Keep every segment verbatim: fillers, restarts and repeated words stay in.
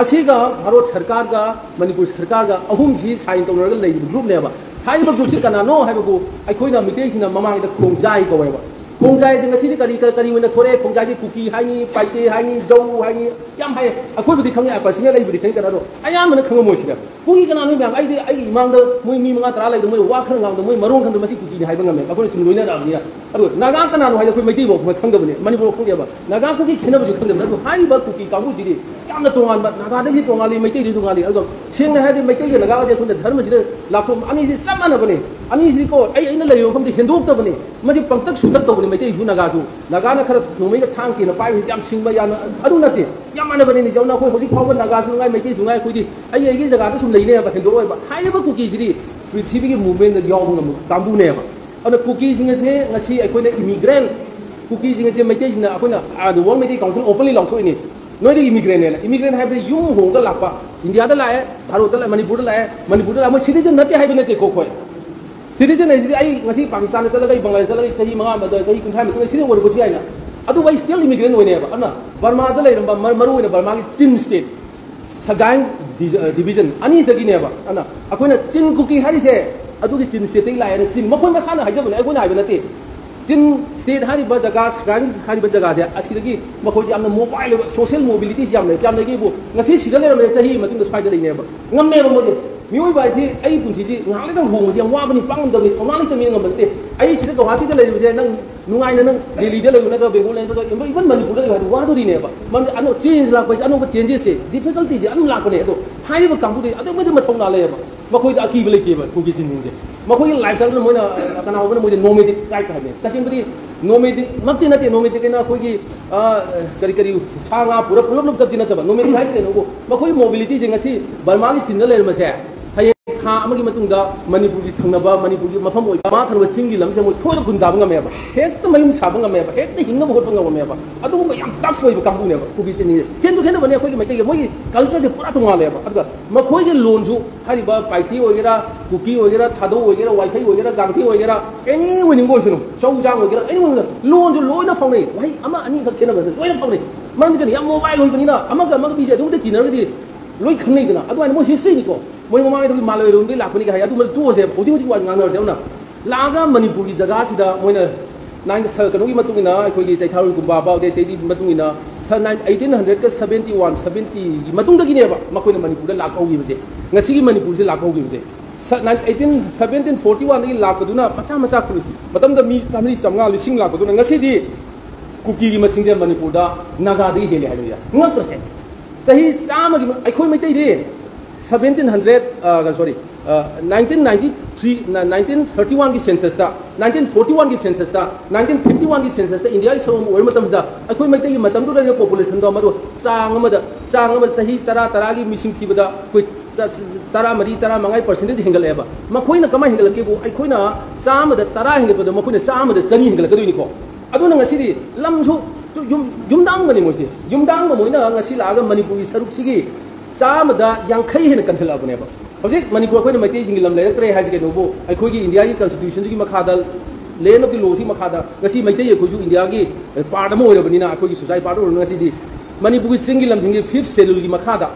ꯑꯁꯤꯒ ꯚꯥꯔꯠ ꯁꯔꯀꯥꯔꯒ ꯃꯅꯤꯄꯨꯔ ꯁꯔꯀꯥꯔꯒ ꯑꯍꯨꯝꯁꯤ ꯁꯥꯏꯟ ꯇꯧꯅꯔꯒ ꯂꯩꯔꯤꯕ ꯒ꯭ꯔꯨꯞꯅꯦꯕ꯫ ꯍꯥꯏꯔꯤꯕ ꯒ꯭ꯔꯨꯞꯁꯤ ꯀꯅꯥꯅꯣ ꯍꯥꯏꯕꯕꯨ ꯑꯩꯈꯣꯏꯅ ꯃꯤꯇꯩꯁꯤꯡꯅ ꯃꯃꯥꯡꯗ ꯈꯣꯡꯖꯥꯏ ꯀꯧꯋꯦꯕ꯫ ꯈꯣꯡꯖꯥꯏꯁꯦ ꯉꯁꯤꯗꯤ ꯀꯔꯤ ꯀꯔꯤ ꯀꯔꯤ ꯑꯣꯏꯅ ꯊꯣꯔꯛꯑꯦ? ꯈꯣꯡꯖꯥꯏꯁꯦ ꯀꯨꯀꯤ ꯍꯥꯏꯅꯤ, ꯄꯥꯏꯇꯦ ꯍꯥꯏꯅꯤ, ꯖꯧ ꯍꯥꯏꯅꯤ, ꯌꯥꯝ ꯍꯥꯏꯌꯦ꯫ ꯑꯩꯈꯣꯏꯕꯨꯗꯤ ꯈꯪꯉꯦ, ꯄꯔꯁꯅꯦꯜ ꯑꯩꯕꯨꯗꯤ ꯈꯪꯉꯤ꯫ ꯀꯅꯥꯅꯣ? ꯑꯌꯥꯝꯕꯅ ꯈꯪꯉꯝꯃꯣꯏ ꯁꯤꯅꯦ꯫ ꯀꯨꯀꯤ ꯀꯅꯥꯅꯣ ꯃꯌꯥꯝ? ꯑꯩꯗꯤ ꯑꯩꯒꯤ ꯏꯃꯥꯡꯗ ꯃꯣꯏ ꯃꯤ ꯃꯉꯥ ꯇꯔꯥ ꯂꯩꯕꯗ ꯃꯣꯏ ꯋꯥ ꯈꯔ ꯉꯥꯡꯕꯗ ꯃꯣꯏ ꯃꯔꯣꯟ ꯈꯪꯗ ꯃꯁꯤ ꯀꯨꯀꯤꯅꯤ ꯍꯥꯏꯕ ꯉꯝꯃꯦ꯫ ꯑꯩꯈꯣꯏꯅ ꯁꯨꯝ ꯂꯣꯏꯅꯔꯛꯑꯕꯅꯤꯅ꯫ ꯑꯗꯨꯒ ꯅꯥꯒꯥ ꯀꯅꯥꯅꯣ ꯍꯥꯏꯗꯤ ꯑꯩꯈꯣꯏ ꯃꯩꯇꯩꯐꯥꯎ ꯑꯩꯈꯣꯏ ꯈꯪꯗꯕꯅꯦ, ꯃꯅꯤꯄꯨꯔ ꯈꯪꯗꯦꯕ꯫ ꯅꯥꯒꯥ ꯀꯨꯀꯤ ꯈꯦꯠꯅꯕꯁꯨ ꯈꯪꯗꯕꯅꯦ꯫ ꯑꯗꯨ ꯍꯥꯏꯔꯤꯕ ꯀꯨꯀꯤ ꯀꯥꯡꯕꯨꯁꯤꯗꯤ ꯌꯥꯝꯅ ꯇꯣꯉꯥꯟꯕ, ꯅꯥꯒꯥꯗꯒꯤ ꯇꯣꯉꯥꯜꯂꯤ, ꯃꯩꯇꯩꯗꯒꯤ ꯇꯣꯉꯥꯜꯂꯤ꯫ ꯑꯗꯨꯒ ꯁꯦꯡꯅ ꯍꯥꯏꯔꯗꯤ ꯃꯩꯇꯩꯒ ꯅꯥꯒꯥꯒꯗꯤ ꯑꯩꯈꯣꯏꯅ ꯙꯔꯃꯁꯤꯗ ꯂꯥꯞꯊꯣꯛ, ꯑꯅꯤꯁꯤ ꯆꯞ ꯃꯥꯟꯅꯕꯅꯦ꯫ ꯑꯅꯤꯁꯤꯗꯤꯀꯣ ꯑꯩ ꯑꯩꯅ ꯂꯩꯔꯤꯕ ꯃꯐꯝꯗꯤ ꯍꯦꯟꯗꯣꯛꯇꯕꯅꯦ꯫ ꯃꯁꯤ ꯄꯪꯇꯛ ꯁꯨꯇꯛ ꯇꯧꯕꯅꯦ ꯃꯩꯇꯩꯁꯨ ꯅꯥꯒꯥꯁꯨ꯫ ꯅꯥꯒꯥꯅ ꯈꯔ ꯅꯣꯡꯃꯩꯒ ꯊꯥꯡ ꯇꯦꯟꯅ ꯄꯥꯏꯕꯁꯤ ꯌꯥꯝ ꯁꯤꯡꯕ, ꯌꯥꯝꯅ ꯑꯗꯨ ꯅꯠꯇꯦ꯫ ꯌꯥꯝ ꯃꯥꯟꯅꯕꯅꯦ꯫ ꯅꯤꯖꯧꯅ ꯑꯩꯈꯣꯏ ꯍꯧꯖꯤꯛ ꯐꯥꯎꯕ ꯅꯥꯒꯥꯁꯨ ꯉꯥꯏ, ꯃꯩꯇꯩꯁꯨ ꯉꯥꯏ, ꯑꯩꯈꯣꯏꯗꯤ ꯑꯩ ꯑꯩꯒꯤ ꯖꯒꯥꯗ ꯁꯨꯝ ꯂꯩꯅꯦꯕ, ꯍꯦꯟꯗꯣꯛꯑꯣꯏꯕ꯫ ꯍꯥꯏꯔꯤꯕ ꯀꯨꯀꯤꯁꯤꯗꯤ ꯄ꯭ꯔꯤꯊꯤꯕꯤꯒꯤ ꯃꯨꯚꯃꯦꯟꯗ ꯌꯥꯎꯕ ꯉꯝꯕ ꯀꯥꯡꯕꯨꯅꯦꯕ꯫ ꯑꯗꯨꯅ ꯀꯨꯀꯤꯁꯤꯡ ꯑꯁꯦ ꯉꯁꯤ ꯑꯩꯈꯣꯏꯅ ꯏꯃꯤꯒ꯭ꯔꯦꯟ, ꯀꯨꯀꯤꯁꯤꯡ ꯑꯁꯦ ꯃꯩꯇꯩꯁꯤꯡꯅ ꯑꯩꯈꯣꯏꯅ, ꯑꯥ, ꯗ ꯋꯥꯔꯜ ꯃꯩꯇꯩ ꯀꯥꯎꯟꯁꯤꯜ ꯑꯣꯄꯟꯂꯤ ꯂꯥꯎꯊꯣꯛꯏꯅꯤ꯫ ꯅꯣꯏꯗꯤ ꯏꯃꯤꯒ꯭ꯔꯦꯟꯅꯦꯅ꯫ ꯏꯃꯤꯒ꯭ꯔꯦꯟ ꯍꯥꯏꯕꯗꯤ ꯌꯨꯝ ꯍꯣꯡꯉꯒ ꯂꯥꯛꯄ, ꯏꯟꯗꯤꯌꯥꯗ ꯂꯥꯛꯑꯦ, ꯚꯥꯔꯠꯇ ꯂꯥꯛꯑꯦ, ꯃꯅꯤꯄꯨꯔꯗ ꯂꯥꯛꯑꯦ, ꯃꯅꯤꯄꯨꯔꯗ ꯂꯥꯛꯑꯦ, ꯃꯣꯏ ꯁꯤꯇꯤꯖꯟ ꯅꯠꯇꯦ ꯍꯥꯏꯕ ꯅꯠꯇꯦꯀꯣ ꯑꯩꯈꯣꯏ꯫ ꯁꯤꯇꯤꯖꯟ ꯍꯥꯏꯁꯤꯗꯤ ꯑꯩ ꯉꯁꯤ ꯄꯥꯀꯤꯁꯇꯥꯟꯗ ꯆꯠꯂꯒ, ꯑꯩ ꯕꯪꯒ꯭ꯂꯥꯗꯦꯁ ꯆꯠꯂꯒ, ꯑꯩ ꯆꯍꯤ ꯃꯉꯥ ꯑꯃꯗ, ꯆꯍꯤ ꯀꯨꯟꯊ꯭ꯔꯥ ꯃꯇꯨꯡꯗ ꯁꯤꯇꯤꯖꯟ ꯑꯣꯏꯔꯛꯄꯁꯨ ꯌꯥꯏꯅ꯫ ꯑꯗꯨꯕꯨ ꯑꯩ ꯁ꯭ꯇꯤꯜ ꯏꯃꯤꯒ꯭ꯔꯦꯟ ꯑꯣꯏꯅꯦꯕ꯫ ꯑꯗꯨꯅ ꯕꯔꯃꯥꯗ ꯂꯩꯔꯝꯕ, ꯃꯔ-, ꯃꯔꯨ ꯑꯣꯏꯅ ꯕꯔꯃꯥꯒꯤ ꯆꯤꯟ ꯁ꯭ꯇꯦꯠ, ꯁꯒꯥꯏꯡ ꯗꯤ-, ꯑ, ꯗꯤꯕꯤꯖꯟ ꯑꯅꯤꯁꯤꯗꯒꯤꯅꯦꯕ꯫ ꯑꯗꯨꯅ ꯑꯩꯈꯣꯏꯅ ꯆꯤꯟ ꯀꯨꯀꯤ ꯍꯥꯏꯔꯤꯁꯦ ꯑꯗꯨꯒꯤ ꯆꯤꯟ ꯁ꯭ꯇꯦꯠꯇꯒꯤ ꯂꯥꯛꯑꯦꯅ꯫ ꯆꯤꯟ ꯃꯈꯣꯏ ꯃꯁꯥꯅ ꯍꯥꯏꯖꯕꯅꯦ, ꯑꯩꯈꯣꯏꯅ ꯍꯥꯏꯕ ꯅꯠꯇꯦ꯫ ꯆꯤꯟ ꯁ꯭ꯇꯦꯠ ꯍꯥꯏꯔꯤꯕ ꯖꯒꯥ, ꯁꯒꯥꯏꯡ ꯍꯥꯏꯔꯤꯕ ꯖꯒꯥꯁꯦ ꯑꯁꯤꯗꯒꯤ ꯃꯈꯣꯏꯁꯦ ꯌꯥꯝꯅ ꯃꯣꯕꯥꯏꯜ ꯑꯣꯏꯕ, ꯁꯣꯁꯤꯌꯦꯜ ꯃꯣꯕꯤꯂꯤꯇꯤꯁꯤ ꯌꯥꯝ ꯂꯩ꯫ ꯌꯥꯝꯅꯒꯤꯕꯨ ꯉꯁꯤ ꯁꯤꯗ ꯂꯩꯔꯝꯃꯦ, ꯆꯍꯤ ꯃꯇꯨꯡꯗ ꯁ꯭ꯋꯥꯏꯗ ꯂꯩꯅꯦꯕ꯫ ꯉꯝꯃꯦꯕ ꯃꯣꯏꯁꯦ꯫ ꯃꯤꯑꯣꯏꯕ ꯍꯥꯏꯁꯤ ꯑꯩ ꯄꯨꯟꯁꯤꯁꯤ ꯉꯥꯏꯍꯥꯛ ꯂꯩꯇꯪ ꯍꯣꯡꯕꯁꯤ ꯌꯥꯝ ꯋꯥꯕꯅꯤ, ꯄꯥꯛ ꯉꯝꯗꯕꯅꯤ, ꯊꯧꯅꯥ ꯂꯩꯇꯕ ꯃꯤꯅ ꯉꯝꯕ ꯅꯠꯇꯦ꯫ ꯑꯩ ꯁꯤꯗ ꯒꯧꯍꯥꯇꯤꯗ ꯂꯩꯔꯤꯕꯁꯦ ꯅꯪ ꯅꯨꯡꯉꯥꯏꯅ ꯅꯪ ꯗꯦꯜꯂꯤꯗ ꯂꯩꯌꯨ ꯅꯠꯇ꯭ꯔꯒ ꯕꯦꯡꯒꯂꯣꯔ ꯂꯩꯌꯨ ꯅꯠꯇ꯭ꯔꯒ ꯏꯚꯟ ꯃꯅꯤꯄꯨꯔꯗ ꯂꯩꯌꯨ ꯍꯥꯏꯗꯤ ꯋꯥꯗꯣꯔꯤꯅꯦꯕ꯫ ꯃꯔꯝꯗꯤ ꯑꯅꯧ-, ꯆꯦꯟꯖ ꯂꯥꯛꯄ ꯍꯥꯏꯁꯦ, ꯑꯅꯧꯕ ꯆꯦꯟꯖꯦꯁꯁꯦ, ꯗꯤꯐꯤꯀꯜꯇꯤꯁꯦ ꯑꯗꯨꯝ ꯂꯥꯛꯄꯅꯦ꯫ ꯑꯗꯣ ꯍꯥꯏꯔꯤꯕ ꯀꯥꯡꯕꯨꯗꯤ ꯑꯗꯨꯛꯀꯤ ꯃꯇꯤꯛ ꯃꯊꯧꯅꯥ ꯂꯩꯌꯦꯕ꯫ ꯃꯈꯣꯏꯗ ꯑꯀꯤꯕ ꯂꯩꯇꯦꯕ ꯀꯨꯀꯤ ꯆꯤꯟꯁꯤꯡꯁꯦ꯫ ꯃꯈꯣꯏꯒꯤ ꯂꯥꯏꯐ ꯁ꯭ꯇꯥꯏꯜꯗ ꯃꯣꯏꯅ, ꯑ, ꯀꯅꯥꯒꯨꯝꯕꯅ ꯃꯣꯏꯁꯦ ꯅꯣꯃꯦꯗꯤꯛ ꯇ꯭ꯔꯥꯏꯕ ꯍꯥꯏꯕꯅꯦ꯫ ꯇꯁꯦꯡꯕꯗꯤ ꯅꯣꯃꯦꯗꯤꯛ ꯃꯛꯇꯤ ꯅꯠꯇꯦ, ꯅꯣꯃꯦꯗꯤꯛ ꯍꯥꯏꯅ ꯑꯩꯈꯣꯏꯒꯤ, ꯑ, ꯀꯔꯤ ꯀꯔꯤ ꯁꯥ ꯉꯥ ꯄꯨꯔ ꯄꯨꯂꯞ ꯄꯨꯂꯞ ꯆꯠꯇꯤ ꯅꯠꯇꯕ꯫ ꯅꯣꯃꯦꯗꯤꯛ ꯍꯥꯏꯁꯦ ꯀꯩꯅꯣꯕꯨ, ꯃꯈꯣꯏꯒꯤ ꯃꯣꯕꯤꯂꯤꯇꯤꯁꯦ ꯉꯁꯤ ꯕꯔꯃꯥꯒꯤ ꯆꯤꯟꯗ ꯂꯩꯔꯝꯕꯁꯦ ꯍꯌꯦꯡ ꯊꯥ ꯑꯃꯒꯤ ꯃꯇꯨꯡꯗ ꯃꯅꯤꯄꯨꯔꯒꯤ ꯊꯪꯅꯕ, ꯃꯅꯤꯄꯨꯔꯒꯤ ꯃꯐꯝ ꯑꯣꯏꯕ ꯃꯥ ꯊꯪꯅꯕ ꯆꯤꯡꯒꯤ ꯂꯝꯁꯦ ꯃꯣꯏ ꯊꯣꯛꯑꯒ ꯈꯨꯟ ꯇꯥꯕ ꯉꯝꯃꯦꯕ, ꯍꯦꯛꯇ ꯃꯌꯨꯝ ꯁꯥꯕ ꯉꯝꯃꯦꯕ, ꯍꯦꯛꯇ ꯍꯤꯡꯅꯕ ꯍꯣꯠꯄ ꯉꯝꯃꯦꯕ꯫ ꯑꯗꯨꯒꯨꯝꯕ ꯌꯥꯝ ꯇꯐ ꯑꯣꯏꯕ ꯀꯥꯡꯕꯨꯅꯦꯕ ꯀꯨꯀꯤ ꯆꯤꯟꯁꯦ꯫ ꯈꯦꯟꯁꯨ ꯈꯦꯠꯅꯕꯅꯦ ꯑꯩꯈꯣꯏꯒꯤ ꯃꯩꯇꯩꯒꯤ, ꯃꯣꯏꯒꯤ ꯀꯜꯆꯔꯁꯦ ꯄꯨꯔꯥ ꯇꯣꯉꯥꯜꯂꯦꯕ꯫ ꯑꯗꯨꯒ ꯃꯈꯣꯏꯒꯤ ꯂꯣꯟꯁꯨ ꯍꯥꯏꯔꯤꯕ ꯄꯥꯏꯊꯤ ꯑꯣꯏꯒꯦꯔꯥ, ꯀꯨꯀꯤ ꯑꯣꯏꯒꯦꯔꯥ, ꯊꯥꯗꯧ ꯑꯣꯏꯒꯦꯔꯥ, ꯋꯥꯏꯐꯩ ꯑꯣꯏꯒꯦꯔꯥ, ꯒꯥꯡꯊꯤ ꯑꯣꯏꯒꯦꯔꯥ, ꯑꯦꯅꯤ ꯑꯣꯏꯅꯤꯡꯕ ꯑꯣꯏꯁꯅꯨ, ꯆꯧꯖꯥꯡ ꯑꯣꯏꯒꯦꯔꯥ, ꯑꯦꯅꯤ ꯑꯣꯏꯅꯤꯡꯕ, ꯂꯣꯟꯁꯨ ꯂꯣꯏꯅ ꯐꯥꯎꯅꯩ꯫ ꯋꯥꯍꯩ ꯑꯃ ꯑꯅꯤꯈꯛ ꯈꯦꯠꯅꯕ ꯅꯠꯇꯦ, ꯂꯣꯏꯅ ꯐꯥꯎꯅꯩ꯫ ꯃꯔꯝꯗꯤ ꯀꯩꯅꯣ, ꯌꯥꯝ ꯃꯣꯕꯥꯏꯜ ꯑꯣꯏꯕꯅꯤꯅ ꯑꯃꯒ ꯑꯃꯒ ꯃꯤꯁꯦ ꯑꯗꯨꯝꯇ ꯇꯤꯟꯅꯔꯒꯗꯤ ꯂꯣꯏ ꯈꯪꯅꯩꯗꯅ꯫ ꯑꯗꯨꯃꯥꯏꯅ ꯃꯣꯏ ꯍꯤꯁꯇ꯭ꯔꯤꯅꯤꯀꯣ, ꯃꯣꯏ ꯃꯃꯥꯡꯉꯩꯗꯕꯨꯗꯤ ꯃꯥꯂꯣꯏꯔꯣꯝꯗꯒꯤ ꯂꯥꯛꯄꯅꯤ ꯀꯥꯏ ꯍꯥꯏ꯫ ꯑꯗꯨꯃꯗꯤ ꯇꯣꯛꯑꯁꯦꯕ, ꯍꯧꯖꯤꯛ ꯍꯧꯖꯤꯛ ꯋꯥ ꯉꯥꯡꯅꯔꯁꯦ꯫ ꯑꯗꯨꯅ ꯂꯥꯛꯑꯒ ꯃꯅꯤꯄꯨꯔꯒꯤ ꯖꯒꯥꯁꯤꯗ ꯃꯣꯏꯅ ꯅꯥꯏꯟ ꯁ-, ꯀꯩꯅꯣꯒꯤ ꯃꯇꯨꯡ ꯏꯟꯅ, ꯑꯩꯈꯣꯏꯒꯤ ꯆꯩꯊꯥꯔꯣꯜ ꯀꯨꯝꯕ ꯄꯥꯎꯗꯦ ꯑꯇꯩꯗꯤ ꯃꯇꯨꯡ ꯏꯟꯅ ꯁ-, ꯅꯥꯏꯟ-, ꯑꯩꯠꯇꯤꯟ ꯍꯟꯗ꯭ꯔꯦꯠꯀ ꯁꯕꯦꯟꯇꯤ ꯋꯥꯟ ꯁꯕꯦꯟꯇꯤꯒꯤ ꯃꯇꯨꯡꯗꯒꯤꯅꯦꯕ ꯃꯈꯣꯏꯅ ꯃꯅꯤꯄꯨꯔꯗ ꯂꯥꯛꯄ ꯍꯧꯈꯤꯕꯁꯦ꯫ ꯉꯁꯤꯒꯤ ꯃꯅꯤꯄꯨꯔꯁꯦ ꯂꯥꯛꯄ ꯍꯧꯈꯤꯕꯁꯦ꯫ ꯁ-, ꯅꯥꯏꯟ-, ꯑꯩꯠꯇꯤꯟ ꯁꯕꯦꯟꯇꯤꯟ ꯐꯣꯔꯇꯤ ꯋꯥꯟꯗꯒꯤ ꯂꯥꯛꯄꯗꯨꯅ ꯃꯆꯥ ꯃꯆꯥ ꯀꯨ-, ꯃꯇꯝꯗ ꯃꯤ ꯆꯥꯝꯃꯔꯤ, ꯆꯥꯝꯃꯉꯥ, ꯂꯤꯁꯤꯡ ꯂꯥꯛꯄꯗꯨꯅ ꯉꯁꯤꯗꯤ ꯀꯨꯀꯤꯒꯤ ꯃꯁꯤꯡꯁꯦ ꯃꯅꯤꯄꯨꯔꯗ ꯅꯥꯒꯥꯗꯒꯤ ꯍꯦꯜꯂꯦ ꯍꯥꯏꯕꯅꯤꯗ꯫ ꯉꯛꯇ꯭ꯔꯁꯦ? ꯆꯍꯤ ꯆꯥꯝꯃꯒꯤ ꯃ-, ꯑꯩꯈꯣꯏ ꯃꯩꯇꯩꯗꯤ ꯁꯕꯦꯟꯇꯤꯟ ꯍꯟꯗ꯭ꯔꯦꯠ, ꯑ, ꯁꯣꯔꯤ, ꯑ, ꯅꯥꯏꯟꯇꯤꯟ ꯅꯥꯏꯟꯇꯤ ꯊ꯭ꯔꯤ, ꯅ-, ꯅꯥꯏꯟꯇꯤꯟ ꯊꯥꯔꯇꯤ ꯋꯥꯟꯒꯤ ꯁꯦꯟꯁꯁꯇ, ꯅꯥꯏꯟꯇꯤꯟ ꯐꯣꯔꯇꯤ ꯋꯥꯟꯒꯤ ꯁꯦꯟꯁꯁꯇ, ꯅꯥꯏꯟꯇꯤꯟ ꯐꯤꯐꯇꯤ ꯋꯥꯟꯒꯤ ꯁꯦꯟꯁꯁꯇ ꯏꯟꯗꯤꯌꯥꯒꯤ ꯁꯔꯨꯛ ꯑꯃ ꯑꯣꯏꯕ ꯃꯇꯝꯁꯤꯗ, ꯑꯩꯈꯣꯏ ꯃꯩꯇꯩꯒꯤ ꯃꯇꯝꯗꯨꯗ ꯂꯩꯔꯤꯕ ꯄꯣꯄꯨꯂꯦꯁꯟꯗꯣ ꯃꯗꯨ ꯆꯥꯡ ꯑꯃꯗ, ꯆꯥꯡ ꯑꯃꯗ ꯆꯍꯤ ꯇꯔꯥ, ꯇꯔꯥꯒꯤ ꯃꯤꯁꯤꯡ ꯊꯤꯕꯗ ꯑꯩꯈꯣꯏ ꯆ-, ꯆ-, ꯇꯔꯥꯃꯔꯤ, ꯇꯔꯥꯃꯉꯥ ꯄꯥꯔꯁꯦꯟꯇꯦꯖ ꯍꯦꯟꯒꯠꯂꯛꯑꯦꯕ꯫ ꯃꯈꯣꯏꯅ ꯀꯃꯥꯏꯅ ꯍꯦꯟꯒꯠꯂꯛꯀꯦꯕꯨ, ꯑꯩꯈꯣꯏꯅ ꯆꯥꯝꯃꯗ ꯇꯔꯥ ꯍꯦꯟꯒꯠꯄꯗ ꯃꯈꯣꯏꯅ ꯆꯥꯝꯃꯗ ꯆꯅꯤ ꯍꯦꯟꯒꯠꯂꯛꯀꯗꯣꯏꯅꯤꯀꯣ꯫ ꯑꯗꯨꯅ ꯉꯁꯤꯗꯤ ꯂꯝꯁꯨ ꯌꯨꯝ-, ꯌꯨꯝꯗꯥꯡꯕꯅꯤ ꯃꯣꯏꯁꯦ꯫ ꯌꯨꯝꯗꯥꯡꯕ ꯃꯣꯏꯅ ꯉꯁꯤ ꯂꯥꯛꯑꯒ ꯃꯅꯤꯄꯨꯔꯒꯤ ꯁꯔꯨꯛꯁꯤꯒꯤ ꯆꯥꯝꯃꯗ ꯌꯥꯡꯈꯩ ꯍꯦꯟꯅ ꯀꯟꯁꯤꯜꯂꯛꯑꯕꯅꯦꯕ꯫ ꯍꯧꯖꯤꯛ ꯃꯅꯤꯄꯨꯔ ꯑꯩꯈꯣꯏꯅ ꯃꯩꯇꯩꯁꯤꯡꯒꯤ ꯂꯝ ꯂꯩꯔꯛꯇ꯭ꯔꯦ ꯍꯥꯏꯁꯦ ꯀꯩꯅꯣꯕꯨ, ꯑꯩꯈꯣꯏꯒꯤ ꯏꯟꯗꯤꯌꯥꯒꯤ ꯀꯟꯁꯇꯤꯇ꯭ꯌꯨꯁꯟꯁꯤꯒꯤ ꯃꯈꯥꯗ, land of the law ꯁꯤꯒꯤ ꯃꯈꯥꯗ ꯉꯁꯤ ꯃꯩꯇꯩ ꯑꯩꯈꯣꯏꯁꯨ ꯏꯟꯗꯤꯌꯥꯒꯤ ꯄꯥꯔꯠ ꯑꯃ ꯑꯣꯏꯔꯕꯅꯤꯅ, ꯑꯩꯈꯣꯏꯒꯤ ꯁꯣꯁꯥꯏꯇꯤ ꯄꯥꯔꯠ ꯑꯣꯏꯔꯕꯅꯤꯅ ꯉꯁꯤꯗꯤ ꯃꯅꯤꯄꯨꯔꯒꯤ ꯆꯤꯡꯒꯤ ꯂꯝꯁꯤꯡꯁꯦ ꯐꯤꯐ ꯁꯦꯗꯨꯜꯒꯤ ꯃꯈꯥꯗ,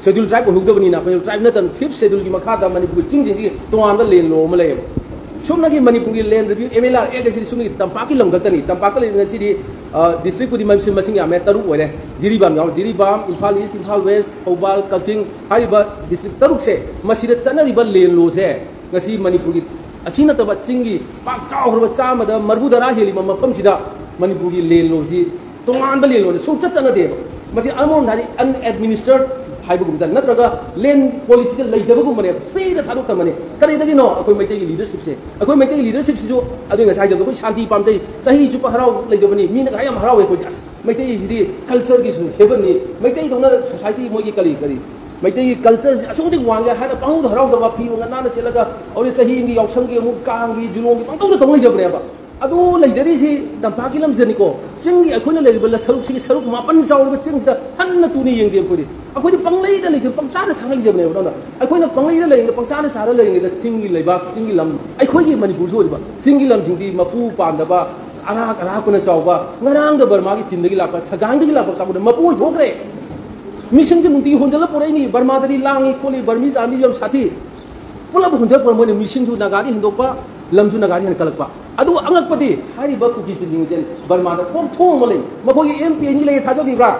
ꯁꯦꯗꯨꯜ ꯇ꯭ꯔꯥꯏꯕ ꯑꯣꯏꯍꯧꯗꯕꯅꯤꯅ, ꯑꯩꯈꯣꯏ ꯇ꯭ꯔꯥꯏꯕ ꯅꯠꯇꯅ ꯐꯤꯐ ꯁꯦꯗꯨꯜꯒꯤ ꯃꯈꯥꯗ ꯃꯅꯤꯄꯨꯔꯒꯤ ꯆꯤꯡꯁꯤꯡꯁꯤꯒꯤ ꯇꯣꯉꯥꯟꯕ ꯂꯦꯟ ꯂꯣ ꯑꯃ ꯂꯩꯌꯦꯕ꯫ ꯁꯨꯞꯅꯒꯤ ꯃꯅꯤꯄꯨꯔꯒꯤ ꯂꯦꯟ ꯔꯤꯚ꯭ꯌꯨ, ꯑꯦꯝ ꯑꯦꯜ ꯑꯥꯔ ꯑꯦꯛ ꯑꯁꯤꯗꯤ ꯁꯨꯞꯅꯒꯤ ꯇꯝꯄꯥꯛꯀꯤ ꯂꯝ ꯈꯛꯇꯅꯤ꯫ ꯇꯝꯄꯥꯛꯇ ꯂꯩꯔꯤꯕ ꯉꯁꯤꯗꯤ, ꯑ, ꯗꯤꯁꯇ꯭ꯔꯤꯛꯄꯨꯗꯤ ꯃꯁꯤꯡ, ꯃꯁꯤꯡ ꯌꯥꯝꯃꯦ, ꯇꯔꯨꯛ ꯑꯣꯏꯔꯦ꯫ ꯖꯤꯔꯤꯕꯥꯝ ꯌꯥꯎꯔꯦ, ꯖꯤꯔꯤꯕꯥꯝ, ꯏꯝꯐꯥꯜ ꯏꯁ, ꯏꯝꯐꯥꯜ ꯋꯦꯁ, ꯊꯧꯕꯥꯜ, ꯀꯛꯆꯤꯡ ꯍꯥꯏꯔꯤꯕ ꯗꯤꯁꯇ꯭ꯔꯤꯛ ꯇꯔꯨꯛꯁꯦ, ꯃꯁꯤꯗ ꯆꯠꯅꯔꯤꯕ ꯂꯦꯟ ꯂꯣꯁꯦ ꯉꯁꯤ ꯃꯅꯤꯄꯨꯔꯒꯤ, ꯑꯁꯤ ꯅꯠꯇꯕ ꯆꯤꯡꯒꯤ ꯄꯥꯛ ꯆꯥꯎꯈ꯭ꯔꯕ ꯆꯥꯝꯃꯗ ꯃꯔꯤꯐꯨ ꯇꯔꯥ ꯍꯦꯜꯂꯤꯕ ꯃꯐꯝꯁꯤꯗ ꯃꯅꯤꯄꯨꯔꯒꯤ ꯂꯦꯟ ꯂꯣꯁꯤ ꯇꯣꯉꯥꯟꯕ ꯂꯦꯟ ꯂꯣꯁꯤ ꯁꯨꯡꯆꯠ ꯆꯠꯅꯗꯦꯕ꯫ ꯃꯁꯤ ꯑꯃꯔꯣꯝꯗ ꯍꯥꯏꯗꯤ ꯑꯟꯑꯦꯗꯃꯤꯅꯤꯁꯇꯔ ꯍꯥꯏꯕꯒꯨꯝꯕ ꯖꯥꯠ, ꯅꯠꯇ꯭ꯔꯒ ꯂꯦꯟ ꯄꯣꯂꯤꯁꯤꯁꯦ ꯂꯩꯇꯕꯒꯨꯝꯕꯅꯦꯕ, ꯐ꯭ꯔꯤꯗ ꯊꯥꯗꯣꯛꯇꯕꯅꯦ꯫ ꯀꯔꯤꯗꯒꯤꯅꯣ? ꯑꯩꯈꯣꯏ ꯃꯩꯇꯩꯒꯤ ꯂꯤꯗꯔꯁꯤꯞꯁꯦ, ꯑꯩꯈꯣꯏ ꯃꯩꯇꯩꯒꯤ ꯂꯤꯗꯔꯁꯤꯞꯁꯤꯁꯨ ꯑꯗꯨ ꯉꯁꯥꯏ ꯍꯥꯏꯖꯕꯗꯣ ꯑꯩꯈꯣꯏ ꯁꯥꯟꯇꯤ ꯄꯥꯝꯖꯩ, ꯆꯍꯤ ꯆꯨꯞꯄ ꯍꯔꯥꯎ ꯂꯩꯖꯕꯅꯤ, ꯃꯤꯅꯒ ꯌꯥꯝ ꯍꯔꯥꯎꯋꯦ ꯑꯩꯈꯣꯏꯗꯤ꯫ ꯑꯁ, ꯃꯩꯇꯩꯁꯤꯗꯤ ꯀꯜꯆꯔꯒꯤꯁꯨ ꯍꯦꯕꯟꯅꯤ, ꯃꯩꯇꯩꯗꯧꯅ ꯁꯣꯁꯥꯏꯇꯤ ꯃꯣꯏꯒꯤ ꯀꯔꯤ ꯀꯔꯤ ꯃꯩꯇꯩꯒꯤ ꯀꯜꯆꯔꯁꯤ ꯑꯁꯨꯛ ꯃꯇꯤꯛ ꯋꯥꯡꯒꯦ ꯍꯥꯏꯅ ꯄꯪꯍꯧꯗ ꯍꯔꯥꯎꯗꯕ, ꯐꯤꯔꯣꯜꯒ ꯅꯥꯟꯅ ꯁꯦꯠꯂꯒ ꯍꯧꯖꯤꯛ ꯆꯍꯤ ꯑꯃꯒꯤ ꯌꯥꯎꯁꯪꯒꯤ ꯑꯃꯨꯛ ꯀꯥꯡꯒꯤ ꯖꯨꯂꯣꯡꯒꯤ ꯄꯪꯇꯧꯗ ꯇꯧ ꯂꯩꯖꯕꯅꯦꯕ꯫ ꯑꯗꯨ ꯂꯩꯖꯔꯤꯁꯤ ꯇꯝꯄꯥꯛꯀꯤ ꯂꯝꯁꯤꯗꯅꯤꯀꯣ꯫ ꯆꯤꯡꯒꯤ ꯑꯩꯈꯣꯏꯅ ꯂꯩꯔꯤꯕ ꯁꯔꯨꯛꯁꯤꯒꯤ ꯁꯔꯨꯛ ꯃꯥꯄꯟ ꯆꯥꯎꯔꯤꯕ ꯆꯤꯡꯁꯤꯗ ꯍꯟꯅ ꯇꯨꯅ ꯌꯦꯡꯗꯦ ꯑꯩꯈꯣꯏꯗꯤ꯫ ꯑꯩꯈꯣꯏꯗꯤ ꯄꯪꯂꯩꯗ ꯂꯩꯖ-, ꯄꯪꯆꯥꯗ ꯆꯥꯔ ꯂꯩꯖꯕꯅꯦꯕ꯫ ꯑꯗꯨꯅ ꯑꯩꯈꯣꯏꯅ ꯄꯪꯂꯩꯗ ꯂꯩꯔꯤꯉꯩꯗ, ꯄꯪꯆꯥꯗ ꯆꯥꯔ ꯂꯩꯔꯤꯉꯩꯗ ꯆꯤꯡꯒꯤ ꯂꯩꯕꯥꯛ, ꯆꯤꯡꯒꯤ ꯂꯝ, ꯑꯩꯈꯣꯏꯒꯤ ꯃꯅꯤꯄꯨꯔꯁꯨ ꯑꯣꯏꯔꯤꯕ ꯆꯤꯡꯒꯤ ꯂꯝꯁꯤꯡꯗꯤ ꯃꯄꯨ ꯄꯥꯟꯗꯕ, ꯑꯔꯥꯛ ꯑꯔꯥꯛꯄꯅ ꯆꯥꯎꯕ, ꯉꯔꯥꯡꯗ ꯕꯔꯃꯥꯒꯤ ꯆꯤꯟꯗꯒꯤ ꯂꯥꯛꯄ, ꯁꯒꯥꯡꯗꯒꯤ ꯂꯥꯛꯄ ꯀꯥꯡꯕꯨꯅ ꯃꯄꯨ ꯑꯣꯏꯊꯣꯛꯈ꯭ꯔꯦ꯫ ꯃꯤꯁꯟꯁꯦ ꯅꯨꯡꯇꯤꯒꯤ ꯍꯣꯟꯖꯜꯂ ꯄꯨꯔꯛꯏꯅꯤ, ꯕꯔꯃꯥꯗꯗꯤ ꯂꯥꯡꯉꯤ ꯈꯣꯠꯂꯤ, ꯕꯔꯃꯤꯁ ꯑꯥꯔꯃꯤ ꯌꯥꯝ ꯁꯥꯊꯤ꯫ ꯄꯨꯂꯞ ꯍꯣꯟꯖꯜꯂ ꯄꯨꯔꯛ ꯃꯣꯏꯅ ꯃꯤꯁꯟꯁꯨ ꯅꯥꯒꯥꯗꯤ ꯍꯦꯟꯗꯣꯛꯄ, ꯂꯝꯁꯨ ꯅꯥꯒꯥꯗꯤ ꯍꯦꯟꯅ ꯀꯜꯂꯛꯄ꯫ ꯑꯗꯨ ꯑꯉꯛꯄꯗꯤ ꯍꯥꯏꯔꯤꯕ ꯀꯨꯀꯤ ꯆꯤꯟꯁꯤꯡꯁꯦ ꯕꯔꯃꯥꯗ ꯀꯣꯛ ꯊꯣꯡ ꯑꯃ ꯂꯩ꯫ ꯃꯈꯣꯏꯒꯤ ꯑꯦꯝ ꯄꯤ ꯑꯅꯤ ꯂꯩ, ꯊꯥꯖꯕꯤꯕ꯭ꯔꯥ?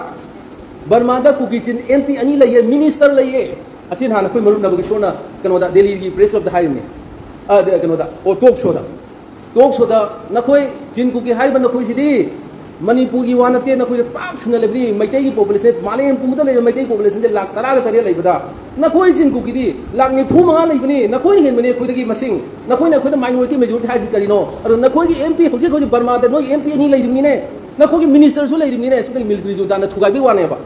ꯕꯔꯃꯥꯗ ꯀꯨꯀꯤ ꯆꯤꯟ ꯑꯦꯝ ꯄꯤ ꯑꯅꯤ ꯂꯩꯌꯦ, ꯃꯤꯅꯤꯁꯇꯔ ꯂꯩꯌꯦ꯫ ꯑꯁꯤ ꯅꯍꯥꯟ ꯑꯩꯈꯣꯏ ꯃꯔꯨꯞ ꯅꯕꯒꯤꯁꯣꯔꯅ ꯀꯩꯅꯣꯗ, ꯗꯦꯜꯂꯤꯒꯤ ꯄ꯭ꯔꯦꯁ ꯀ꯭ꯂꯕꯇ ꯍꯥꯏꯔꯤꯕꯅꯤ꯫ ꯑ, ꯗ-, ꯀꯩꯅꯣꯗ, ꯑꯣ, ꯇꯣꯛ ꯁꯣꯗ꯫ ꯇꯣꯛ ꯁꯣꯗ ꯅꯈꯣꯏ ꯆꯤꯟ ꯀꯨꯀꯤ ꯍꯥꯏꯔꯤꯕ ꯅꯈꯣꯏꯁꯤꯗꯤ ꯃꯅꯤꯄꯨꯔꯒꯤ ꯋꯥ ꯅꯠꯇꯦ, ꯅꯈꯣꯏꯁꯦ ꯄꯥꯛ ꯁꯟꯅ ꯂꯩꯕꯅꯤ꯫ ꯃꯩꯇꯩꯒꯤ ꯄꯣꯄꯨꯂꯦꯁꯟ, ꯃꯥꯂꯦꯝ ꯄꯨꯝꯕꯗ ꯂꯩꯕ ꯃꯩꯇꯩ ꯄꯣꯄꯨꯂꯦꯁꯟꯁꯦ ꯂꯥꯛ ꯇꯔꯥꯒ ꯇꯔꯦꯠ ꯂꯩꯕꯗ, ꯅꯈꯣꯏ ꯆꯤꯟ ꯀꯨꯀꯤꯗꯤ ꯂꯥꯛ ꯅꯤꯐꯨ ꯃꯉꯥ ꯂꯩꯕꯅꯤ꯫ ꯅꯈꯣꯏꯅ ꯍꯦꯟꯕꯅꯤ ꯑꯩꯈꯣꯏꯗꯒꯤ ꯃꯁꯤꯡ꯫ ꯅꯈꯣꯏꯅ ꯑꯩꯈꯣꯏꯗ ꯃꯥꯏꯅꯣꯔꯤꯇꯤ ꯃꯦꯖꯣꯔꯤꯇꯤ ꯍꯥꯏꯔꯤꯁꯤ ꯀꯔꯤꯅꯣ? ꯑꯗꯣ ꯅꯈꯣꯏꯒꯤ ꯑꯦꯝ ꯄꯤ, ꯍꯧꯖꯤꯛ ꯍꯧꯖꯤꯛ ꯕꯔꯃꯥꯗ ꯅꯣꯏꯒꯤ ꯑꯦꯝ ꯄꯤ ꯑꯅꯤ ꯂꯩꯔꯤꯕꯅꯤꯅꯦ, ꯅꯈꯣꯏꯒꯤ ꯃꯤꯅꯤꯁꯇꯔꯁꯨ ꯂꯩꯔꯤꯕꯅꯤꯅꯦ, ꯁꯤꯗ ꯃꯤꯂꯤꯇꯔꯤ ꯖꯨꯟꯇꯥꯅ ꯊꯨꯒꯥꯏꯕꯒꯤ ꯋꯥꯅꯦꯕ꯫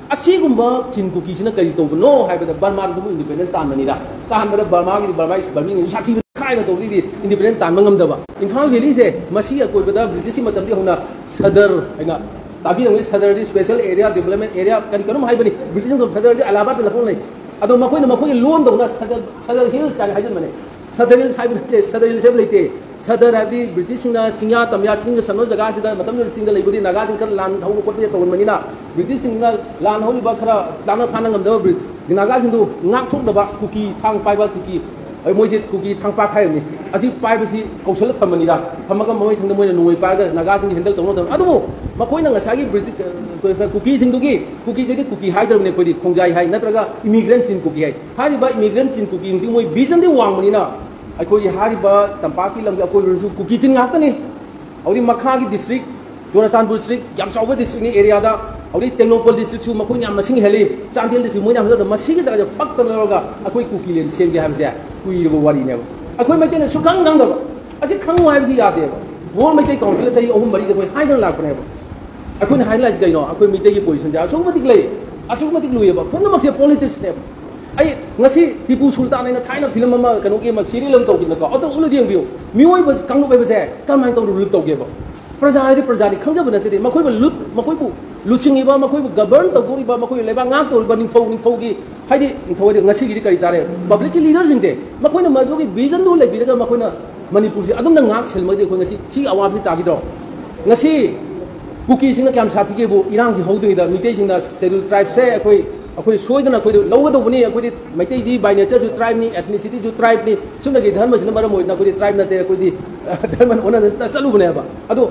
ꯑꯁꯤꯒꯨꯝꯕ ꯆꯤꯟ ꯀꯨꯀꯤꯁꯤꯅ ꯀꯔꯤ ꯇꯧꯕꯅꯣ ꯍꯥꯏꯕꯗ, ꯕꯔꯃꯥꯗꯁꯨ ꯑꯃꯨꯛ ꯏꯟꯗꯤꯄꯦꯟꯗꯦꯟ ꯇꯥꯟꯕꯅꯤꯗ꯫ ꯇꯥꯟꯕꯗ ꯕꯔꯃꯥꯒꯤꯗꯤ, ꯕꯔꯃꯥꯒꯤ ꯕꯔꯃꯤꯅ ꯁꯥꯊꯤꯕ ꯈꯥꯏꯅ ꯇꯧꯕꯗꯒꯤꯗꯤ ꯏꯟꯗꯤꯄꯦꯟꯗꯦꯟ ꯇꯥꯟꯕ ꯉꯝꯗꯕ꯫ ꯏꯝꯐꯥꯜ ꯚꯦꯂꯤꯁꯦ, ꯃꯁꯤ ꯑꯀꯣꯏꯕꯗ ꯕ꯭ꯔꯤꯇꯤꯁꯀꯤ ꯃꯇꯝꯗꯒꯤ ꯍꯧꯅ ꯁꯗꯔ ꯍꯥꯏꯅ ꯇꯥꯕꯤꯔꯝꯒꯅꯤ꯫ ꯁꯗꯔꯗꯤ ꯁ꯭ꯄꯦꯁꯦꯜ ꯑꯦꯔꯤꯌꯥ, ꯗꯤꯕꯂꯞꯃꯦꯟ ꯑꯦꯔꯤꯌꯥ, ꯀꯔꯤ ꯀꯔꯝ ꯍꯥꯏꯕꯅꯤ꯫ ꯕ꯭ꯔꯤꯇꯤꯁꯅ ꯁꯗꯔꯗꯤ ꯑꯂꯥꯍꯥꯕꯥꯗꯇ ꯂꯧꯐꯝ ꯂꯩ꯫ ꯑꯗꯣ ꯃꯈꯣꯏꯅ ꯃꯈꯣꯏꯒꯤ ꯂꯣꯟꯗꯧꯅ ꯁꯗꯔ, ꯁꯗꯔ ꯍꯤꯜꯁ ꯀꯥꯏꯅ ꯍꯥꯏꯖꯟꯕꯅꯦ꯫ ꯁꯗꯔ ꯍꯤꯜꯁ ꯍꯥꯏꯕ ꯅꯠꯇꯦ, ꯁꯗꯔ ꯍꯤꯜꯁ ꯍꯥꯏꯕ ꯂꯩꯇꯦ꯫ ꯁꯗꯔ ꯍꯥꯏꯕꯗꯤ ꯕ꯭ꯔꯤꯇꯤꯁꯁꯤꯡꯅ ꯆꯤꯡꯌꯥ ꯇꯝꯌꯥ, ꯆꯤꯡꯒ ꯁꯝꯅꯕ ꯖꯒꯥꯁꯤꯗ, ꯃꯇꯝꯗꯨꯗ ꯆꯤꯡꯗ ꯂꯩꯕꯗꯤ ꯅꯥꯒꯥꯁꯤꯡ ꯈꯔ ꯂꯥꯟ ꯍꯧꯕ ꯈꯣꯠꯄ ꯇꯧꯔꯝꯕꯅꯤꯅ, ꯕ꯭ꯔꯤꯇꯤꯁꯁꯤꯡꯅ ꯂꯥꯟ ꯍꯧꯔꯤꯕ ꯈꯔ ꯂꯥꯟꯅ ꯐꯥꯅ ꯉꯝꯗꯕ ꯕ꯭ꯔꯤ-, ꯅꯥꯒꯥꯁꯤꯡꯗꯨ ꯉꯥꯛꯊꯣꯛꯅꯕ ꯀꯨꯀꯤ ꯊꯥꯡ ꯄꯥꯏꯕ ꯀꯨꯀꯤ, ꯑꯩ ꯃꯣꯏꯁꯦ ꯀꯨꯀꯤ ꯊꯥꯡꯄꯥꯛ ꯍꯥꯏꯔꯝꯅꯤ, ꯑꯁꯤ ꯄꯥꯏꯕꯁꯤ ꯀꯧꯁꯜꯂ ꯊꯝꯕꯅꯤꯗ꯫ ꯊꯝꯃꯒ ꯃꯃꯩ ꯊꯪꯗ ꯃꯣꯏꯅ ꯅꯣꯡꯃꯩ ꯄꯥꯏꯔꯒ ꯅꯥꯒꯥꯁꯤꯡꯒꯤ ꯍꯦꯟꯗꯜ ꯇꯧꯅꯕ ꯊꯝꯃꯤ꯫ ꯑꯗꯨꯕꯨ ꯃꯈꯣꯏꯅ ꯉꯁꯥꯏꯒꯤ ꯕ꯭ꯔꯤꯇꯤꯁ, ꯑ, ꯀꯨꯀꯤꯁꯤꯡꯗꯨꯒꯤ, ꯀꯨꯀꯤꯁꯤꯗꯤ ꯀꯨꯀꯤ ꯍꯥꯏꯗ꯭ꯔꯕꯅꯤ ꯑꯩꯈꯣꯏꯗꯤ, ꯈꯣꯡꯖꯥꯏ ꯍꯥꯏ, ꯅꯠꯇ꯭ꯔꯒ ꯏꯃꯤꯒ꯭ꯔꯦꯟ ꯆꯤꯟ ꯀꯨꯀꯤ ꯍꯥꯏ꯫ ꯍꯥꯏꯔꯤꯕ ꯏꯃꯤꯒ꯭ꯔꯦꯟ ꯆꯤꯟ ꯀꯨꯀꯤꯁꯤꯡꯁꯤ ꯃꯣꯏ ꯚꯤꯖꯟꯗꯤ ꯋꯥꯡꯕꯅꯤꯅ, ꯑꯩꯈꯣꯏꯒꯤ ꯍꯥꯏꯔꯤꯕ ꯇꯝꯄꯥꯛꯀꯤ ꯂꯝꯒꯤ ꯑꯀꯣꯏꯕꯗꯁꯨ ꯀꯨꯀꯤ ꯆꯤꯟ ꯉꯥꯛꯇꯅꯤ꯫ ꯍꯧꯖꯤꯛ ꯃꯈꯥꯒꯤ ꯗꯤꯁꯇ꯭ꯔꯤꯛ, ꯆꯨꯔꯆꯥꯟꯄꯨꯔ ꯗꯤꯁꯇ꯭ꯔꯤꯛ ꯌꯥꯝ ꯆꯥꯎꯕ ꯗꯤꯁꯇ꯭ꯔꯤꯛꯅꯤ ꯑꯦꯔꯤꯌꯥꯗ꯫ ꯍꯧꯖꯤꯛ ꯇꯦꯡꯅꯧꯄꯜ ꯗꯤꯁꯇ꯭ꯔꯤꯛꯁꯨ ꯃꯈꯣꯏꯅ ꯌꯥꯝ ꯃꯁꯤꯡ ꯍꯦꯜꯂꯤ, ꯆꯥꯟꯗꯦꯜꯗꯁꯨ ꯃꯣꯏꯅ ꯌꯥꯝ ꯍꯦꯜꯂꯤ꯫ ꯃꯁꯤꯒꯤ ꯖꯒꯥꯁꯦ ꯐꯛꯇ ꯂꯧꯔꯒ ꯑꯩꯈꯣꯏ ꯀꯨꯀꯤꯂꯦꯟ ꯁꯦꯝꯒꯦ ꯍꯥꯏꯕꯁꯦ ꯀꯨꯏꯔꯕ ꯋꯥꯔꯤꯅꯦꯕ꯫ ꯑꯩꯈꯣꯏ ꯃꯩꯇꯩꯅ ꯁꯨꯈꯪ ꯈꯪꯗꯕ, ꯑꯁꯤ ꯈꯪꯉꯨ ꯍꯥꯏꯕꯁꯤ ꯌꯥꯗꯦꯕ꯫ ꯋꯥꯔꯜ ꯃꯩꯇꯩ ꯀꯥꯎꯟꯁꯤꯜꯗ ꯆꯍꯤ ꯑꯍꯨꯝ ꯃꯔꯤꯗ ꯑꯩꯈꯣꯏ ꯍꯥꯏꯗꯅ ꯂꯥꯛꯄꯅꯦꯕ꯫ ꯑꯩꯈꯣꯏꯅ ꯍꯥꯏꯅ ꯂꯥꯛꯏꯁꯤ ꯀꯩꯅꯣ? ꯑꯩꯈꯣꯏ ꯃꯤꯇꯩꯒꯤ ꯄꯣꯖꯤꯁꯟꯁꯦ ꯑꯁꯨꯛꯀꯤ ꯃꯇꯤꯛ ꯂꯩꯌꯦꯕ, ꯑꯁꯨꯛꯀꯤ ꯃꯇꯤꯛ ꯂꯨꯏꯌꯦꯕ, ꯄꯨꯝꯅꯃꯛꯁꯦ ꯄꯣꯂꯤꯇꯤꯛꯁꯅꯦꯕ꯫ ꯑꯩ ꯉꯁꯤ ꯇꯤꯄꯨ ꯁꯨꯜꯇꯥꯟ ꯍꯥꯏꯅ ꯊꯥꯏꯅ ꯐꯤꯂꯝ ꯑꯃ, ꯀꯩꯅꯣꯒꯤ ꯑꯃ, ꯁꯤꯔꯤꯌꯦꯜ ꯑꯃ ꯇꯧꯈꯤꯗꯅꯀꯣ, ꯑꯗꯨ ꯎꯠꯂꯗꯤ ꯌꯦꯡꯕꯤꯌꯨ꯫ ꯃꯤꯑꯣꯏꯕ ꯀꯥꯡꯂꯨꯞ ꯍꯥꯏꯕꯁꯦ ꯀꯔꯝꯍꯥꯏꯅ ꯇꯧꯅ ꯔꯨꯜ ꯇꯧꯒꯦꯕ? ꯄ꯭ꯔꯖꯥ ꯍꯥꯏꯗꯤ ꯄ꯭ꯔꯖꯥꯗꯤ ꯈꯪꯖꯕ ꯅꯠꯆꯗꯦ꯫ ꯃꯈꯣꯏꯕꯨ ꯂꯨꯠ-, ꯃꯈꯣꯏꯕꯨ ꯂꯨꯆꯤꯡꯉꯤꯕ, ꯃꯈꯣꯏꯕꯨ ꯒꯕꯔꯟ ꯇꯧꯊꯣꯛꯏꯕ, ꯃꯈꯣꯏꯕꯨ ꯂꯩꯕꯥꯛ ꯉꯥꯛꯇꯧꯔꯤꯕ ꯅꯤꯡꯊꯧ, ꯅꯤꯡꯊꯧꯒꯤ, ꯍꯥꯏꯗꯤ ꯅꯤꯡꯊꯧ ꯍꯥꯏꯗꯤ ꯉꯁꯤꯒꯤꯗꯤ ꯀꯔꯤ ꯇꯥꯔꯦ? ꯄꯕ꯭ꯂꯤꯛꯀꯤ ꯂꯤꯗꯔꯁꯤꯡꯁꯦ, ꯃꯈꯣꯏꯅ ꯃꯗꯨꯒꯤ ꯚꯤꯖꯟꯗꯨ ꯂꯩꯕꯤꯔꯒ ꯃꯈꯣꯏꯅ ꯃꯅꯤꯄꯨꯔꯁꯤ ꯑꯗꯨꯝꯅ ꯉꯥꯛ ꯁꯦꯜꯂꯝꯃꯒꯗꯤ ꯑꯩꯈꯣꯏ ꯉꯁꯤ ꯁꯤ ꯑꯋꯥꯕꯁꯤ ꯇꯥꯈꯤꯗ꯭ꯔꯣ? ꯉꯁꯤ ꯀꯨꯀꯤꯁꯤꯡꯅ ꯀꯌꯥꯝ ꯁꯥꯊꯤꯒꯦꯕꯨ, ꯏꯔꯥꯡꯁꯤ ꯍꯧꯗ꯭ꯔꯤꯉꯩꯗ ꯃꯤꯇꯩꯁꯤꯡꯅ Scheduled Tribesꯁꯦ ꯑꯩꯈꯣꯏ, ꯑꯩꯈꯣꯏ ꯁꯣꯏꯗꯅ ꯑꯩꯈꯣꯏꯗ ꯂꯧꯒꯗꯧꯕꯅꯤ꯫ ꯑꯩꯈꯣꯏꯗꯤ ꯃꯩꯇꯩꯗꯤ by natureꯁꯨ tribeꯅꯤ, ethnicityꯁꯨ tribeꯅꯤ꯫ ꯁꯨꯞꯅꯒꯤ ꯙꯔꯃꯁꯤꯅ ꯃꯔꯝ ꯑꯣꯏꯗꯅ ꯑꯩꯈꯣꯏꯗꯤ tribe ꯅꯠꯇꯦ, ꯑꯩꯈꯣꯏꯗꯤ ꯙꯔꯃꯅ ꯑꯣꯟꯅꯗꯅ ꯆꯠꯂꯨꯕꯅꯦꯕ꯫ ꯑꯗꯣ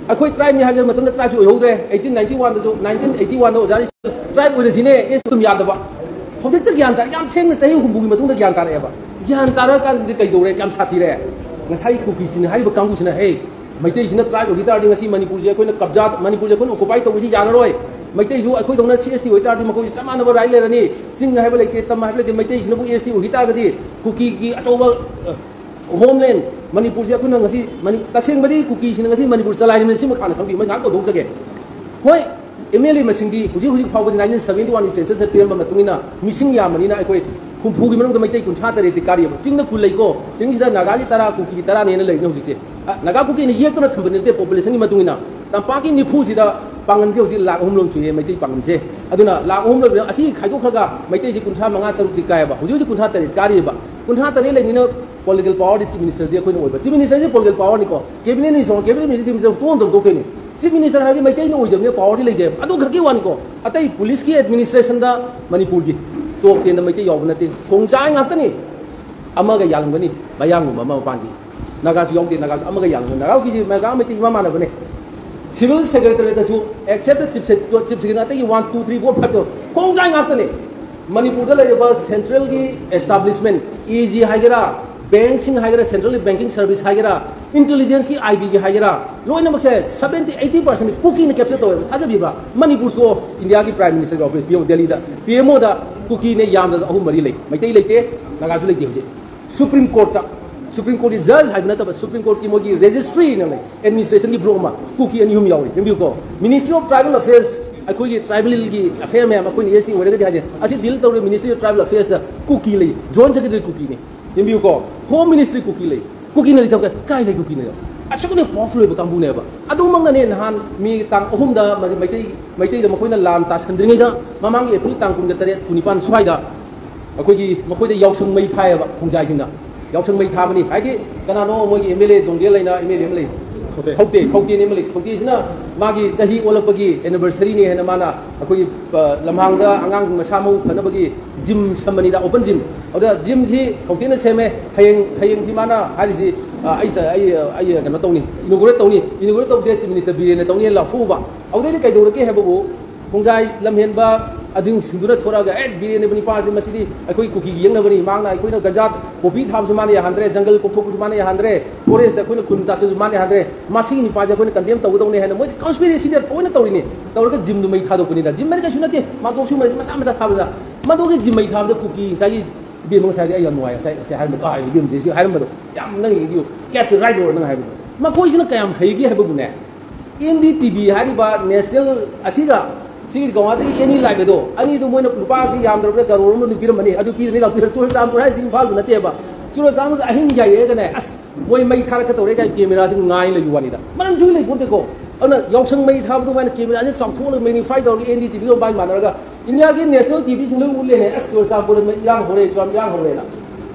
ꯑꯩꯈꯣꯏ tribeꯅꯤ ꯍꯥꯏꯕ ꯃꯇꯝꯗ tribeꯁꯨ ꯑꯣꯏꯍꯧꯗ꯭ꯔꯦ꯫ Eighteen ninety oneꯗꯁꯨ, nineteen eighty oneꯗ ꯑꯣꯖꯥ tribe ꯑꯣꯏꯔꯁꯤꯅꯦ, ꯑꯦꯁ ꯑꯗꯨꯝ ꯌꯥꯗꯕ꯫ ꯍꯧꯖꯤꯛꯇ ꯒ꯭ꯌꯥꯟ ꯇꯥꯔꯦ, ꯌꯥꯝ ꯊꯦꯡꯅ, ꯆꯍꯤ ꯍꯨꯝꯐꯨꯒꯤ ꯃꯇꯨꯡꯗ ꯒ꯭ꯌꯥꯟ ꯇꯥꯔꯛꯑꯦꯕ꯫ ꯒ꯭ꯌꯥꯟ ꯇꯥꯔꯛꯑꯀꯥꯟꯁꯤꯗꯤ ꯀꯩꯗꯧꯔꯦ? ꯌꯥꯝ ꯁꯥꯊꯤꯔꯦ꯫ ꯉꯁꯥꯏ ꯀꯨꯀꯤꯁꯤꯡꯅ ꯍꯥꯏꯔꯤꯕ ꯀꯥꯡꯕꯨꯁꯤꯅ, "ꯍꯦ, ꯃꯩꯇꯩꯁꯤꯅ tribe ꯑꯣꯏꯈꯤ ꯇꯥꯔꯗꯤ ꯉꯁꯤ ꯃꯅꯤꯄꯨꯔꯁꯦ ꯑꯩꯈꯣꯏꯅ ꯀꯕꯖꯥ, ꯃꯅꯤꯄꯨꯔꯁꯦ ꯑꯩꯈꯣꯏꯅ occupy ꯇꯧꯕꯁꯤ ꯌꯥꯔꯔꯣꯏ꯫ ꯃꯩꯇꯩꯁꯨ ꯑꯩꯈꯣꯏꯗꯧꯅ C S T ꯑꯣꯏ ꯇꯥꯔꯗꯤ ꯃꯈꯣꯏꯁꯨ ꯆꯞ ꯃꯥꯟꯅꯕ right ꯂꯩꯔꯅꯤ꯫ ꯆꯤꯡ ꯍꯥꯏꯕ ꯂꯩꯇꯦ, ꯇꯝ ꯍꯥꯏꯕ ꯂꯩꯇꯦ, ꯃꯩꯇꯩꯁꯤꯅꯕꯨ S T ꯑꯣꯏꯈꯤ ꯇꯥꯔꯒꯗꯤ ꯀꯨꯀꯤꯒꯤ ꯑꯆꯧꯕ, ꯑ, homeland ꯃꯅꯤꯄꯨꯔꯁꯦ ꯑꯩꯈꯣꯏꯅ ꯉꯁꯤ ꯃꯅꯤ-, ꯇꯁꯦꯡꯕꯗꯤ ꯀꯨꯀꯤꯁꯤꯅ ꯉꯁꯤ ꯃꯅꯤꯄꯨꯔ ꯆꯂꯥꯏꯔꯤꯕꯅꯤ, ꯁꯤꯃ ꯍꯥꯟꯅ ꯈꯪꯕꯤꯌꯨ꯫ ꯃꯩ ꯉꯥꯏꯍꯥꯛ ꯇꯧꯊꯣꯛꯆꯒꯦ꯫ ꯍꯣꯏ, M L A ꯃꯁꯤꯡꯗꯤ ꯍꯧꯖꯤꯛ ꯍꯧꯖꯤꯛ ꯐꯥꯎꯕꯗꯤ nineteen seventy oneꯒꯤ censusꯅ ꯄꯤꯔꯝꯕ ꯃꯇꯨꯡ ꯏꯟꯅ ꯃꯤꯁꯤꯡ ꯌꯥꯝꯕꯅꯤꯅ ꯑꯩꯈꯣꯏ ꯍꯨꯝꯐꯨꯒꯤ ꯃꯅꯨꯡꯗ ꯃꯩꯇꯩ ꯀꯨꯟꯊ꯭ꯔꯥ ꯇꯔꯦꯠꯇꯤ ꯀꯥꯔꯤꯑꯕ꯫ ꯆꯤꯡꯗ ꯀꯨꯟ ꯂꯩꯀꯣ, ꯆꯤꯡꯁꯤꯗ ꯅꯥꯒꯥꯒꯤ ꯇꯔꯥ, ꯀꯨꯀꯤꯒꯤ ꯇꯔꯥꯅꯦꯅ ꯂꯩꯔꯤꯅꯤ ꯍꯧꯖꯤꯛꯁꯦ꯫ ꯑ, ꯅꯥꯒꯥ ꯀꯨꯀꯤꯅ ꯌꯦꯛꯇꯅ ꯊꯝꯕ ꯅꯠꯇꯦ, populationꯒꯤ ꯃꯇꯨꯡ ꯏꯟꯅ꯫ ꯇꯝꯄꯥꯛꯀꯤ ꯅꯤꯐꯨꯁꯤꯗ ꯄꯥꯡꯒꯜꯁꯦ ꯍꯧꯖꯤꯛ ꯂꯥꯈ ꯑꯍꯨꯝ ꯂꯣꯝ ꯁꯨꯏꯌꯦ, ꯃꯩꯇꯩ ꯄꯥꯡꯒꯜꯁꯦ꯫ ꯑꯗꯨꯅ ꯂꯥꯈ ꯑꯍꯨꯝ ꯂꯣꯝ ꯑꯁꯤ ꯈꯥꯏꯗꯣꯛꯈ꯭ꯔꯒ ꯃꯩꯇꯩꯁꯤ ꯀꯨꯟꯊ꯭ꯔꯥ ꯃꯉꯥ ꯇꯔꯨꯛꯇꯤ ꯀꯥꯏꯌꯦꯕ, ꯍꯧꯖꯤꯛ ꯍꯧꯖꯤꯛ ꯀꯨꯟꯊ꯭ꯔꯥ ꯇꯔꯦꯠ ꯀꯥꯔꯤꯑꯕ꯫ ꯀꯨꯟꯊ꯭ꯔꯥ ꯇꯔꯦꯠ ꯂꯩꯕꯅꯤꯅ political powerꯗꯤ Chief Ministerꯗꯤ ꯑꯩꯈꯣꯏꯅ ꯑꯣꯏꯕ꯫ Chief Ministerꯁꯤ political powerꯅꯤꯀꯣ, cabinet minister, cabinet minister Chief Minister ꯇꯣꯛ ꯑꯃ ꯇꯧꯊꯣꯛꯇꯣꯏꯅꯤ꯫ Chief Minister ꯍꯥꯏꯔꯗꯤ ꯃꯩꯇꯩꯅ ꯑꯣꯏꯖꯕꯅꯤꯅ powerꯗꯤ ꯂꯩꯖꯩꯕ, ꯑꯗꯨ ꯈꯛꯀꯤ ꯋꯥꯅꯤꯀꯣ꯫ ꯑꯇꯩ policeꯀꯤ administrationꯗ ꯃꯅꯤꯄꯨꯔꯒꯤ top tenꯗ ꯃꯩꯇꯩ ꯌꯥꯎꯕ ꯅꯠꯇꯦ꯫ ꯈꯣꯡꯖꯥꯏ ꯉꯥꯛꯇꯅꯤ꯫ ꯑꯃꯒ ꯌꯥꯜꯂꯝꯒꯅꯤ, ꯃꯌꯥꯡꯒꯨꯝꯕ ꯑꯃ ꯃꯄꯥꯟꯒꯤ꯫ ꯅꯥꯒꯥꯁꯨ ꯌꯥꯎꯗꯦ, ꯅꯥꯒꯥꯁꯨ ꯑꯃꯒ ꯌꯥꯜꯂꯝꯒꯅꯤ꯫ ꯅꯥꯒꯥ ꯀꯨꯀꯤꯁꯤ ꯅꯥꯒꯥ ꯃꯩꯇꯩ ꯏꯃꯥ ꯃꯥꯟꯅꯕꯅꯦ꯫ Civil Secretaryꯗꯁꯨ, except Chief Sec-, Chief Secretary, ꯑꯇꯩꯒꯤ one, two, three, four, five ꯇꯣ ꯈꯣꯡꯖꯥꯏ ꯉꯥꯛꯇꯅꯦ꯫ ꯃꯅꯤꯄꯨꯔꯗ ꯂꯩꯔꯤꯕ centralꯒꯤ establishment, AG ꯍꯥꯏꯒꯦꯔꯥ, bankꯁꯤꯡ ꯍꯥꯏꯒꯦꯔꯥ, centralꯒꯤ banking service ꯍꯥꯏꯒꯦꯔꯥ, intelligenceꯀꯤ, IBꯒꯤ ꯍꯥꯏꯒꯦꯔꯥ, ꯂꯣꯏꯅꯃꯛꯁꯦ seventy, eighty percent ꯀꯨꯀꯤꯅ capture ꯇꯧꯋꯦꯕ꯫ ꯊꯥꯖꯕꯤꯕ꯭ꯔꯥ? ꯃꯅꯤꯄꯨꯔ ꯇꯣ, ꯏꯟꯗꯤꯌꯥꯒꯤ Prime Ministerꯒꯤ office ꯄꯤꯌꯣ, ꯗꯦꯜꯂꯤꯗ꯫ PMOꯗ ꯀꯨꯀꯤꯅ ꯌꯥꯝꯗ꯭ꯔꯕꯗ ꯑꯍꯨꯝ ꯃꯔꯤ ꯂꯩ, ꯃꯩꯇꯩ ꯂꯩꯇꯦ, ꯅꯥꯒꯥꯁꯨ ꯂꯩꯇꯦ ꯍꯧꯖꯤꯛ꯫ Supreme Courtꯇ, Supreme Courtꯀꯤ judge ꯍꯥꯏꯕ ꯅꯠꯇꯕ, Supreme Courtꯀꯤ ꯃꯣꯏꯒꯤ registryꯅ ꯂꯩ, administrationꯒꯤ block ꯑꯃ, ꯀꯨꯀꯤ ꯑꯅꯤ ꯑꯍꯨꯝ ꯌꯥꯎꯔꯤ꯫ ꯌꯦꯡꯕꯤꯌꯨꯀꯣ, Ministry of Tribal Affairs, ꯑꯩꯈꯣꯏꯒꯤ tribalꯒꯤ affair ꯃꯌꯥꯝ, ꯑꯩꯈꯣꯏꯅ ST ꯑꯣꯏꯔꯒꯗꯤ ꯍꯥꯏꯗꯤ, ꯑꯁꯤ deal ꯇꯧꯔꯤ Ministry of Tribal Affairsꯇ ꯀꯨꯀꯤ ꯂꯩ, Joint Secretary ꯀꯨꯀꯤꯅꯤ꯫ ꯌꯦꯡꯕꯤꯌꯨꯀꯣ, Home Ministry ꯀꯨꯀꯤ ꯂꯩ, ꯀꯨꯀꯤꯅ ꯂꯩꯊꯣꯛꯀꯦ, ꯀꯥꯏ ꯂꯩ ꯀꯨꯀꯤꯅ? ꯑꯁꯨꯛꯅ powerful ꯑꯣꯏꯕ ꯀꯥꯡꯕꯨꯅꯦꯕ꯫ ꯑꯗꯨꯃꯛꯅꯅꯦ ꯅꯍꯥꯟ ꯃꯤ ꯇꯥꯡ ꯑꯍꯨꯝꯗ ꯃ-, ꯃꯩꯇꯩ, ꯃꯩꯇꯩꯗ ꯃꯈꯣꯏꯅ ꯂꯥꯟ ꯇꯥꯁꯟꯗ꯭ꯔꯤꯉꯩꯗ, ꯃꯃꯥꯡꯒꯤ April ꯇꯥꯡ ꯀꯨꯟꯒ ꯇꯔꯦꯠ, ꯀꯨꯟꯅꯤꯄꯥꯟ ꯁ꯭ꯋꯥꯏꯗ ꯑꯩꯈꯣꯏꯒꯤ ꯃꯈꯣꯏꯗ ꯌꯥꯎꯁꯪ ꯃꯩ ꯊꯥꯏꯌꯦꯕ ꯈꯣꯡꯖꯥꯏꯁꯤꯡꯅ꯫ ꯌꯥꯎꯁꯪ ꯃꯩ ꯊꯥꯕꯅꯤ꯫ ꯍꯥꯏꯗꯤ ꯀꯅꯥꯅꯣ ꯃꯣꯏꯒꯤ ꯑꯦꯝ ꯑꯦꯜ ꯑꯦ ꯗꯣꯡꯒꯦꯜ ꯍꯥꯏꯅ ꯑꯦꯝ ꯑꯦꯜ ꯑꯦ ꯑꯃ ꯂꯩ, ꯈꯧꯇꯦ꯫ ꯈꯧꯇꯦ, ꯈꯧꯇꯦꯅꯤ ꯑꯃ ꯂꯩ꯫ ꯈꯧꯇꯦꯁꯤꯅ ꯃꯥꯒꯤ ꯆꯍꯤ ꯑꯣꯜꯂꯛꯄꯒꯤ anniversary ꯅꯤ ꯍꯥꯏꯅ ꯃꯥꯅ ꯑꯩꯈꯣꯏꯒꯤ, ꯑ, ꯂꯝꯍꯥꯡꯗ ꯑꯉꯥꯡ ꯃꯁꯥ ꯃꯎ ꯐꯅꯕꯒꯤ gym ꯁꯦꯝꯕꯅꯤꯗ, open gym꯫ ꯑꯗꯨꯗ gymꯁꯤ ꯈꯧꯇꯦꯅ ꯁꯦꯝꯃꯦ꯫ ꯍꯌꯦꯡ, ꯍꯌꯦꯡꯁꯤ ꯃꯥꯅ ꯍꯥꯏꯔꯤꯁꯤ, ꯑ, ꯑꯩ ꯆ-, ꯑꯩ, ꯑꯩ ꯀꯩꯅꯣ ꯇꯧꯅꯤ, inaugurate ꯇꯧꯅꯤ꯫ Inaugurate ꯇꯧꯕꯁꯦ Chief Minister ꯕꯤꯔꯦꯟꯅ ꯇꯧꯅꯤ ꯂꯥꯎꯊꯣꯛꯎꯕ꯫ ꯑꯗꯨꯗꯩꯗꯤ ꯀꯩꯗꯧꯔꯒꯦ ꯍꯥꯏꯕꯕꯨ, ꯈꯣꯡꯖꯥꯏ ꯂꯝꯍꯦꯟꯕ ꯑꯗꯨꯁꯤꯡꯗꯨꯅ ꯊꯣꯔꯛꯑꯒ, "ꯑꯦ, ꯕꯤꯔꯦꯟ ꯍꯥꯏꯕ ꯅꯨꯄꯥꯁꯤ, ꯃꯁꯤꯗꯤ ꯑꯩꯈꯣꯏ ꯀꯨꯀꯤꯒꯤ ꯌꯦꯛꯅꯕꯅꯤ, ꯃꯍꯥꯛꯅ ꯑꯩꯈꯣꯏꯅ ꯒꯟꯖꯥ ꯄꯣꯄꯤ ꯊꯥꯕꯁꯨ ꯃꯥꯅ ꯌꯥꯍꯟꯗ꯭ꯔꯦ, ꯖꯪꯒꯜ ꯀꯣꯛꯊꯣꯛꯄꯁꯨ ꯃꯥꯅ ꯌꯥꯍꯟꯗ꯭ꯔꯦ, forest ꯑꯩꯈꯣꯏꯅ ꯈꯨꯟ ꯇꯥꯁꯤꯜꯂꯁꯨ ꯃꯥꯅ ꯌꯥꯍꯟꯗ꯭ꯔꯦ, ꯃꯁꯤꯒꯤ ꯅꯨꯄꯥꯁꯦ ꯑꯩꯈꯣꯏꯅ condemn ꯇꯧꯒꯗꯧꯅꯦ" ꯍꯥꯏꯅ ꯃꯣꯏꯗꯤ conspiracy ꯗ ꯊꯑꯣꯏꯅ ꯇꯧꯔꯤꯅꯤ꯫ ꯇꯧꯔꯒ gym ꯗꯨ ꯃꯩ ꯊꯥꯗꯣꯛꯄꯅꯤꯗ꯫ Gym ꯍꯥꯏꯗꯤ ꯀꯩꯁꯨ ꯅꯠꯇꯦ, ꯃꯥꯟꯗꯣꯞ ꯁꯨꯝꯕ ꯃꯆꯥ ꯃꯆꯥ ꯊꯥꯕꯗ, ꯃꯗꯨꯒꯤ gym ꯃꯩ ꯊꯥꯕꯗ ꯀꯨꯀꯤ ꯉꯁꯥꯏꯒꯤ ꯏꯕꯦꯝꯃ ꯉꯁꯥꯏꯗꯤ ꯑꯩ ꯌꯥꯝ ꯅꯨꯡꯉꯥꯏ, ꯉꯁꯥꯏ, ꯉꯁꯥꯏ ꯍꯥꯏꯔꯝꯕꯗꯣ, "ꯑꯥ, ꯏꯕꯦꯝꯁꯦ ꯁꯤ ꯍꯥꯏꯔꯝꯕꯗꯣ ꯌꯥꯝ ꯅꯪꯒꯤ ꯀꯦꯠꯁꯦ ꯔꯥꯏꯠ ꯑꯣꯏꯔꯣ ꯅꯪ ꯍꯥꯏꯕꯗꯣ"꯫ ꯃꯈꯣꯏꯁꯤꯅ ꯀꯌꯥꯝ ꯍꯩꯒꯦ ꯍꯥꯏꯕꯕꯨꯅꯦ, ꯑꯦꯟ ꯗꯤ ꯇꯤ ꯚꯤ ꯍꯥꯏꯔꯤꯕ national ꯑꯁꯤꯒ ꯁꯤꯒꯤ ꯒꯧꯍꯥꯇꯤꯒꯤ ꯑꯦꯅꯤ ꯂꯥꯏꯚ ꯑꯗꯣ, ꯑꯅꯤꯗꯨ ꯃꯣꯏꯅ ꯂꯨꯄꯥ ꯌꯥꯝꯗ꯭ꯔꯕꯗ ꯀꯔꯣꯔ ꯑꯃ ꯑꯗꯨꯝ ꯄꯤꯔꯝꯃꯅꯤ꯫ ꯑꯗꯨ ꯄꯤꯗꯅ ꯂꯥꯛꯄꯤꯔ-, ꯆꯨꯔꯆꯥꯟꯄꯨꯔ ꯍꯥꯏꯁꯤ ꯏꯝꯐꯥꯜꯗꯨ ꯅꯠꯇꯦꯕ꯫ ꯆꯨꯔꯆꯥꯟꯄꯨꯔꯗ ꯑꯍꯤꯡ ꯌꯥꯏꯔꯛꯑꯒꯅꯦ, ꯑꯁ, ꯃꯣꯏ ꯃꯩ ꯊꯥꯔꯛꯀꯗꯧꯔꯦ ꯀꯥꯏꯅ ꯀꯦꯃꯦꯔꯥꯁꯤ ꯉꯥꯏ ꯂꯩꯕ ꯋꯥꯅꯤꯗ꯫ ꯃꯔꯝꯁꯨ ꯂꯩꯄꯣꯟꯇꯦꯀꯣ꯫ ꯑꯗꯨꯅ ꯌꯥꯎꯁꯪ ꯃꯩ ꯊꯥꯕ ꯑꯗꯨꯃꯥꯏꯅ ꯀꯦꯃꯦꯔꯥꯁꯤ ꯆꯥꯎꯊꯣꯛꯑꯒ magnify ꯇꯧꯔꯒ ꯑꯦꯟ ꯗꯤ ꯇꯤ ꯚꯤꯒ ꯃꯥꯏ ꯃꯥꯟꯅꯔꯒ ꯏꯟꯗꯤꯌꯥꯒꯤ national ꯇꯤ ꯚꯤꯁꯤꯡ ꯂꯣꯏ ꯎꯠꯂꯦꯅꯦ, "ꯑꯁ, ꯆꯨꯔꯆꯥꯟꯄꯨꯔꯗ ꯃꯩ ꯏꯔꯥꯡ ꯍꯧꯔꯦ, ꯆꯨꯔꯥꯟ ꯏꯔꯥꯡ ꯍꯧꯔꯦꯅ"꯫